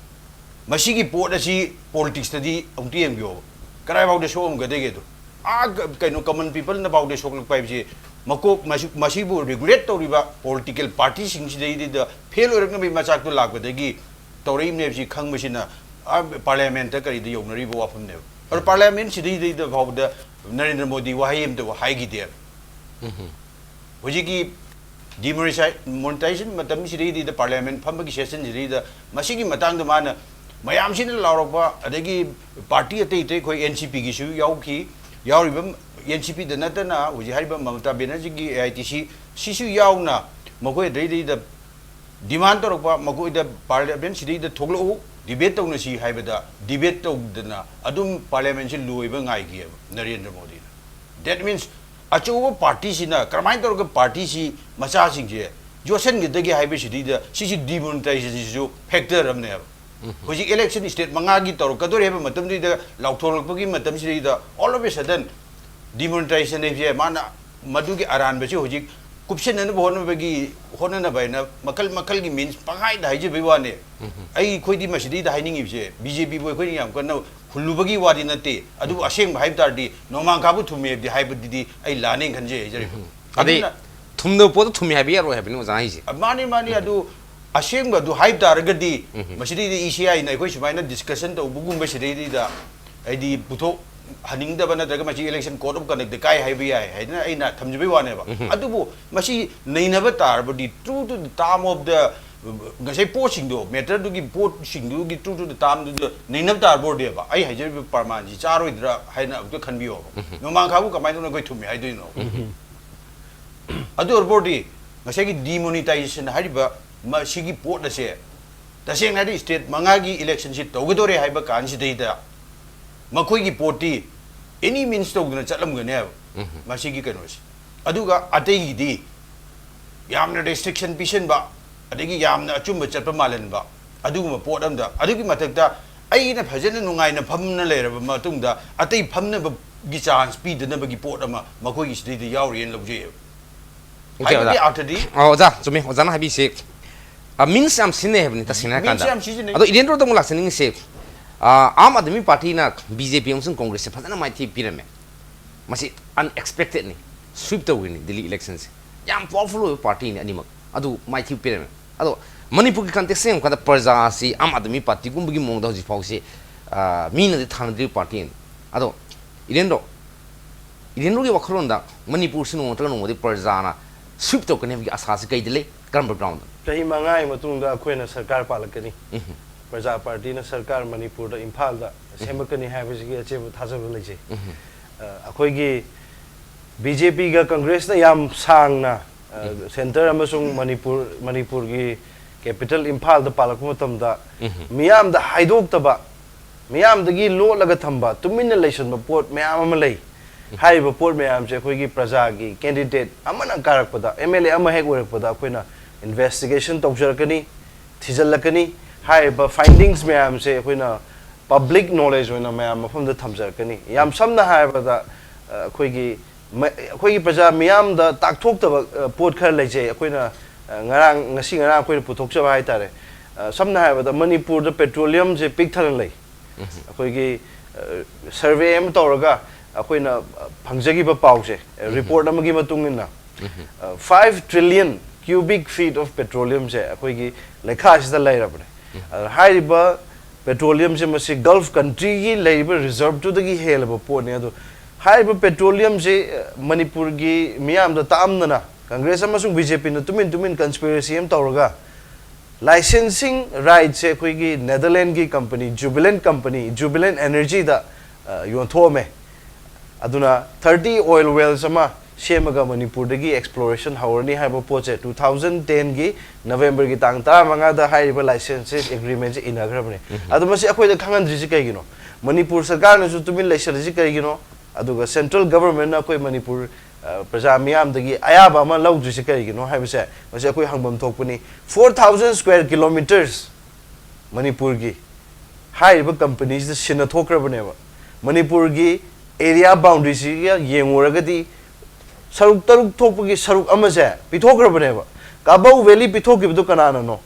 ꯃꯁꯤꯒꯤ ꯄꯣꯠ ꯑꯁꯤ ꯄꯣꯂꯤꯇꯤꯛꯁꯇꯗꯤ ꯑꯃꯨꯛꯇ ꯌꯦꯡꯕꯤꯌꯣꯕ, ꯀꯗꯥꯏꯐꯥꯎꯗ ꯁꯣꯛꯑꯝꯒꯗꯒꯦꯗꯣ꯫ ꯑꯥ ꯀ-, ꯀꯩꯅꯣ, ꯀꯃꯟ ꯄꯤꯄꯜꯅ ꯐꯥꯎꯗ ꯁꯣꯛꯂꯛꯄ ꯍꯥꯏꯕꯁꯤ ꯃꯀꯣꯛ ꯃꯁꯤ- ꯃꯁꯤꯕꯨ ꯔꯤꯒꯨꯂꯦꯠ ꯇꯧꯔꯤꯕ ꯄꯣꯂꯤꯇꯤꯀꯦꯜ ꯄꯥꯔꯇꯤꯁꯤꯡꯁꯤꯗꯩꯗꯨꯗ ꯐꯦꯜ ꯑꯣꯏꯔꯛꯅꯕꯒꯤ ꯃꯆꯥꯛꯇꯨ ꯂꯥꯛꯄꯗꯒꯤ ꯇꯧꯔꯛꯏꯕꯅꯦꯕꯁꯤ ꯈꯪꯕꯁꯤꯅ, ꯑ, ꯄꯥꯔꯂꯤꯌꯥꯃꯦꯟꯠꯇ ꯀꯔꯤꯗ ꯌꯧꯅꯔꯤꯕ ꯋꯥꯐꯝꯅꯦꯕ꯫ ꯑꯗꯣ ꯄꯥꯔꯂꯤꯌꯥꯃꯦꯟꯠꯁꯤꯗꯩꯗꯩꯗ ꯐꯥꯎꯕꯗ ꯅꯔꯦꯟꯗ꯭ꯔ ꯃꯣꯗꯤ ꯋꯥꯍꯩ ꯑꯃꯇꯕꯨ ꯍꯥꯏꯈꯤꯗꯦꯕ꯫ ꯍꯧꯖꯤꯛꯀꯤ ꯗꯤꯃꯣꯅꯤꯇꯥꯏ- ꯃꯣꯅꯤꯇꯥꯏꯖꯦꯁꯟ ꯃꯇꯝꯁꯤꯗꯩꯗ ꯄꯥꯔꯂꯤꯌꯥꯃꯦꯟꯠ ꯐꯝꯕꯒꯤ ꯁꯦꯁꯟꯁꯤꯗꯩꯗ ꯃꯁꯤꯒꯤ ꯃꯇꯥꯡꯗ ꯃꯥꯅ ꯃꯌꯥꯝꯁꯤꯅ ꯂꯥꯎꯔꯛꯄ, ꯑꯗꯒꯤ ꯄꯥꯔꯇꯤ ꯑꯇꯩ ꯑꯇꯩ ꯑꯩꯈꯣꯏ ꯑꯦꯟ ꯁꯤ ꯄꯤꯒꯤꯁꯨ ꯌꯥꯎꯈꯤ, ꯌꯥꯎꯔꯤꯕ ꯑꯦꯟ ꯁꯤ ꯄꯤꯗ ꯅꯠꯇꯅ ꯍꯧꯖꯤꯛ ꯍꯥꯏꯔꯤꯕ ꯃꯃꯇꯥ ꯕꯦꯅꯔꯖꯤꯒꯤ ꯑꯦ ꯑꯥꯏ ꯇꯤ ꯁꯤ ꯁꯤꯁꯨ ꯌꯥꯎꯅ ꯃꯈꯣꯏ ꯑꯗꯩꯗꯩꯗ ꯗꯤꯃꯥꯟ ꯇꯧꯔꯛꯄ, ꯃꯈꯣꯏꯗ ꯄꯥꯔꯂꯤꯌꯥꯃꯦꯟꯠꯁꯤꯗꯩꯗ ꯊꯣꯛꯂꯛꯎ, ꯗꯤꯕꯦꯠ ꯇꯧꯅꯁꯤ ꯍꯥꯏꯕꯗ ꯗꯤꯕꯦꯠ ꯇꯧꯗꯅ ꯑꯗꯨꯝ ꯄꯥꯔꯂꯤꯌꯥꯃꯦꯟꯠꯁꯤ ꯂꯣꯏꯕ ꯉꯥꯏꯈꯤꯑꯕ ꯅꯔꯦꯟꯗ꯭ꯔ ꯃꯣꯗꯤꯅ꯫ That means ꯑꯆꯧꯕ ꯄꯥꯔꯇꯤꯁꯤꯅ ꯀꯔꯝꯍꯥꯏꯅ ꯇꯧꯔꯒ ꯄꯥꯔꯇꯤꯁꯤ ꯃꯆꯥꯁꯤꯡꯁꯦ ꯌꯣꯠꯁꯤꯟꯒꯗꯒꯦ ꯍꯥꯏꯕꯁꯤꯗꯩꯗ ꯁꯤꯁꯤ ꯗꯤꯃꯣꯅꯤꯇꯥꯏꯖꯦꯁꯟꯁꯤꯁꯨ ꯐꯦꯛꯇꯔ ꯑꯃꯅꯦꯕ꯫ ꯍꯧꯖꯤꯛ ꯏꯂꯦꯛꯁꯟ ꯁ꯭ꯇꯦꯠ ꯃꯉꯥꯒꯤ ꯇꯧꯔꯛꯀꯗꯧꯔꯦ ꯍꯥꯏꯕ ꯃꯇꯝꯗꯨꯗ ꯂꯥꯎꯊꯣꯛꯂꯛꯄꯒꯤ ꯃꯇꯝꯁꯤꯗꯩꯗ all of a sudden demonetisation ꯍꯥꯏꯕꯁꯦ ꯃꯥꯅ ꯃꯗꯨꯒꯤ ꯑꯔꯥꯟꯕꯁꯤ ꯍꯧꯖꯤꯛ ꯀꯨꯞꯁꯤꯟꯅꯅꯕ ꯍꯣꯠꯅꯕꯒꯤ ꯍꯣꯠꯅꯅꯕ ꯍꯥꯏꯅ ꯃꯈꯜ ꯃꯈꯜꯒꯤ ꯃꯤꯟꯁ ꯄꯪꯍꯥꯏꯗ ꯍꯥꯏꯖꯕꯩ ꯋꯥꯅꯦ꯫ ꯑꯩꯈꯣꯏꯗꯤ ꯃꯁꯤꯗꯩꯗ ꯍꯥꯏꯅꯤꯡꯉꯤꯕꯁꯦ ꯕꯤ ꯖꯦ ꯄꯤꯕꯨ ꯑꯩꯈꯣꯏꯅ ꯌꯥꯝ ꯀꯟꯅ ꯍꯨꯜꯂꯨꯕꯒꯤ ꯋꯥꯗꯤ ꯅꯠꯇꯦ, ꯑꯗꯨꯕꯨ ꯑꯁꯦꯡꯕ ꯍꯥꯏꯕ ꯇꯥꯔꯗꯤ ꯅꯣꯡꯃꯥꯡꯈꯥꯕꯨ ꯊꯨꯝꯃꯦ ꯍꯥꯏꯕꯗꯤ ꯍꯥꯏꯕꯗꯨꯗꯤ ꯑꯩ ꯂꯥꯟꯅꯦꯅ ꯈꯟꯖꯩ ꯍꯥꯏꯖꯔꯤꯕ꯫ ꯑꯗꯩ ꯑꯗꯨꯅ ꯊꯨꯝꯗꯕ ꯄꯣꯠꯇꯣ ꯊꯨꯝꯃꯦ ꯍꯥꯏꯕ ꯌꯥꯔꯣꯏ ꯍꯥꯏꯕꯅꯤ ꯑꯣꯖꯥ ꯍꯥꯏꯁꯦ꯫ ꯃꯥꯅꯤ, ꯃꯥꯅꯤ, ꯑꯗꯨ ꯑꯁꯦꯡꯕ ꯑꯗꯨ ꯍꯥꯏꯕ ꯇꯥꯔꯒꯗꯤ ꯃꯁꯤꯗꯩꯗ ꯏ ꯁꯤ ꯑꯥꯏꯅ ꯑꯩꯈꯣꯏ ꯁꯨꯃꯥꯏꯅ ꯗꯤꯁꯀꯁꯟ ꯇꯧꯕꯒꯨꯝꯕ ꯁꯤꯗꯩꯗ ꯍꯥꯏꯗꯤ ꯄꯨꯊꯣꯛꯍꯟꯅꯤꯡꯗꯕ ꯅꯠꯇ꯭ꯔꯒ ꯃꯁꯤ ꯏꯂꯦꯛꯁꯟ ꯀꯣꯗ ꯑꯣꯐ ꯀꯟꯗꯛꯇ ꯀꯥꯏ ꯍꯥꯏꯕ ꯌꯥꯏ ꯍꯥꯏꯗꯅ ꯑꯩꯅ ꯊꯝꯖꯕꯩ ꯋꯥꯅꯦꯕ꯫ ꯑꯗꯨꯕꯨ ꯃꯁꯤ ꯅꯩꯅꯕ ꯇꯥꯔꯕꯗꯤ true to the term of the ꯉꯁꯥꯏ ꯄꯣꯠꯁꯤꯡꯗꯣ, ꯃꯦꯇꯔꯗꯨꯒꯤ ꯄꯣꯠꯁꯤꯡꯗꯨꯒꯤ true to the termꯗꯨꯗ ꯅꯩꯅꯕ ꯇꯥꯔꯕ ꯑꯣꯏꯔꯗꯤꯕ ꯑꯩ ꯍꯥꯏꯖꯔꯤꯕ ꯄ꯭ꯔꯃꯥꯟꯁꯤ ꯆꯥꯔꯣꯏꯗ꯭ꯔꯥ ꯍꯥꯏꯅ ꯑꯝꯇ ꯈꯟꯕꯤꯌꯣꯕ꯫ ꯅꯣꯡꯃꯥꯡꯈꯥꯕꯨ ꯀꯃꯥꯏꯅ ꯇꯧꯅ ꯑꯩꯈꯣꯏ ꯊꯨꯝꯃꯤ ꯍꯥꯏꯗꯣꯏꯅꯣ? ꯑꯗꯨ ꯑꯣꯏꯔꯕ ꯑꯣꯏꯔꯗꯤ ꯉꯁꯥꯏꯒꯤ ꯗꯤꯃꯣꯅꯤꯇꯥꯏꯖꯦꯁꯟ ꯍꯥꯏꯔꯤꯕ ꯃꯁꯤꯒꯤ ꯄꯣꯠ ꯑꯁꯦ ꯇꯁꯦꯡꯅ ꯍꯥꯏꯔꯗꯤ ꯁ꯭ꯇꯦꯠ ꯃꯉꯥꯒꯤ ꯏꯂꯦꯛꯁꯟꯁꯤ ꯇꯧꯒꯗꯧꯔꯦ ꯍꯥꯏꯕ ꯀꯥꯟꯁꯤꯗꯩꯗ ꯃꯈꯣꯏꯒꯤ ꯄꯣꯠꯇꯤ ꯑꯦꯅꯤ ꯃꯤꯟꯁ ꯇꯧꯗꯅ ꯆꯠꯂꯝꯒꯅꯦꯕ꯫ ꯃꯁꯤꯒꯤ ꯀꯩꯅꯣꯁꯦ꯫ ꯑꯗꯨꯒ ꯑꯇꯩꯒꯤꯗꯤ ꯌꯥꯝꯅ ꯔꯦꯁꯇ꯭ꯔꯤꯛꯁꯟ ꯄꯤꯁꯤꯟꯕ, ꯑꯗꯒꯤ ꯌꯥꯝꯅ ꯑꯆꯨꯝꯕ ꯆꯠꯄ ꯃꯥꯜꯍꯟꯕ, ꯑꯗꯨꯒꯨꯝꯕ ꯄꯣꯠ ꯑꯃꯗ, ꯑꯗꯨꯒꯤ ꯃꯊꯛꯇ ꯑꯩꯅ ꯐꯖꯅ ꯅꯨꯡꯉꯥꯏꯅ ꯐꯝꯅ ꯂꯩꯔꯕ ꯃꯇꯨꯡꯗ ꯑꯇꯩ ꯐꯝꯅꯕꯒꯤ ꯆꯥꯟꯁ ꯄꯤꯗꯅꯕꯒꯤ ꯄꯣꯠ ꯑꯃ ꯃꯈꯣꯏꯒꯤ ꯁꯤꯗꯩꯗ ꯌꯥꯎꯔꯤꯅ ꯂꯧꯖꯩꯑꯕ꯫ Okay, ꯍꯥꯏꯕꯗꯤ ꯑꯣꯖꯥ꯫ ꯑꯥꯔꯊꯗꯤ ꯑꯣ, ꯑꯣꯖꯥ, ꯆꯨꯝꯃꯦ꯫ ꯑꯣꯖꯥꯅ ꯍꯥꯏꯕꯤꯁꯦ, ꯑ, ꯃꯤꯟꯁ ꯌꯥꯝ ꯁꯤꯖꯤꯟꯅꯩ ꯍꯥꯏꯕꯅꯤ ꯇꯁꯦꯡꯅ ꯃꯤꯟꯁ ꯍꯥꯏꯔꯀꯥꯟꯗ꯫ ꯌꯥꯝ ꯁꯤꯖꯤꯟꯅꯩ꯫ ꯑꯗꯣ ꯏꯗꯦꯟꯗ꯭ꯔꯣꯗ ꯑꯃꯨꯛ ꯂꯥꯛꯆꯅꯤꯡꯉꯤꯁꯦ, ꯑ, ꯑꯥꯝ ꯑꯥꯗꯃꯤ ꯄꯥꯔꯇꯤꯅ ꯕꯤ ꯖꯦ ꯄꯤ ꯑꯃꯁꯨꯡ ꯀꯣꯡꯒ꯭ꯔꯦꯁꯁꯦ ꯐꯖꯅ ꯃꯥꯏꯊꯤꯕ ꯄꯤꯔꯝꯃꯦ꯫ ꯃꯁꯤ ꯑꯟꯑꯦꯛꯁꯄꯦꯛꯇꯦꯗꯅꯤ꯫ ꯁ꯭ꯋꯤꯞ ꯇꯧꯈ꯭ꯔꯤꯅꯤ ꯗꯤꯜꯂꯤ ꯏꯂꯦꯛꯁꯟꯁꯦ꯫ ꯌꯥꯝ ꯄꯋꯥꯔꯐꯨꯜ ꯑꯣꯏꯕ ꯄꯥꯔꯇꯤꯅꯤ ꯑꯅꯤꯃꯛ꯫ ꯑꯗꯨ ꯃꯥꯏꯊꯤꯕ ꯄꯤꯔꯝꯃꯦ꯫ ꯑꯗꯣ ꯃꯅꯤꯄꯨꯔꯒꯤ ꯀꯟꯇꯦꯛꯁꯇ ꯌꯦꯡꯕ ꯀꯥꯟꯗ ꯄ꯭ꯔꯖꯥꯁꯤ ꯑꯥꯝ ꯑꯥꯗꯃꯤ ꯄꯥꯔꯇꯤꯒꯨꯝꯕꯒꯤ ꯃꯑꯣꯡꯗ ꯍꯧꯖꯤꯛ ꯐꯥꯎꯁꯤ, ꯑ, ꯃꯤꯅꯗꯤ ꯊꯥꯅꯗ꯭ꯔꯤꯕ ꯄꯥꯔꯇꯤꯅꯤ꯫ ꯑꯗꯣ ꯏꯔꯦꯟꯗ꯭ꯔꯣ, ꯏꯔꯦꯟꯗ꯭ꯔꯣꯒꯤ ꯋꯥꯈꯜꯂꯣꯟꯗ ꯃꯅꯤꯄꯨꯔꯁꯤ ꯅꯣꯡꯃ ꯅꯠꯇ꯭ꯔꯒ ꯅꯣꯡꯃꯗꯤ ꯄ꯭ꯔꯖꯥꯅ ꯁ꯭ꯋꯤꯞ ꯇꯧꯔꯛꯀꯅꯤ ꯍꯥꯏꯕꯒꯤ ꯑꯁꯥꯁꯤ ꯀꯩꯗ ꯂꯩ? ꯀꯔꯝꯕ ꯒ꯭ꯔꯥꯎꯟꯗ? ꯆꯍꯤ ꯃꯉꯥꯒꯤ ꯃꯇꯨꯡꯗ ꯑꯩꯈꯣꯏꯅ ꯁꯔꯀꯥꯔ ꯄꯥꯜꯂꯛꯀꯅꯤ꯫ ꯄ꯭ꯔꯖꯥ ꯄꯥꯔꯇꯤꯅ ꯁꯔꯀꯥꯔ ꯃꯅꯤꯄꯨꯔꯗ, ꯏꯝꯐꯥꯜꯗ ꯁꯦꯝꯃꯛꯀꯅꯤ ꯍꯥꯏꯕꯁꯤꯒꯤ ꯑꯆꯦꯠꯄ ꯊꯥꯖꯕ ꯂꯩꯖꯩ꯫ ꯑ, ꯑꯩꯈꯣꯏꯒꯤ ꯕꯤ ꯖꯦ ꯄꯤꯒ ꯀꯪꯒ꯭ꯔꯦꯁꯅ ꯌꯥꯝ ꯁꯥꯡꯅ, ꯑ, ꯁꯦꯟꯇꯔ ꯑꯃꯁꯨꯡ ꯃꯅꯤꯄꯨꯔ, ꯃꯅꯤꯄꯨꯔꯒꯤ ꯀꯦꯄꯤꯇꯦꯜ ꯏꯝꯐꯥꯜꯗ ꯄꯥꯜꯂꯛꯄ ꯃꯇꯝꯗ ꯃꯤꯌꯥꯝꯗ ꯍꯥꯏꯗꯣꯛꯇꯕ, ꯃꯤꯌꯥꯝꯗꯒꯤ ꯂꯣꯠꯂꯒ ꯊꯝꯕ, ꯇꯨꯃꯤꯟꯅ ꯂꯩꯁꯟꯕ ꯄꯣꯠ ꯃꯌꯥꯝ ꯑꯃ ꯂꯩ꯫ ꯍꯥꯏꯔꯤꯕ ꯄꯣꯠ ꯃꯌꯥꯝꯁꯦ ꯑꯩꯈꯣꯏꯒꯤ ꯄ꯭ꯔꯖꯥꯒꯤ ꯀꯦꯟꯗꯤꯗꯦꯠ ꯑꯃꯅ ꯀꯥꯔꯛꯄꯗ, ꯑꯦꯝ ꯑꯦꯜ ꯑꯦ ꯑꯃ ꯍꯦꯛ ꯑꯣꯏꯔꯛꯄꯗ ꯑꯩꯈꯣꯏꯅ ꯏꯟꯚꯦꯁꯇꯤꯒꯦꯁꯟ ꯇꯧꯖꯔꯛꯀꯅꯤ, ꯊꯤꯖꯤꯜꯂꯛꯀꯅꯤ꯫ ꯍꯥꯏꯔꯤꯕ ꯐꯥꯏꯟꯗꯤꯡꯁ ꯃꯌꯥꯝꯁꯦ ꯑꯩꯈꯣꯏꯅ ꯄꯕ꯭ꯂꯤꯛ ꯅꯣꯂꯦꯖ ꯑꯣꯏꯅ ꯃꯌꯥꯝ ꯃꯐꯝꯗ ꯊꯝꯖꯔꯛꯀꯅꯤ꯫ ꯌꯥꯝ ꯁꯝꯅ ꯍꯥꯏꯔꯕꯗ, ꯑ, ꯑꯩꯈꯣꯏꯒꯤ ꯃ-, ꯑꯩꯈꯣꯏꯒꯤ ꯄ꯭ꯔꯖꯥ ꯃꯤꯌꯥꯝꯗ ꯇꯥꯛꯊꯣꯛꯇꯕ, ꯑ, ꯄꯣꯠ ꯈꯔ ꯂꯩꯖꯩ꯫ ꯑꯩꯈꯣꯏꯅ, ꯑ, ꯉꯔꯥꯡ, ꯉꯁꯤ ꯉꯔꯥꯡ ꯑꯩꯈꯣꯏꯅ ꯄꯨꯊꯣꯛꯆꯕ ꯍꯥꯏꯇꯥꯔꯦ꯫ ꯑ, ꯁꯝꯅ ꯍꯥꯏꯔꯕꯗ ꯃꯅꯤꯄꯨꯔꯗ ꯄꯦꯇ꯭ꯔꯣꯂꯤꯌꯝꯁꯦ ꯄꯤꯛ ꯊꯟꯅ ꯂꯩ꯫ ꯑꯩꯈꯣꯏꯒꯤ, ꯑ, ꯁꯔꯚꯦ ꯑꯃ ꯇꯧꯔꯒ ꯑꯩꯈꯣꯏꯅ, ꯑ, ꯐꯪꯖꯈꯤꯕ ꯄꯥꯎꯁꯦ, ꯑ, ꯔꯤꯄꯣꯔꯠ ꯑꯃꯒꯤ ꯃꯇꯨꯡ ꯏꯟꯅ, ꯑ, five trillion cubic feet of petroleumꯁꯦ ꯑꯩꯈꯣꯏꯒꯤ ꯂꯩꯈꯥꯁꯤꯗ ꯂꯩꯔꯕꯅꯦ꯫ ꯑꯗ ꯍꯥꯏꯔꯤꯕ ꯄꯦꯇ꯭ꯔꯣꯂꯤꯌꯝꯁꯦ ꯃꯁꯤ ꯒꯜꯐ ꯀꯟꯇ꯭ꯔꯤꯒꯤ ꯂꯩꯔꯤꯕ ꯔꯤꯖꯔꯕꯇꯨꯗꯒꯤ ꯍꯦꯜꯂꯕ ꯄꯣꯠꯅꯤ꯫ ꯑꯗꯣ ꯍꯥꯏꯔꯤꯕ ꯄꯦꯇ꯭ꯔꯣꯂꯤꯌꯝꯁꯦ, ꯑ, ꯃꯅꯤꯄꯨꯔꯒꯤ ꯃꯤꯌꯥꯝꯗ ꯇꯥꯛꯑꯝꯗꯅ ꯀꯪꯒ꯭ꯔꯦꯁ ꯑꯃꯁꯨꯡ ꯕꯤ ꯖꯦ ꯄꯤꯅ ꯇꯨꯃꯤꯟ ꯇꯨꯃꯤꯟ ꯀꯟꯁꯄꯤꯔꯦꯁꯤ ꯑꯃ ꯇꯧꯔꯒ ꯂꯥꯏꯁꯦꯟꯁꯤꯡ ꯔꯥꯏꯠꯁꯦ ꯑꯩꯈꯣꯏꯒꯤ ꯅꯦꯗꯔꯂꯦꯟꯒꯤ ꯀꯝꯄꯅꯤ ꯖꯨꯕꯤꯂꯦꯟ ꯀꯝꯄꯅꯤ, ꯖꯨꯕꯤꯂꯦꯟ ꯑꯦꯅꯔꯖꯤꯗ, ꯑ, ꯌꯣꯟꯊꯣꯛꯑꯝꯃꯦ꯫ ꯑꯗꯨꯅ thirty oil wells ꯑꯃ ꯁꯦꯝꯃꯒ ꯃꯅꯤꯄꯨꯔꯗꯒꯤ ꯑꯦꯛꯁꯄ꯭ꯂꯣꯔꯦꯁꯟ ꯍꯧꯔꯅꯤ ꯍꯥꯏꯕ ꯄꯣꯠꯁꯦ two thousand tenꯒꯤ ꯅꯕꯦꯝꯕꯔꯒꯤ ꯇꯥꯡ ꯇꯔꯥꯃꯉꯥꯗ ꯍꯥꯏꯔꯤꯕ ꯂꯥꯏꯁꯦꯟꯁꯁꯦ ꯑꯦꯒ꯭ꯔꯤꯃꯦꯟꯁꯦ ꯏꯟꯅꯈ꯭ꯔꯕꯅꯦ꯫ ꯑꯗꯣ ꯃꯁꯤ ꯑꯩꯈꯣꯏꯗ ꯈꯪꯍꯟꯗ꯭ꯔꯤꯁꯤ ꯀꯩꯒꯤꯅꯣ? ꯃꯅꯤꯄꯨꯔ ꯁꯔꯀꯥꯔꯅꯁꯨ ꯇꯨꯃꯤꯟ ꯂꯩꯁꯜꯂꯤꯁꯤ ꯀꯩꯒꯤꯅꯣ? ꯑꯗꯨꯒ ꯁꯦꯟꯇ꯭ꯔꯦꯜ ꯒꯚꯔꯟꯃꯦꯟꯠꯅ ꯑꯩꯈꯣꯏ ꯃꯅꯤꯄꯨꯔ, ꯑ, ꯄ꯭ꯔꯖꯥ ꯃꯤꯌꯥꯝꯗꯒꯤ ꯑꯌꯥꯕ ꯑꯃ ꯂꯧꯗ꯭ꯔꯤꯁꯤ ꯀꯔꯤꯒꯤꯅꯣ ꯍꯥꯏꯕꯁꯦ ꯃꯁꯤ ꯑꯩꯈꯣꯏ ꯍꯪꯐꯝ ꯊꯣꯛꯄꯅꯤ꯫ Four thousand square kilometres ꯃꯅꯤꯄꯨꯔꯒꯤ ꯍꯥꯏꯔꯤꯕ ꯀꯝꯄꯅꯤꯁꯤꯗ ꯁꯤꯟꯅꯊꯣꯛꯈ꯭ꯔꯕꯅꯦꯕ꯫ ꯃꯅꯤꯄꯨꯔꯒꯤ ꯑꯦꯔꯤꯌꯥ ꯕꯥꯎꯟꯗꯔꯤꯁꯤꯒ ꯌꯦꯡꯉꯨꯔꯒꯗꯤ ꯁꯔꯨꯛ ꯇꯔꯨꯛ ꯊꯣꯛꯄꯒꯤ ꯁꯔꯨꯛ ꯑꯃꯁꯦ ꯄꯤꯊꯣꯛꯈ꯭ꯔꯕꯅꯦꯕ꯫ ꯀꯥꯕꯧ ꯚꯦꯂꯤ ꯄꯤꯊꯣꯛꯈꯤꯕꯗꯨ ꯀꯅꯥꯅꯅꯣ?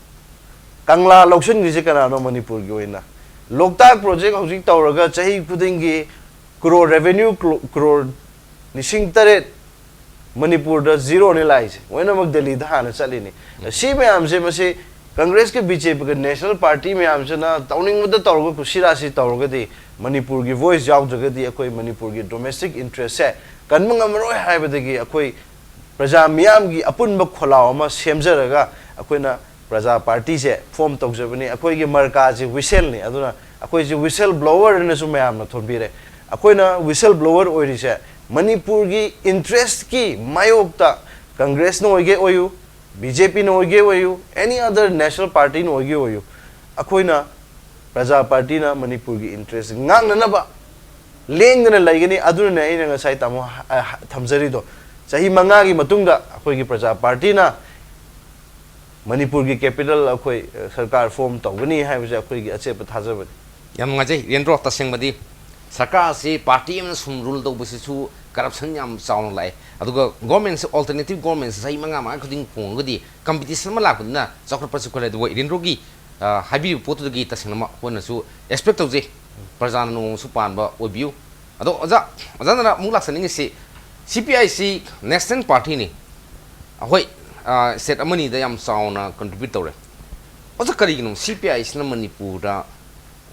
ꯀꯪꯂꯥ ꯂꯧꯁꯤꯟꯈ꯭ꯔꯤꯁꯦ ꯀꯅꯥꯅꯣ ꯃꯅꯤꯄꯨꯔꯒꯤ ꯑꯣꯏꯅ? ꯂꯣꯛꯇꯥꯛ ꯄ꯭ꯔꯣꯖꯦꯛ ꯍꯧꯖꯤꯛ ꯇꯧꯔꯒ ꯆꯍꯤ ꯈꯨꯗꯤꯡꯒꯤ ꯀ꯭ꯔꯣꯔ ꯔꯦꯚꯦꯅ꯭ꯌꯨ ꯀ꯭ꯔꯣ-, ꯀ꯭ꯔꯣꯔ ꯂꯤꯁꯤꯡ ꯇꯔꯦꯠ ꯃꯅꯤꯄꯨꯔꯗ ꯖꯤꯔꯣꯅꯤ ꯂꯥꯛꯏꯁꯦ, ꯂꯣꯏꯅꯃꯛ ꯗꯦꯜꯂꯤꯗ ꯍꯥꯟꯅ ꯆꯠꯂꯤꯅꯤ꯫ ꯁꯤ ꯃꯌꯥꯝꯁꯦ, ꯃꯁꯤ ꯀꯪꯒ꯭ꯔꯦꯁꯀ ꯕꯤ ꯖꯦ ꯄꯤꯒ ꯅꯦꯁꯅꯦꯜ ꯄꯥꯔꯇꯤ ꯃꯌꯥꯝꯁꯤꯅ ꯇꯧꯅꯤꯡꯕꯗ ꯇꯧꯔꯒ, ꯀꯨꯁꯤꯔꯥꯁꯤ ꯇꯧꯔꯒꯗꯤ, ꯃꯅꯤꯄꯨꯔꯒꯤ ꯚꯣꯏꯁ ꯌꯥꯎꯗ꯭ꯔꯒꯗꯤ ꯑꯩꯈꯣꯏ ꯃꯅꯤꯄꯨꯔꯒꯤ ꯗꯣꯃꯦꯁꯇꯤꯛ ꯏꯟꯇꯔꯦꯁꯁꯦ ꯀꯟꯕ ꯉꯝꯃꯔꯣꯏ ꯍꯥꯏꯕꯗꯒꯤ, ꯑꯩꯈꯣꯏ ꯄ꯭ꯔꯖꯥ ꯃꯤꯌꯥꯝꯒꯤ ꯑꯄꯨꯟꯕ ꯈꯣꯜꯂꯥꯎ ꯑꯃ ꯁꯦꯝꯖꯔꯒ ꯑꯩꯈꯣꯏꯅ ꯄ꯭ꯔꯖꯥ ꯄꯥꯔꯇꯤꯁꯦ ꯐꯣꯝ ꯇꯧꯖꯕꯅꯤ꯫ ꯑꯩꯈꯣꯏꯒꯤ ꯃꯔꯀꯥꯁꯦ ꯋꯤꯁꯦꯜꯅꯤ꯫ ꯑꯗꯨꯅ ꯑꯩꯈꯣꯏꯁꯦ ꯋꯤꯁꯦꯜ ꯕ꯭ꯂꯣꯋꯔ ꯍꯥꯏꯅꯁꯨ ꯃꯌꯥꯝꯅ ꯊꯣꯟꯕꯤꯔꯦ꯫ ꯑꯩꯈꯣꯏꯅ ꯋꯤꯁꯦꯜ ꯕ꯭ꯂꯣꯋꯔ ꯑꯣꯏꯔꯤꯁꯦ ꯃꯅꯤꯄꯨꯔꯒꯤ ꯏꯟꯇꯔꯦꯁꯀꯤ ꯃꯥꯌꯣꯛꯇ, ꯀꯪꯒ꯭ꯔꯦꯁꯅ ꯑꯣꯏꯒꯦ ꯑꯣꯏꯌꯨ, ꯕꯤ ꯖꯦ ꯄꯤꯅ ꯑꯣꯏꯒꯦ ꯑꯣꯏꯌꯨ, ꯑꯦꯅꯤ ꯑꯗꯔ ꯅꯦꯁꯅꯦꯜ ꯄꯥꯔꯇꯤꯅ ꯑꯣꯏꯒꯦ ꯑꯣꯏꯌꯨ, ꯑꯩꯈꯣꯏꯅ ꯄ꯭ꯔꯖꯥ ꯄꯥꯔꯇꯤꯅ ꯃꯅꯤꯄꯨꯔꯒꯤ ꯏꯟꯇꯔꯦꯁ ꯉꯥꯛꯅꯅꯕ ꯂꯦꯡꯗꯅ ꯂꯩꯒꯅꯤ꯫ ꯑꯗꯨꯅꯅꯦ ꯑꯩꯅ ꯉꯁꯥꯏ ꯇꯥꯃꯣ ꯍ-, ꯍ-, ꯊꯝꯖꯔꯤꯗꯣ, ꯆꯍꯤ ꯃꯉꯥꯒꯤ ꯃꯇꯨꯡꯗ ꯑꯩꯈꯣꯏꯒꯤ ꯄ꯭ꯔꯖꯥ ꯄꯥꯔꯇꯤꯅ ꯃꯅꯤꯄꯨꯔꯒꯤ ꯀꯦꯄꯤꯇꯦꯜ ꯑꯩꯈꯣꯏ, ꯑ, ꯁꯔꯀꯥꯔ ꯐꯣꯝ ꯇꯧꯒꯅꯤ ꯍꯥꯏꯕꯁꯦ ꯑꯩꯈꯣꯏꯒꯤ ꯑꯆꯦꯠꯄ ꯊꯥꯖꯕꯅꯤ꯫ ꯌꯥꯝ ꯅꯨꯡꯉꯥꯏꯖꯩ, ꯔꯦꯟꯗ꯭ꯔꯣ꯫ ꯇꯁꯦꯡꯕꯗꯤ ꯁꯔꯀꯥꯔ ꯑꯁꯤ ꯄꯥꯔꯇꯤ ꯑꯃꯅ ꯁꯨꯝ ꯔꯨꯜ ꯇꯧꯕꯁꯤꯁꯨ ꯀꯔꯞꯁꯟ ꯌꯥꯝ ꯆꯥꯎꯅ ꯂꯥꯛꯑꯦ꯫ ꯑꯗꯨꯒ ꯒꯣꯔꯃꯦꯟꯁꯦ, ꯑꯜꯇꯔꯅꯦꯇꯤꯞ ꯒꯣꯔꯃꯦꯟꯁꯦ ꯆꯍꯤ ꯃꯉꯥ, ꯃꯉꯥ ꯈꯨꯗꯤꯡ ꯍꯣꯡꯉꯒꯗꯤ ꯀꯝꯄꯤꯇꯤꯁꯟ ꯑꯃ ꯂꯥꯛꯄꯅꯤꯅ ꯆꯥꯎꯈꯠꯄꯁꯨ ꯈꯔ ꯂꯩ꯫ ꯑꯗꯨꯒ ꯔꯦꯟꯗ꯭ꯔꯣꯒꯤ, ꯑ, ꯍꯥꯏꯕꯤꯔꯤꯕ ꯄꯣꯠꯇꯨꯗꯒꯤ ꯇꯁꯦꯡꯅꯃꯛ ꯑꯩꯈꯣꯏꯅꯁꯨ ꯑꯦꯛꯁꯄꯦꯛ ꯇꯧꯖꯩ꯫ ꯄ꯭ꯔꯖꯥꯅ ꯅꯣꯡꯃꯁꯨ ꯄꯥꯟꯕ ꯑꯣꯏꯕꯤꯌꯨ꯫ ꯑꯗꯣ ꯑꯣꯖꯥ, ꯑꯣꯖꯥꯅ ꯑꯃꯨꯛ ꯂꯥꯛꯆꯅꯤꯡꯉꯤꯁꯤ, ꯁꯤ ꯄꯤ ꯑꯥꯏ ꯁꯤ ꯅꯦꯁꯅꯦꯜ ꯄꯥꯔꯇꯤꯅꯤ꯫ ꯑꯩꯈꯣꯏ, ꯑ, ꯁ꯭ꯇꯦꯠ ꯑꯃꯅꯤꯗ ꯌꯥꯝ ꯆꯥꯎꯅ ꯀꯟꯇ꯭ꯔꯤꯕ꯭ꯌꯨꯠ ꯇꯧꯔꯦ꯫ ꯑꯣꯖꯥ, ꯀꯔꯤꯒꯤꯅꯣ ꯁꯤ ꯄꯤ ꯑꯥꯏ ꯁꯤꯅ ꯃꯅꯤꯄꯨꯔꯗ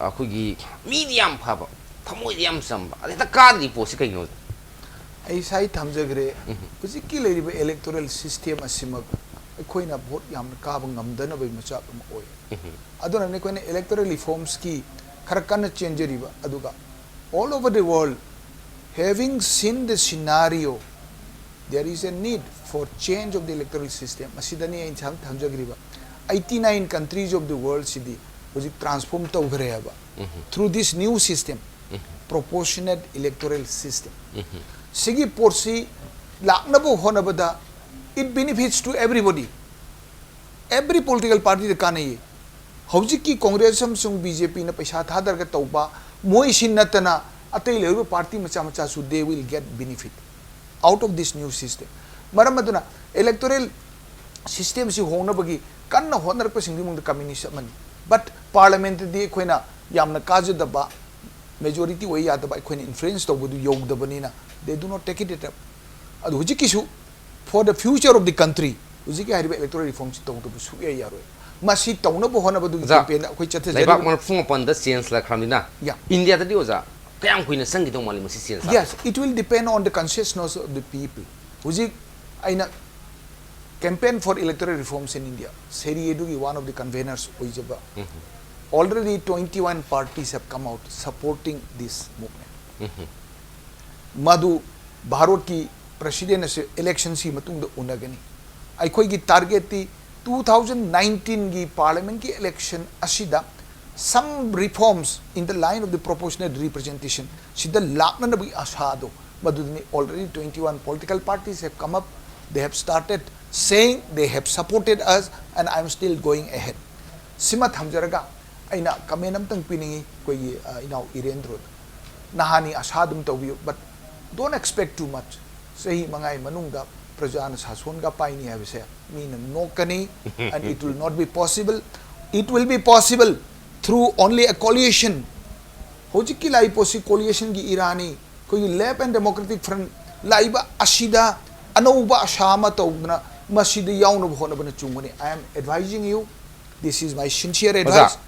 ꯑꯩꯈꯣꯏꯒꯤ ꯃꯤꯗꯤ ꯌꯥꯝ ꯐꯕ, ꯊꯃꯣꯏꯗꯤ ꯌꯥꯝ ꯆꯝꯕ, ꯑꯗ ꯍꯦꯛꯇ ꯀꯥꯗ꯭ꯔꯤ ꯄꯣꯠꯁꯤ ꯀꯩꯒꯤꯅꯣ? ꯑꯩ ꯉꯁꯥꯏ ꯊꯝꯖꯈ꯭ꯔꯦ꯫ ꯎꯝ꯫ ꯍꯧꯖꯤꯛꯀꯤ ꯂꯩꯔꯤꯕ ꯏꯂꯦꯛꯇꯣꯔꯦꯜ ꯁꯤꯁꯇꯦꯝ ꯑꯁꯤꯃꯛ ꯑꯩꯈꯣꯏꯅ ꯚꯣꯠ ꯌꯥꯝꯅ ꯀꯥꯕ ꯉꯝꯗꯅꯕꯒꯤ ꯃꯆꯥꯛ ꯑꯃ ꯑꯣꯏ꯫ ꯎꯝ꯫ ꯑꯗꯨꯅꯅꯦ ꯑꯩꯈꯣꯏꯅ ꯏꯂꯦꯛꯇꯣꯔꯦꯜ ꯔꯤꯐꯣꯔꯝꯁꯀꯤ ꯈꯔ ꯀꯟꯅ ꯆꯦꯟꯖꯔꯤꯕ꯫ ꯑꯗꯨꯒ all over the world, having seen the scenario, there is a need for change of the electoral system. ꯃꯁꯤꯗꯅꯤ ꯑꯩꯅ ꯊꯝ-, ꯊꯝꯖꯈ꯭ꯔꯤꯕ eighty nine countries of the world ꯁꯤꯗꯤ ꯍꯧꯖꯤꯛ ꯇ꯭ꯔꯥꯟꯁꯐꯣꯔꯝ ꯇꯧꯈ꯭ꯔꯦ ꯍꯥꯏꯕ꯫ ꯎꯝ꯫ Through this new system, um. Proportionate electoral system. ꯎꯝ꯫ ꯁꯤꯒꯤ ꯄꯣꯠꯁꯤ ꯂꯥꯛꯅꯕ ꯍꯣꯠꯅꯕꯗ, it benefits to everybody. Every political party ꯗ ꯀꯥꯟꯅꯩꯌꯦ꯫ ꯍꯧꯖꯤꯛꯀꯤ ꯀꯣꯡꯒ꯭ꯔꯦꯁ ꯑꯃꯁꯨꯡ ꯕꯤ ꯖꯦ ꯄꯤꯅ ꯄꯩꯁꯥ ꯊꯥꯗꯔꯒ ꯇꯧꯕ, ꯃꯣꯏꯁꯤ ꯅꯠꯇꯅ ꯑꯇꯩ ꯂꯩꯔꯤꯕ ꯄꯥꯔꯇꯤ ꯃꯆꯥ ꯃꯆꯥꯁꯨ, they will get benefit out of this new system. ꯃꯔꯝ ꯑꯗꯨꯅ ꯏꯂꯦꯛꯇꯣꯔꯦꯜ ꯁꯤꯁꯇꯦꯝꯁꯤ ꯍꯣꯡꯅꯕꯒꯤ ꯀꯟꯅ ꯍꯣꯠꯅꯔꯛꯄꯁꯤꯡꯗꯨꯒꯤ ꯃꯅꯨꯡꯗ ꯀꯝꯃ꯭ꯌꯨꯅꯤꯁ ꯑꯃꯅꯤ꯫ But ꯄꯥꯔꯂꯤꯌꯥꯃꯦꯟꯠꯇꯗꯤ ꯑꯩꯈꯣꯏꯅ ꯌꯥꯝꯅ ꯀꯥꯖꯗꯕ, ꯃꯦꯖꯣꯔꯤꯇꯤ ꯑꯣꯏ ꯌꯥꯗꯕ, ꯑꯩꯈꯣꯏꯅ ꯏꯟꯐ꯭ꯂꯨꯌꯦꯟꯁ ꯇꯧꯕꯗꯨ ꯌꯧꯗꯕꯅꯤꯅ, they do not take it up. ꯑꯗꯨ ꯍꯧꯖꯤꯛꯀꯤꯁꯨ, for the future of the country, ꯍꯧꯖꯤꯛꯀꯤ ꯍꯥꯏꯔꯤꯕ electoral reformꯁꯤ ꯇꯧꯗꯕ ꯁꯨꯛꯌꯥ ꯌꯥꯔꯣꯏ꯫ ꯃꯁꯤ ꯇꯧꯅꯕ ꯍꯣꯠꯅꯕꯗꯨꯒꯤ ꯑꯣꯖꯥ, campaignꯗ ꯑꯩꯈꯣꯏ ꯂꯩꯕꯥꯛ ꯆꯠꯊꯖꯔꯤꯕ ꯃꯔꯐꯨ ꯃꯥꯄꯟꯗ change ꯂꯥꯛꯈ꯭ꯔꯕꯅꯤꯅ, Yeah. ꯏꯟꯗꯤꯌꯥꯗꯗꯤ ꯑꯣꯖꯥ ꯀꯌꯥꯝ ꯀꯨꯏꯅ ꯆꯪꯈꯤꯗꯧ ꯃꯥꯜꯂꯤ ꯃꯁꯤ change ꯂꯥꯛꯄ? Yes, it will depend on the consciousness of the people. ꯍꯧꯖꯤꯛ ꯑꯩꯅ campaign for electoral reforms in India, ꯁꯦꯔꯤꯑꯦꯗꯨꯒꯤ one of the conveners ꯑꯣꯏꯖꯕ, already twenty-one parties have come out supporting this movement. ꯃꯗꯨ ꯚꯥꯔꯠꯀꯤ president ꯑꯁꯤ electionꯁꯤ ꯃꯇꯨꯡꯗ ꯎꯅꯒꯅꯤ꯫ ꯑꯩꯈꯣꯏꯒꯤ targetꯇꯤ two thousand nineteenꯒꯤ parliamentꯀꯤ election ꯑꯁꯤꯗ some reforms in the line of the proportional representation ꯁꯤꯗ ꯂꯥꯛꯅꯅꯕꯒꯤ ꯑꯁꯥꯗꯣ ꯃꯗꯨꯗꯅꯤ꯫ Already twenty-one political parties have come up, they have started saying they have supported us, and I am still going ahead. ꯁꯤꯃ ꯊꯝꯖꯔꯒ ꯑꯩꯅ comment ꯑꯝꯇꯪ ꯄꯤꯅꯤꯡꯉꯤ ꯑꯩꯈꯣꯏꯒꯤ, ꯑ, ꯏꯅꯥꯎ ꯏꯔꯦꯟꯗ꯭ꯔꯣꯗ꯫ ꯅꯍꯥꯅꯤ ꯑꯁꯥ ꯑꯗꯨꯝ ꯇꯧꯕꯤꯌꯨ, but don't expect too much. ꯆꯍꯤ ꯃꯉꯥꯒꯤ ꯃꯅꯨꯡꯗ ꯄ꯭ꯔꯖꯥꯅ ꯁꯥꯁꯣꯟꯒ ꯄꯥꯏꯅꯤ ꯍꯥꯏꯕꯁꯦ ꯃꯤꯅ ꯅꯣꯛꯀꯅꯤ, and it will not be possible. It will be possible through only a coalition. ꯍꯧꯖꯤꯛꯀꯤ ꯂꯥꯛꯏ ꯄꯣꯠꯁꯤ coalitionꯒꯤ ꯏꯔꯥꯅꯤ꯫ ꯑꯩꯈꯣꯏꯒꯤ Left and Democratic Front ꯂꯥꯛꯏꯕ ꯑꯁꯤꯗ ꯑꯅꯧꯕ ꯑꯁꯥ ꯑꯃ ꯇꯧꯗꯅ ꯃꯁꯤꯗ ꯌꯥꯎꯅꯕ ꯍꯣꯠꯅꯕꯅ ꯆꯨꯝꯒꯅꯤ꯫ I am advising you. This is my sincere ꯑꯣꯖꯥ, advice.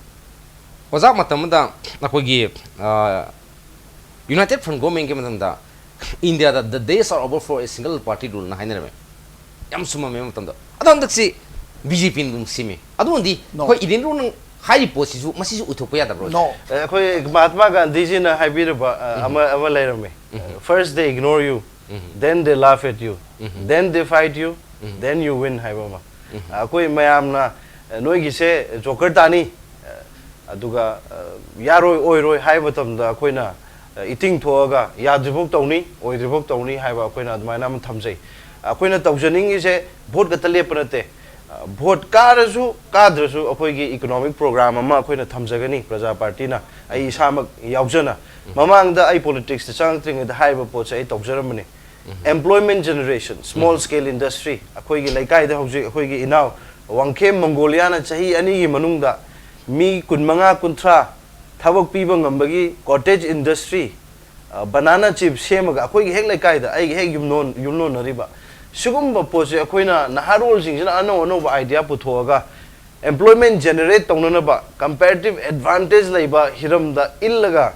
ꯑꯣꯖꯥ, ꯃꯇꯝ ꯑꯃꯗ ꯑꯩꯈꯣꯏꯒꯤ, ꯑ, United Front Governmentꯀꯤ ꯃꯇꯝꯗ ꯏꯟꯗꯤꯌꯥꯗ "The days are over for a single party ruleꯅ ꯍꯥꯏꯅꯔꯝꯃꯦ꯫ ꯌꯥꯝ ꯆꯨꯝꯃꯝꯃꯦ ꯃꯇꯝꯗ꯫ ꯑꯗꯣ ꯍꯟꯗꯛꯁꯤ BJPꯅ ꯑꯗꯨꯝ ꯁꯤꯝꯃꯤ꯫ ꯑꯗꯨꯅꯗꯤ No. ꯑꯩꯈꯣꯏ ꯏꯔꯦꯟꯗ꯭ꯔꯣꯅ ꯍꯥꯏꯔꯤꯕ ꯄꯣꯠꯁꯤꯁꯨ, ꯃꯁꯤꯁꯨ ꯎꯊꯣꯛꯄ ꯌꯥꯗꯕ꯭ꯔꯣ? No. ꯑꯩꯈꯣꯏ ꯃꯍꯥꯇꯃꯥ ꯒꯥꯟꯙꯤꯖꯤꯅ ꯍꯥꯏꯕꯤꯔꯕ ꯑ, ꯑꯃ ꯑꯃ ꯂꯩꯔꯝꯃꯦ꯫ "First they ignore you, then they laugh at you, then they fight you, then you win" ꯍꯥꯏꯕ ꯑꯃ꯫ ꯑꯩꯈꯣꯏ ꯃꯌꯥꯝꯅ, ꯑ, "ꯅꯣꯏꯒꯤꯁꯦ ꯖꯣꯀꯔ ꯇꯥꯅꯤ", ꯑ, ꯑꯗꯨꯒ, ꯑ, "ꯌꯥꯔꯣꯏ ꯑꯣꯏꯔꯣꯏ" ꯍꯥꯏꯕ ꯃꯇꯝꯗ ꯑꯩꯈꯣꯏꯅ, ꯑ, ꯏꯇꯤꯡ ꯊꯣꯛꯑꯒ "ꯌꯥꯗ꯭ꯔꯤꯐꯥꯎ ꯇꯧꯅꯤ, ꯑꯣꯏꯗ꯭ꯔꯤꯐꯥꯎ ꯇꯧꯅꯤ" ꯍꯥꯏꯕ ꯑꯩꯈꯣꯏꯅ ꯑꯗꯨꯃꯥꯏꯅ ꯑꯃ ꯊꯝꯖꯩ꯫ ꯑꯩꯈꯣꯏꯅ ꯇꯧꯖꯅꯤꯡꯉꯤꯁꯦ ꯚꯣꯠ ꯈꯛꯇ ꯂꯦꯞꯄ ꯅꯠꯇꯦ꯫ ꯑ, ꯚꯣꯠ ꯀꯥꯔꯁꯨ ꯀꯥꯗ꯭ꯔꯁꯨ ꯑꯩꯈꯣꯏꯒꯤ economic program ꯑꯃ ꯑꯩꯈꯣꯏꯅ ꯊꯝꯖꯒꯅꯤ ꯄ꯭ꯔꯖꯥ ꯄꯥꯔꯇꯤꯅ, ꯑꯩ ꯏꯁꯥꯃꯛ ꯌꯥꯎꯖꯅ꯫ ꯃꯃꯥꯡꯗ ꯑꯩ politicsꯇ ꯆꯪꯉꯛꯇ꯭ꯔꯤꯉꯩꯗ ꯍꯥꯏꯔꯤꯕ ꯄꯣꯠꯁꯦ ꯑꯩ ꯇꯧꯖꯔꯝꯕꯅꯤ꯫ Employment generation, small scale industry, ꯑꯩꯈꯣꯏꯒꯤ ꯂꯩꯀꯥꯏꯗ ꯍꯧꯖꯤꯛ ꯑꯩꯈꯣꯏꯒꯤ ꯏꯅꯥꯎ ꯋꯥꯡꯈꯦꯝ ꯃꯪꯒꯣꯂꯤꯌꯥꯅ ꯆꯍꯤ ꯑꯅꯤꯒꯤ ꯃꯅꯨꯡꯗ ꯃꯤ ꯀꯨꯟꯃꯉꯥ ꯀꯨꯟꯊ꯭ꯔꯥ ꯊꯕꯛ ꯄꯤꯕ ꯉꯝꯕꯒꯤ cottage industry, ꯕꯅꯥꯅꯥ ꯆꯤꯞ ꯁꯦꯝꯃꯒ ꯑꯩꯈꯣꯏꯒꯤ ꯍꯦꯛ ꯂꯩꯀꯥꯏꯗ ꯑꯩꯒꯤ ꯍꯦꯛ ꯌꯨꯝꯂꯣꯟ ꯌꯨꯝꯂꯣꯟꯅꯔꯤꯕ ꯁꯤꯒꯨꯝꯕ ꯄꯣꯠꯁꯦ ꯑꯩꯈꯣꯏꯅ ꯅꯍꯥꯔꯣꯜꯁꯤꯡꯁꯤꯅ ꯑꯅꯧ ꯑꯅꯧꯕ ꯑꯥꯏꯗꯤꯌꯥ ꯄꯨꯊꯣꯛꯑꯒ employment generate ꯇꯧꯅꯅꯕ comparative advantage ꯂꯩꯕ ꯍꯤꯔꯝꯗ ꯏꯜꯂꯒ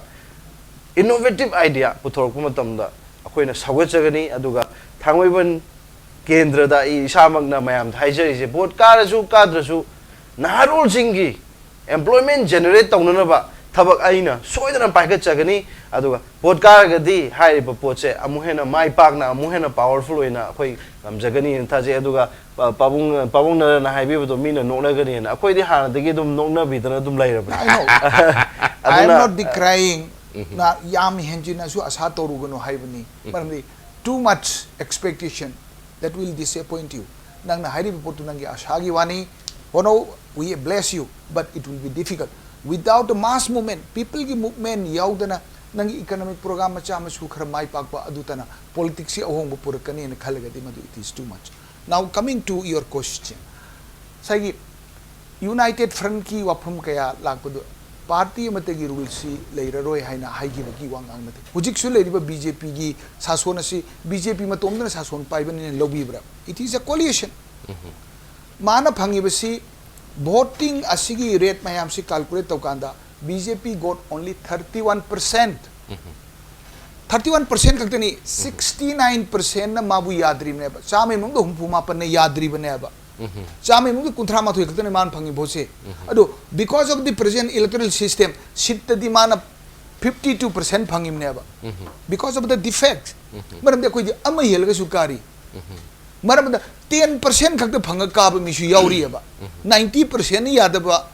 innovative idea ꯄꯨꯊꯣꯔꯛꯄ ꯃꯇꯝꯗ ꯑꯩꯈꯣꯏꯅ ꯁꯧꯒꯠꯆꯒꯅꯤ꯫ ꯑꯗꯨꯒ ꯊꯥꯡꯃꯩꯕꯟ ꯀꯦꯟꯗ꯭ꯔꯗ ꯑꯩ ꯏꯁꯥꯃꯛꯅ ꯃꯌꯥꯝꯗ ꯍꯥꯏꯖꯔꯤꯁꯦ, ꯚꯣꯠ ꯀꯥꯔꯁꯨ ꯀꯥꯗ꯭ꯔꯁꯨ ꯅꯍꯥꯔꯣꯜꯁꯤꯡꯒꯤ employment generate ꯇꯧꯅꯅꯕ ꯊꯕꯛ ꯑꯩꯅ ꯁꯣꯏꯗꯅ ꯄꯥꯏꯈꯠꯆꯒꯅꯤ꯫ ꯑꯗꯨꯒ ꯚꯣꯠ ꯀꯥꯔꯒꯗꯤ ꯍꯥꯏꯔꯤꯕ ꯄꯣꯠꯁꯦ ꯑꯃꯨꯛ ꯍꯦꯟꯅ ꯃꯥꯏ ꯄꯥꯛꯅ, ꯑꯃꯨꯛ ꯍꯦꯟꯅ powerful ꯑꯣꯏꯅ ꯑꯩꯈꯣꯏ ꯉꯝꯖꯒꯅꯤꯅ ꯊꯥꯖꯩ꯫ ꯑꯗꯨꯒ ꯄꯥꯕꯨꯡ ꯄꯥꯕꯨꯡ ꯅꯔꯅ ꯍꯥꯏꯕꯤꯕꯗꯣ ꯃꯤꯅ ꯅꯣꯛꯅꯒꯅꯤꯅ, ꯑꯩꯈꯣꯏꯗꯤ ꯍꯥꯟꯅꯗꯒꯤ ꯑꯗꯨꯝ ꯅꯣꯛꯅꯕꯤꯗꯅ ꯑꯗꯨꯝ ꯂꯩꯔꯕꯅꯤ꯫ I know. I am not decrying. ꯅ ꯌꯥꯝ ꯍꯦꯟꯖꯤꯟꯅꯁꯨ ꯑꯁꯥ ꯇꯧꯔꯨꯒꯅꯨ ꯍꯥꯏꯕꯅꯤ꯫ ꯃꯔꯝꯗꯤ too much expectation, that will disappoint you. ꯅꯪꯅ ꯍꯥꯏꯔꯤꯕ ꯄꯣꯠꯇꯨ ꯅꯪꯒꯤ ꯑꯁꯥꯒꯤ ꯋꯥꯅꯤ꯫ ꯍꯣꯠꯅꯧ, we bless you, but it will be difficult. Without a mass movement, people ꯒꯤ movement ꯌꯥꯎꯗꯅ ꯅꯪꯒꯤ economic program ꯃꯆꯥ ꯃꯁꯨ ꯈꯔ ꯃꯥꯏ ꯄꯥꯛꯄ ꯑꯗꯨꯇꯅ politics ꯁꯤ ꯑꯍꯣꯡꯕ ꯄꯨꯔꯛꯀꯅꯤꯅ ꯈꯜꯂꯒꯗꯤ ꯃꯗꯨ it is too much. Now coming to your question, ꯉꯁꯥꯏꯒꯤ United Front ꯀꯤ ꯋꯥꯐꯝ ꯀꯌꯥ ꯂꯥꯛꯄꯗꯨ party ꯑꯃꯠꯇꯒꯤ rule ꯁꯤ ꯂꯩꯔꯔꯣꯏ ꯍꯥꯏꯅ ꯍꯥꯏꯈꯤꯕꯒꯤ ꯋꯥ ꯉꯥꯡꯅꯗꯦ꯫ ꯍꯧꯖꯤꯛꯁꯨ ꯂꯩꯔꯤꯕ BJP ꯒꯤ ꯁꯥꯁꯣꯟ ꯑꯁꯤ BJP ꯃꯇꯣꯝꯗꯅ ꯁꯥꯁꯣꯟ ꯄꯥꯏꯕꯅꯤꯅ ꯂꯧꯕꯤꯕ꯭ꯔꯥ? It is a coalition. ꯃꯥꯅ ꯐꯪꯉꯤꯕꯁꯤ, voting ꯑꯁꯤꯒꯤ rate ꯃꯌꯥꯝꯁꯤ calculate ꯇꯧꯀꯥꯟꯗ BJP got only thirty one percent. Thirty one percent ꯈꯛꯇꯅꯤ, sixty nine percent ꯅ ꯃꯥꯕꯨ ꯌꯥꯗ꯭ꯔꯤꯕꯅꯦꯕ꯫ ꯆꯥꯝꯃꯒꯤ ꯃꯅꯨꯡꯗ ꯍꯨꯝꯐꯨ ꯃꯥꯄꯟꯅ ꯌꯥꯗ꯭ꯔꯤꯕꯅꯦꯕ꯫ ꯆꯥꯝꯃꯒꯤ ꯃꯅꯨꯡꯗ ꯀꯨꯟꯊ꯭ꯔꯥ ꯃꯥꯊꯣꯏ ꯈꯛꯇꯅꯤ ꯃꯥꯅ ꯐꯪꯉꯤ ꯚꯣꯠꯁꯦ꯫ ꯑꯗꯣ because of the present electoral system, seat ꯇꯗꯤ ꯃꯥꯅ fifty two percent ꯐꯪꯉꯤꯕꯅꯦꯕ꯫ Because of the defect. ꯃꯔꯝꯗꯤ ꯑꯩꯈꯣꯏꯗꯤ ꯑꯃ ꯍꯦꯜꯂꯒꯁꯨ ꯀꯥꯔꯤ꯫ ꯃꯔꯝ ꯑꯗꯨꯅ ten percent ꯈꯛꯇ ꯐꯪꯉ ꯀꯥꯕ ꯃꯤꯁꯨ ꯌꯥꯎꯔꯤꯑꯕ꯫ Ninety percent ꯌꯥꯗꯕ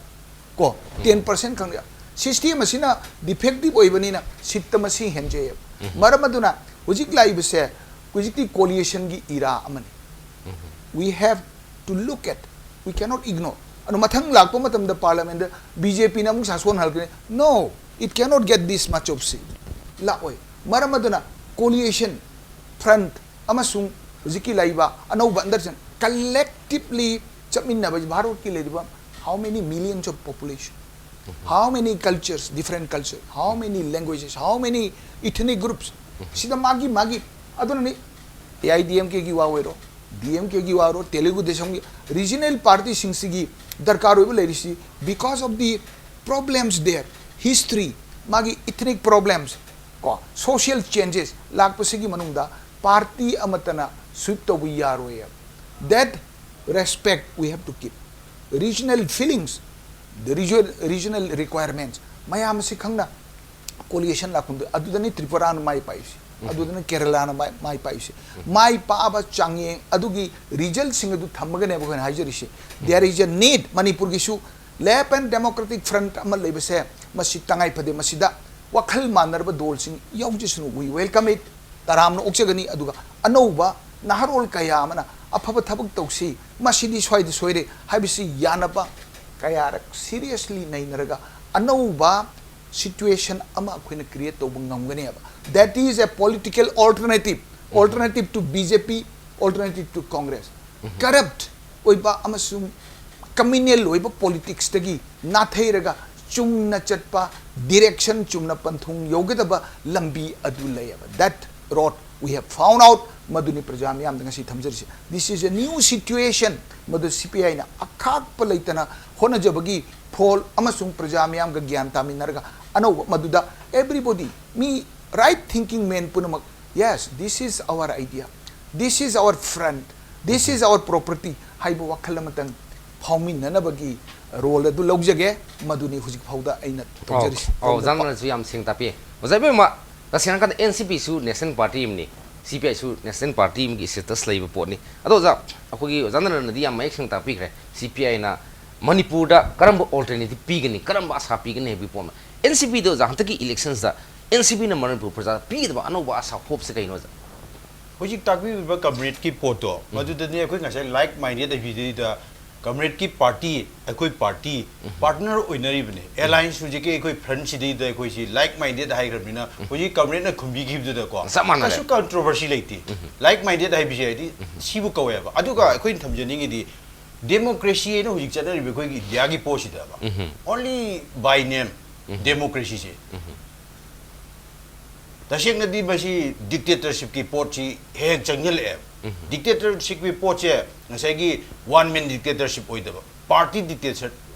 ꯀꯣ, ten percent ꯈꯪꯗꯦ꯫ System ꯑꯁꯤꯅ defective ꯑꯣꯏꯕꯅꯤꯅ seat ꯇ ꯃꯁꯤꯡ ꯍꯦꯟꯖꯩꯑꯕ꯫ ꯃꯔꯝ ꯑꯗꯨꯅ ꯍꯧꯖꯤꯛ ꯂꯥꯛꯏꯕꯁꯦ ꯍꯧꯖꯤꯛꯇꯤ coalition ꯒꯤ era ꯑꯃꯅꯤ꯫ We have to look at, we cannot ignore. ꯑꯗꯣ ꯃꯊꯪ ꯂꯥꯛꯄ ꯃꯇꯝꯗ parliament ꯗ BJP ꯅ ꯑꯃꯨꯛ ꯁꯥꯁꯣꯟ ꯍꯜꯂꯛꯀꯅꯤ? No, it cannot get this much of seat. ꯂꯥꯛꯑꯣꯏ꯫ ꯃꯔꯝ ꯑꯗꯨꯅ coalition, front ꯑꯃꯁꯨꯡ ꯍꯧꯖꯤꯛꯀꯤ ꯂꯩꯕ ꯑꯅꯧꯕ understanding collectively ꯆꯠꯃꯤꯟꯅꯕ ꯚꯥꯔꯠꯀꯤ ꯂꯩꯔꯤꯕ how many millions of population? How many cultures, different culture, how many languages, how many ethnic groups? ꯁꯤꯗ ꯃꯥꯒꯤ ꯃꯥꯒꯤ ꯑꯗꯨꯅꯅꯤ ꯑꯦ ꯑꯥꯏ ꯗꯤ ꯑꯦꯝ ꯀꯦꯒꯤ ꯋꯥ ꯑꯣꯏꯔꯣ, ꯗꯤ ꯑꯦꯝ ꯀꯦꯒꯤ ꯋꯥ ꯑꯣꯏꯔꯣ, ꯇꯦꯂꯨꯒꯨ ꯗꯦꯁꯝꯒꯤ ꯔꯤꯖꯅꯦꯜ ꯄꯥꯔꯇꯤꯁꯤꯡꯁꯤꯒꯤ ꯗꯔꯀꯥꯔ ꯑꯣꯏꯕ ꯂꯩꯔꯤꯁꯤ, because of the problems there, history, ꯃꯥꯒꯤ ethnic problems, ꯀꯣ, social changes ꯂꯥꯛꯄꯁꯤꯒꯤ ꯃꯅꯨꯡꯗ ꯄꯥꯔꯇꯤ ꯑꯃꯠꯇꯅ ꯁ꯭ꯋꯤꯞ ꯇꯧꯕ ꯌꯥꯔꯣꯏ꯫ That respect we have to keep. Regional feelings, the region, regional requirements, ꯃꯌꯥꯝ ꯑꯁꯤ ꯈꯪꯅ ꯀꯣꯂꯤꯌꯦꯁꯟ ꯂꯥꯛꯐꯝꯗ ꯑꯗꯨꯗꯅꯤ ꯇ꯭ꯔꯤꯄꯨꯔꯥꯅ ꯃꯥꯏ ꯄꯥꯛꯏꯁꯦ, ꯑꯗꯨꯗꯅ ꯀꯦꯔꯂꯥꯅ ꯃꯥꯏ ꯃꯥꯏ ꯄꯥꯛꯏꯁꯦ꯫ ꯃꯥꯏ ꯄꯥꯛꯑꯕ ꯆꯥꯡꯌꯦꯡ ꯑꯗꯨꯒꯤ ꯔꯤꯖꯜꯁꯤꯡ ꯑꯗꯨ ꯊꯝꯃꯒꯅꯦꯕ ꯑꯩꯈꯣꯏꯅ ꯍꯥꯏꯖꯔꯤꯁꯦ꯫ There is a need, ꯃꯅꯤꯄꯨꯔꯒꯤꯁꯨ Left and Democratic Front ꯑꯃ ꯂꯩꯕꯁꯦ ꯃꯁꯤ ꯇꯉꯥꯏ ꯐꯗꯦ꯫ ꯃꯁꯤꯗ ꯋꯥꯈꯜ ꯃꯥꯟꯅꯔꯕ ꯗꯣꯜꯁꯤꯡ ꯌꯥꯎꯖꯁꯅꯨ, we welcome it, ꯇꯔꯥꯝꯅ ꯑꯣꯛꯆꯒꯅꯤ꯫ ꯑꯗꯨꯒ ꯑꯅꯧꯕ ꯅꯍꯥꯔꯣꯜ ꯀꯌꯥ ꯑꯃꯅ ꯑꯐꯕ ꯊꯕꯛ ꯇꯧꯁꯤ, ꯃꯁꯤꯗꯤ ꯁ꯭ꯋꯥꯏꯗ ꯁꯣꯏꯔꯦ ꯍꯥꯏꯕꯁꯤ ꯌꯥꯅꯕ ꯀꯌꯥꯔꯛ ꯁꯤꯔꯤꯌꯁꯂꯤ ꯅꯩꯅꯔꯒ ꯑꯅꯧꯕ ꯁꯤꯆꯨꯋꯦꯁꯟ ꯑꯃ ꯑꯩꯈꯣꯏꯅ ꯀ꯭ꯔꯤꯌꯦꯠ ꯇꯧꯕ ꯉꯝꯒꯅꯦꯕ꯫ That is a political alternative, alternative to B J P, alternative to Congress. Corrupt ꯑꯣꯏꯕ ꯑꯃꯁꯨꯡ ꯀꯃ꯭ꯌꯨꯅꯦꯜ ꯑꯣꯏꯕ ꯄꯣꯂꯤꯇꯤꯛꯁꯇꯒꯤ ꯅꯥꯊꯩꯔꯒ ꯆꯨꯝꯅ ꯆꯠꯄ, ꯗꯤꯔꯦꯛꯁꯟ ꯆꯨꯝꯅ ꯄꯟꯊꯨꯡ ꯌꯧꯒꯗꯕ ꯂꯝꯕꯤ ꯑꯗꯨ ꯂꯩꯌꯦꯕ꯫ That road we have found out, ꯃꯗꯨꯅꯤ ꯄ꯭ꯔꯖꯥ ꯃꯤꯌꯥꯝꯗ ꯉꯁꯤ ꯊꯝꯖꯔꯤꯁꯤ꯫ This is a new situation, ꯃꯗꯨ C P I ꯅ ꯑꯈꯥꯛꯄ ꯂꯩꯇꯅ ꯍꯣꯠꯅꯖꯕꯒꯤ ꯐꯣꯜ ꯑꯃꯁꯨꯡ ꯄ꯭ꯔꯖꯥ ꯃꯤꯌꯥꯝꯒ ꯒ꯭ꯌꯥꯟ ꯇꯥꯃꯤꯟꯅꯔꯒ ꯑꯅꯧꯕ ꯃꯗꯨꯗ everybody, ꯃꯤ right thinking man ꯄꯨꯝꯅꯃꯛ, "Yes, this is our idea, this is our front, this is our property" ꯍꯥꯏꯕ ꯋꯥꯈꯜ ꯑꯃꯇꯪ ꯐꯥꯎꯃꯤꯟꯅꯅꯕꯒꯤ ꯔꯣꯜ ꯑꯗꯨ ꯂꯧꯖꯒꯦ꯫ ꯃꯗꯨꯅꯤ ꯍꯧꯖꯤꯛ ꯐꯥꯎꯗ ꯑꯩꯅ ꯇꯧꯖꯔꯤꯁꯤ꯫ ꯑꯣꯖꯥꯅꯁꯨ ꯌꯥꯝ ꯁꯦꯡꯅ ꯇꯥꯛꯄꯤ꯫ ꯑꯣꯖꯥ ꯏꯕꯦꯝꯃ, ꯇꯁꯦꯡꯅ ꯍꯥꯏꯔꯀꯥꯟꯗ N C P ꯁꯨ national party ꯑꯃꯅꯤ, C P I ꯁꯨ national party ꯑꯃꯒꯤ status ꯂꯩꯕ ꯄꯣꯠꯅꯤ꯫ ꯑꯗꯣ ꯑꯣꯖꯥ, ꯑꯩꯈꯣꯏꯒꯤ ꯑꯣꯖꯥ ꯅꯔꯟꯅꯗꯤ ꯌꯥꯝ ꯃꯌꯦꯛ ꯁꯦꯡꯅ ꯇꯥꯛꯄꯤꯈ꯭ꯔꯦ, C P I ꯅ ꯃꯅꯤꯄꯨꯔꯗ ꯀꯔꯝꯕ alternative ꯄꯤꯒꯅꯤ, ꯀꯔꯝꯕ ꯑꯁꯥ ꯄꯤꯒꯅꯤ ꯍꯥꯏꯕꯒꯤ ꯄꯣꯠ ꯑꯃ꯫ N C P ꯗ ꯑꯣꯖꯥ, ꯍꯟꯗꯛꯀꯤ elections ꯗ N C P ꯅ ꯃꯅꯤꯄꯨꯔ ꯄ꯭ꯔꯖꯥꯗ ꯄꯤꯒꯗꯕ ꯑꯅꯧꯕ ꯑꯁꯥ hope ꯁꯦ ꯀꯩꯅꯣ ꯑꯣꯖꯥ? ꯍꯧꯖꯤꯛ ꯇꯥꯛꯄꯤꯔꯤꯕ ꯀꯝꯔꯦꯗꯀꯤ ꯄꯣꯠꯇꯣ, ꯃꯗꯨꯗꯅꯤ ꯑꯩꯈꯣꯏ ꯉꯁꯥꯏ like minded ꯍꯥꯏꯕꯤꯗꯩꯗ ꯀꯝꯔꯦꯗꯀꯤ ꯄꯥꯔꯇꯤ, ꯑꯩꯈꯣꯏ ꯄꯥꯔꯇꯤ ꯄꯥꯔꯠꯅꯔ ꯑꯣꯏꯅꯔꯤꯕꯅꯦ꯫ ꯑꯦꯂꯥꯏꯟꯁ ꯍꯧꯖꯤꯛꯀꯤ ꯑꯩꯈꯣꯏ ꯐ꯭ꯔꯟꯁꯤꯗꯩꯗ ꯑꯩꯈꯣꯏꯁꯤ like minded ꯍꯥꯏꯈ꯭ꯔꯕꯅꯤꯅ, ꯍꯧꯖꯤꯛ ꯀꯝꯔꯦꯗꯅ ꯈꯨꯝꯕꯤꯈꯤꯕꯗꯨꯗꯀꯣ ꯆꯞ ꯃꯥꯟꯅꯔꯦ꯫ ꯀꯩꯁꯨ ꯀꯟꯇ꯭ꯔꯣꯚꯔꯁꯤ ꯂꯩꯇꯦ꯫ Like minded ꯍꯥꯏꯕꯁꯦ ꯍꯥꯏꯗꯤ ꯁꯤꯕꯨ ꯀꯧꯋꯦꯕ꯫ ꯑꯗꯨꯒ ꯑꯩꯈꯣꯏꯅ ꯊꯝꯖꯅꯤꯡꯉꯤꯗꯤ ꯗꯦꯃꯣꯀ꯭ꯔꯦꯁꯤ ꯍꯥꯏꯅ ꯍꯧꯖꯤꯛ ꯆꯠꯅꯔꯤꯕ ꯑꯩꯈꯣꯏꯒꯤ ꯏꯟꯗꯤꯌꯥꯒꯤ ꯄꯣꯠꯁꯤꯗꯕ, only by name democracy ꯁꯦ꯫ ꯇꯁꯦꯡꯅꯗꯤ ꯃꯁꯤ dictatorship ꯀꯤ ꯄꯣꯠꯁꯤ ꯍꯦꯛ ꯍꯦꯛ ꯆꯪꯁꯤꯜꯂꯛꯑꯦꯕ꯫ Dictatorship ꯀꯤ ꯄꯣꯠꯁꯦ ꯉꯁꯥꯏꯒꯤ one man dictatorship ꯑꯣꯏꯗꯕ, party dictator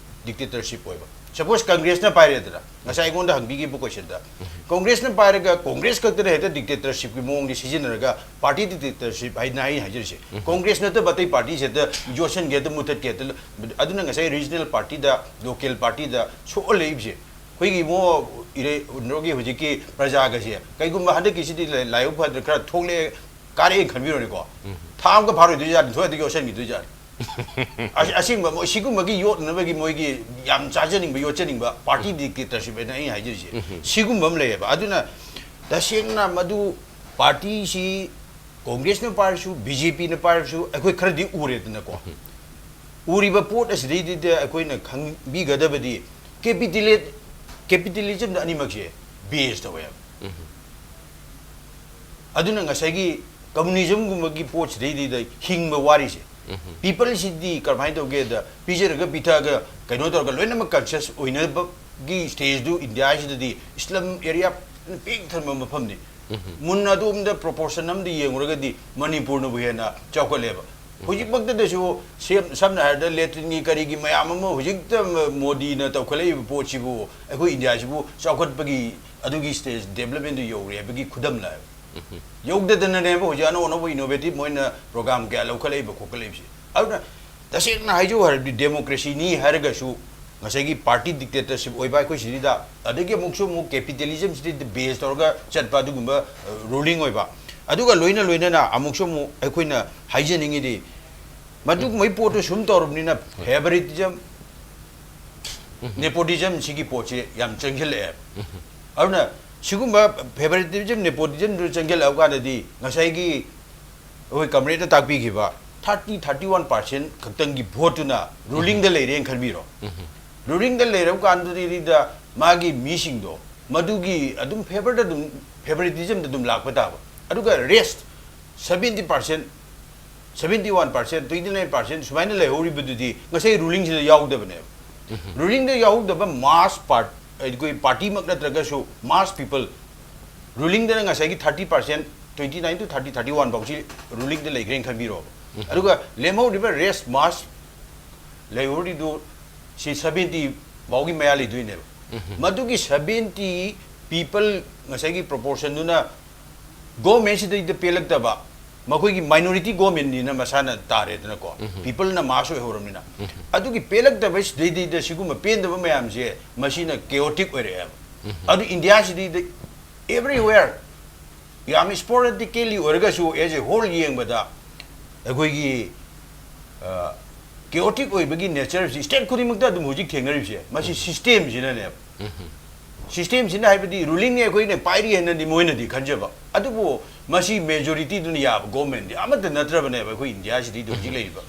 dictatorship ꯑꯣꯏꯕ꯫ Suppose Congress ꯅ ꯄꯥꯏꯔꯦꯗꯅ, ꯉꯁꯥꯏ ꯑꯩꯉꯣꯟꯗ ꯍꯪꯕꯤꯈꯤꯕ question ꯗ, Congress ꯅ ꯄꯥꯏꯔꯒ Congress ꯈꯛꯇꯅ ꯍꯦꯛꯇ dictatorship ꯀꯤ ꯃꯑꯣꯡꯗ ꯁꯤꯖꯤꯟꯅꯔꯒ party dictatorship ꯍꯥꯏꯅ ꯑꯩ ꯍꯥꯏꯖꯔꯤꯁꯦ꯫ Congress ꯅꯠꯇꯕ ꯑꯇꯩ party ꯁꯦ ꯍꯦꯛꯇ ꯌꯣꯠꯁꯟꯒꯦ, ꯍꯦꯛꯇ ꯃꯨꯊꯠꯀꯦ, ꯍꯦꯛꯇ ꯂ-, ꯑꯗꯨꯅ ꯉꯁꯥꯏ regional party ꯗ, local party ꯗ ꯁꯣꯛꯍꯜꯂꯛꯏꯕꯁꯦ꯫ ꯑꯩꯈꯣꯏꯒꯤ ꯏꯕꯨꯡꯉꯣ ꯏꯔꯦ-, ꯀꯩꯅꯣꯒꯤ ꯍꯧꯖꯤꯛꯀꯤ ꯄ꯭ꯔꯖꯥꯒꯁꯦ, ꯀꯩꯒꯨꯝꯕ ꯍꯟꯗꯛꯀꯤꯁꯤꯗꯤ ꯂꯥꯏ-, ꯂꯥꯏꯕꯛ ꯐꯗꯅ ꯈꯔ ꯊꯣꯛꯂꯛꯑꯦ, ꯀꯥꯔꯛꯑꯦꯅ ꯈꯟꯕꯤꯔꯣꯅꯦꯀꯣ꯫ ꯊꯥ ꯑꯃꯒ ꯐꯥꯔꯣꯏꯗꯣꯏꯖꯥꯠꯅꯤ, ꯊꯣꯛꯑꯗꯤ ꯌꯣꯠꯁꯟꯈꯤꯗꯣꯏꯖꯥꯠꯅꯤ꯫ ꯑꯁ-, ꯑꯁꯦꯡꯕ ꯃꯣꯏ ꯁꯤꯒꯨꯝꯕꯒꯤ ꯌꯣꯠꯅꯕꯒꯤ ꯃꯣꯏꯒꯤ ꯌꯥꯝ ꯆꯥꯖꯅꯤꯡꯕ, ꯌꯣꯠꯆꯅꯤꯡꯕ party dictatorship ꯍꯥꯏꯅ ꯑꯩꯅ ꯍꯥꯏꯖꯔꯤꯁꯦ꯫ ꯁꯤꯒꯨꯝꯕ ꯑꯃ ꯂꯩꯌꯦꯕ꯫ ꯑꯗꯨꯅ ꯇꯁꯦꯡꯅ ꯃꯗꯨ party ꯁꯤ Congress ꯅ ꯄꯥꯏꯔꯁꯨ, B J P ꯅ ꯄꯥꯏꯔꯁꯨ, ꯑꯩꯈꯣꯏ ꯈꯔꯗꯤ ꯎꯔꯦꯗꯅꯀꯣ꯫ ꯎꯔꯤꯕ ꯄꯣꯠ ꯑꯁꯤꯗꯩꯗꯨꯗ ꯑꯩꯈꯣꯏꯅ ꯈꯪꯕꯤꯒꯗꯕꯗꯤ, capitalist, capitalism ꯗ ꯑꯅꯤꯃꯛꯁꯦ base ꯇꯧꯋꯦꯕ꯫ ꯑꯗꯨꯅ ꯉꯁꯥꯏꯒꯤ communism ꯒꯨꯝꯕꯒꯤ ꯄꯣꯠꯁꯤꯗꯩꯗꯨꯗ ꯍꯤꯡꯕ ꯋꯥꯔꯤꯁꯦ꯫ People ꯁꯤꯗꯤ ꯀꯔꯝꯍꯥꯏꯅ ꯇꯧꯒꯦꯗ, ꯄꯤꯖꯔꯒ ꯄꯤꯊꯛꯑꯒ ꯀꯩꯅꯣ ꯇꯧꯔꯒ ꯂꯣꯏꯅꯃꯛ conscious ꯑꯣꯏꯅꯕꯒꯤ stage ꯗꯨ ꯏꯟꯗꯤꯌꯥꯁꯤꯗꯗꯤ slum area ꯄꯤꯛ ꯊꯟꯕ ꯃꯐꯝꯅꯤ꯫ ꯃꯨꯟꯅ ꯑꯗꯣꯝꯗ proportion ꯑꯝꯗ ꯌꯦꯡꯉꯨꯔꯒꯗꯤ ꯃꯅꯤꯄꯨꯔꯅꯕꯨ ꯍꯦꯟꯅ ꯆꯥꯎꯈꯠꯂꯦꯕ꯫ ꯍꯧꯖꯤꯛꯃꯛꯇꯗꯁꯨ ꯁꯦꯝ-, ꯁꯝꯅ ꯍꯥꯏꯔꯕꯗ latrine ꯒꯤ ꯀꯔꯤꯒꯤ ꯃꯌꯥꯝ ꯑꯃ ꯍꯧꯖꯤꯛꯇ ꯃ-, ꯃꯣꯗꯤꯅ ꯇꯧꯈꯠꯂꯛꯏꯕ ꯄꯣꯠꯁꯤꯕꯨ ꯑꯩꯈꯣꯏ ꯏꯟꯗꯤꯌꯥꯁꯤꯕꯨ ꯆꯥꯎꯈꯠꯄꯒꯤ ꯑꯗꯨꯒꯤ stage, development ꯇꯨ ꯌꯧꯔꯦ ꯍꯥꯏꯕꯒꯤ ꯈꯨꯗꯝ ꯂꯥꯛꯑꯦꯕ꯫ ꯌꯧꯗꯗꯅꯅꯦꯕ ꯍꯧꯖꯤꯛ ꯑꯅꯧ ꯑꯅꯧꯕ innovative ꯃꯣꯏꯅ program ꯀꯌꯥ ꯂꯧꯈꯠꯂꯛꯏꯕ ꯈꯣꯠꯀꯠꯂꯛꯏꯕꯁꯦ꯫ ꯑꯗꯨꯅ ꯇꯁꯦꯡꯅ ꯍꯥꯏꯖꯧ ꯍꯥꯏꯔꯗꯤ democracy ꯅꯤ ꯍꯥꯏꯔꯒꯁꯨ ꯉꯁꯥꯏꯒꯤ party dictatorship ꯑꯣꯏꯕ ꯑꯩꯈꯣꯏ ꯁꯤꯗꯩꯗ, ꯑꯗꯒꯤ ꯑꯃꯨꯛꯁꯨ ꯑꯃꯨꯛ capitalism ꯁꯤꯗꯩꯗ base ꯇꯧꯔꯒ ꯆꯠꯄ ꯑꯗꯨꯒꯨꯝꯕ, ꯑ, ruling ꯑꯣꯏꯕ, ꯑꯗꯨꯒ ꯂꯣꯏꯅ ꯂꯣꯏꯅꯅ ꯑꯃꯨꯛꯁꯨ ꯑꯃꯨꯛ ꯑꯩꯈꯣꯏꯅ ꯍꯥꯏꯖꯅꯤꯡꯉꯤꯗꯤ, ꯃꯗꯨꯒꯨꯝꯕꯒꯤ ꯄꯣꯠꯇꯨ ꯁꯨꯝ ꯇꯧꯔꯕꯅꯤꯅ favoritism, nepotism ꯁꯤꯒꯤ ꯄꯣꯠꯁꯦ ꯌꯥꯝ ꯆꯪꯁꯤꯜꯂꯛꯑꯦ꯫ ꯑꯗꯨꯅ ꯁꯤꯒꯨꯝꯕ favoritism, nepotism ꯗꯨ ꯆꯪꯁꯤꯜꯂꯛꯑ ꯀꯥꯟꯗꯗꯤ ꯉꯁꯥꯏꯒꯤ ꯑꯩꯈꯣꯏ comrade ꯅ ꯇꯥꯛꯄꯤꯈꯤꯕ thirty, thirty one percent ꯈꯛꯇꯪꯒꯤ vote ꯇꯨꯅ ruling ꯗ ꯂꯩꯔꯦꯅ ꯈꯟꯕꯤꯔꯣ꯫ Ruling ꯗ ꯂꯩꯔꯕ ꯀꯥꯟꯗꯨꯗ ꯃꯥꯒꯤ ꯃꯤꯁꯤꯡꯗꯣ ꯃꯗꯨꯒꯤ ꯑꯗꯨꯝ favour ꯗ ꯑꯗꯨꯝ, favoritism ꯗ ꯑꯗꯨꯝ ꯂꯥꯛꯄ ꯇꯥꯕ꯫ ꯑꯗꯨꯒ rest seventy percent seventy one percent, twenty nine percent ꯁꯨꯃꯥꯏꯅ ꯂꯩꯍꯧꯔꯤꯕꯗꯨꯗꯤ ꯉꯁꯥꯏ ꯔꯨꯂꯤꯡꯁꯤꯗ ꯌꯥꯎꯗꯕꯅꯦꯕ꯫ ꯔꯨꯂꯤꯡꯗ ꯌꯥꯎꯗꯕ ꯃꯥꯁ ꯄꯥꯔꯠ, ꯑꯩꯈꯣꯏ ꯄꯥꯔꯇꯤꯃꯛ ꯅꯠꯇ꯭ꯔꯒꯁꯨ ꯃꯥꯁ ꯄꯤꯄꯜ, ꯔꯨꯂꯤꯡꯗꯅ ꯉꯁꯥꯏꯒꯤ thirty percent, twenty nine to thirty, thirty one ꯐꯥꯎꯁꯤ ꯔꯨꯂꯤꯡꯗ ꯂꯩꯈ꯭ꯔꯦꯅ ꯈꯟꯕꯤꯔꯣꯕ꯫ ꯑꯗꯨꯒ ꯂꯦꯝꯍꯧꯔꯤꯕ ꯔꯦꯁ ꯃꯥꯁ ꯂꯩꯍꯧꯔꯤꯗꯨ ꯁꯤ seventy ꯐꯥꯎꯒꯤ ꯃꯌꯥ ꯂꯩꯗꯣꯏꯅꯦꯕ꯫ ꯃꯗꯨꯒꯤ seventy people ꯉꯁꯥꯏꯒꯤ ꯄ꯭ꯔꯣꯄꯣꯔꯁꯟꯗꯨꯅ ꯒꯣꯔꯃꯦꯟꯁꯤꯗꯩꯗ ꯄꯦꯜꯂꯛꯇꯕ, ꯃꯈꯣꯏꯒꯤ ꯃꯥꯏꯅꯣꯔꯤꯇꯤ ꯒꯣꯔꯃꯦꯟꯅꯤꯅ ꯃꯁꯥꯅ ꯇꯥꯔꯦꯗꯅꯀꯣ, ꯄꯤꯄꯜꯅ ꯃꯥꯁ ꯑꯣꯏꯍꯧꯔꯕꯅꯤꯅ꯫ ꯑꯗꯨꯒꯤ ꯄꯦꯜꯂꯛꯇꯕꯁꯤꯗꯩꯗꯩꯗ ꯁꯤꯒꯨꯝꯕ ꯄꯦꯟꯗꯕ ꯃꯌꯥꯝꯁꯦ ꯃꯁꯤꯅ ꯀꯦꯑꯣꯇꯤꯛ ꯑꯣꯏꯔꯛꯑꯦꯕ꯫ ꯑꯗꯨ ꯏꯟꯗꯤꯌꯥꯁꯤꯗꯩꯗ everywhere ꯌꯥꯝ ꯁ꯭ꯄꯣꯔꯦꯗꯤꯀꯦꯂꯤ ꯑꯣꯏꯔꯒꯁꯨ as a whole ꯌꯦꯡꯕꯗ ꯑꯩꯈꯣꯏꯒꯤ ꯀꯦꯑꯣꯇꯤꯛ ꯑꯣꯏꯕꯒꯤ ꯅꯦꯆꯔꯁꯤ ꯁ꯭ꯇꯦꯠ ꯈꯨꯗꯤꯡꯃꯛꯇ ꯑꯗꯨꯝ ꯍꯧꯖꯤꯛ ꯊꯦꯡꯅꯔꯤꯕꯁꯦ ꯃꯁꯤ ꯁꯤꯁꯇꯦꯝꯁꯤꯅꯅꯦꯕ꯫ ꯁꯤꯁꯇꯦꯝꯁꯤꯅ ꯍꯥꯏꯕꯗꯤ ꯔꯨꯂꯤꯡꯅꯦ ꯑꯩꯈꯣꯏꯅ ꯄꯥꯏꯔꯤ ꯍꯥꯏꯅꯗꯤ ꯃꯣꯏꯅꯗꯤ ꯈꯟꯖꯕ, ꯑꯗꯨꯕꯨ ꯃꯁꯤ ꯃꯦꯖꯣꯔꯤꯇꯤꯗꯨꯅ ꯌꯥꯕ ꯒꯣꯔꯃꯦꯟꯗꯤ ꯑꯃꯠꯇ ꯅꯠꯇ꯭ꯔꯕꯅꯦꯕ ꯑꯩꯈꯣꯏ ꯏꯟꯗꯤꯌꯥꯁꯤꯗꯩꯗ ꯍꯧꯖꯤꯛ ꯂꯩꯔꯤꯕ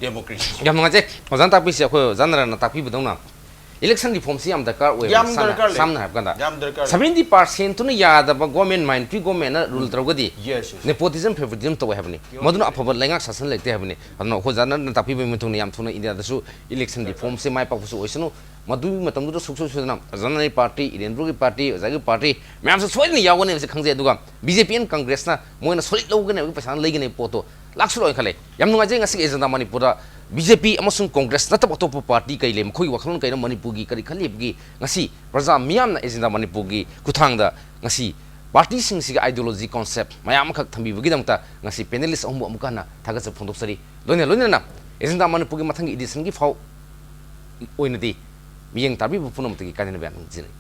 ꯗꯦꯃꯣꯀ꯭ꯔꯦꯁꯤ꯫ ꯌꯥꯝ ꯅꯨꯡꯉꯥꯏꯖꯩ ꯑꯣꯖꯥꯅ ꯇꯥꯛꯄꯤꯁꯦ꯫ ꯑꯩꯈꯣꯏ ꯑꯣꯖꯥ ꯅꯔꯟꯅ ꯇꯥꯛꯄꯤꯕꯗꯧꯅ ꯏꯂꯦꯛꯁꯟ ꯔꯤꯐꯣꯔꯝꯁꯤ ꯌꯥꯝ ꯗꯔꯀꯥꯔ ꯑꯣꯏꯌꯦ꯫ ꯌꯥꯝ ꯁꯝꯅ- ꯗꯔꯀꯥꯔ ꯂꯩ꯫ ꯁꯝꯅ ꯍꯥꯏꯔ ꯀꯥꯟꯗ ꯌꯥꯝ ꯗꯔꯀꯥꯔ ꯂꯩ꯫ seventy percentꯇꯨꯅ ꯌꯥꯗꯕ ꯒꯣꯔꯃꯦꯟ, ꯃꯥꯏꯅꯣꯔꯤꯇꯤ ꯒꯣꯔꯃꯦꯟꯅ ꯔꯨꯜ ꯇꯧꯔꯒꯗꯤ Yes, yes. nepotism, favoritism ꯇꯧꯋꯦ ꯍꯥꯏꯕꯅꯤ꯫ ꯃꯗꯨꯅ ꯑꯐꯕ ꯂꯩꯉꯥꯛ ꯁꯥꯁꯟ ꯂꯩꯇꯦ ꯍꯥꯏꯕꯅꯤ꯫ ꯑꯗꯨꯅ ꯑꯩꯈꯣꯏ ꯑꯣꯖꯥꯅ ꯇꯥꯛꯄꯤꯕꯒꯤ ꯃꯇꯨꯡ ꯏꯟꯅ ꯌꯥꯝ ꯊꯨꯅ ꯏꯟꯗꯤꯌꯥꯗꯁꯨ ꯏꯂꯦꯛꯁꯟ ꯔꯤꯐꯣꯔꯝꯁꯦ ꯃꯥꯏ ꯄꯥꯛꯄꯁꯨ ꯑꯣꯏꯁꯅꯨ꯫ ꯃꯗꯨꯒꯤ ꯃꯇꯝꯗꯨꯗ ꯁꯨꯡꯁꯣꯏ ꯁꯣꯏꯗꯅ ꯑꯣꯖꯥ ꯅꯔꯟꯒꯤ ꯄꯥꯔꯇꯤ, ꯏꯔꯦꯟꯕ꯭ꯔꯣꯒꯤ ꯄꯥꯔꯇꯤ, ꯑꯣꯖꯥꯒꯤ ꯄꯥꯔꯇꯤ ꯃꯌꯥꯝꯁꯨ ꯁꯣꯏꯗꯅ ꯌꯥꯎꯒꯅꯤ ꯍꯥꯏꯕꯁꯤ ꯈꯪꯖꯩ꯫ ꯑꯗꯨꯒ BJP and Congressꯅ ꯃꯣꯏꯅ solid ꯂꯧꯒꯅꯤ ꯍꯥꯏꯕꯒꯤ ꯄꯩꯁꯥ ꯂꯩꯒꯅꯤ ꯍꯥꯏꯕ ꯄꯣꯠꯇꯣ ꯂꯥꯛꯁꯨ ꯂꯥꯛꯑꯣꯏ ꯈꯜꯂꯦ꯫ ꯌꯥꯝ ꯅꯨꯡꯉꯥꯏꯖꯩ ꯉꯁꯤꯒꯤ ꯑꯦꯖꯦꯟꯗꯥ ꯃꯅꯤꯄꯨꯔꯗ BJP ꯑꯃꯁꯨꯡ Congress ꯅꯠꯇꯕ ꯑꯇꯣꯞꯄ ꯄꯥꯔꯇꯤ ꯀꯔꯤ ꯂꯩ, ꯃꯈꯣꯏꯒꯤ ꯋꯥꯈꯜꯂꯣꯟ ꯀꯔꯤꯅꯣ, ꯃꯅꯤꯄꯨꯔꯒꯤ ꯀꯔꯤ ꯈꯜꯂꯤ ꯍꯥꯏꯕꯒꯤ ꯉꯁꯤ ꯄ꯭ꯔꯖꯥ ꯃꯤꯌꯥꯝꯅ ꯑꯦꯖꯦꯟꯗꯥ ꯃꯅꯤꯄꯨꯔꯒꯤ ꯈꯨꯠꯊꯥꯡꯗ ꯉꯁꯤ ꯄꯥꯔꯇꯤꯁꯤꯡꯁꯤꯒꯤ ideology concept ꯃꯌꯥꯝ ꯑꯃꯈꯛ ꯊꯝꯕꯤꯕꯒꯤꯗꯃꯛꯇ ꯉꯁꯤ panelist ꯑꯍꯨꯝꯕꯨ ꯑꯃꯨꯛꯀ ꯍꯟꯅ ꯊꯥꯒꯠꯆꯕ ꯐꯣꯡꯗꯣꯛꯆꯔꯤ꯫ ꯂꯣꯏꯅ ꯂꯣꯏꯅꯅ ꯑꯦꯖꯦꯟꯗꯥ ꯃꯅꯤꯄꯨꯔꯒꯤ ꯃꯊꯪꯒꯤ editionꯒꯤ ꯐꯥꯎ ꯑꯣꯏꯅꯗꯤ ꯃꯤꯠꯌꯦꯡ ꯇꯥꯕꯤꯕ ꯄꯨꯝꯅꯃꯛꯇꯒꯤ ꯀꯥꯏꯅꯅꯕ ꯌꯥꯝ ꯅꯤꯡꯁꯤꯡꯖꯔꯤ꯫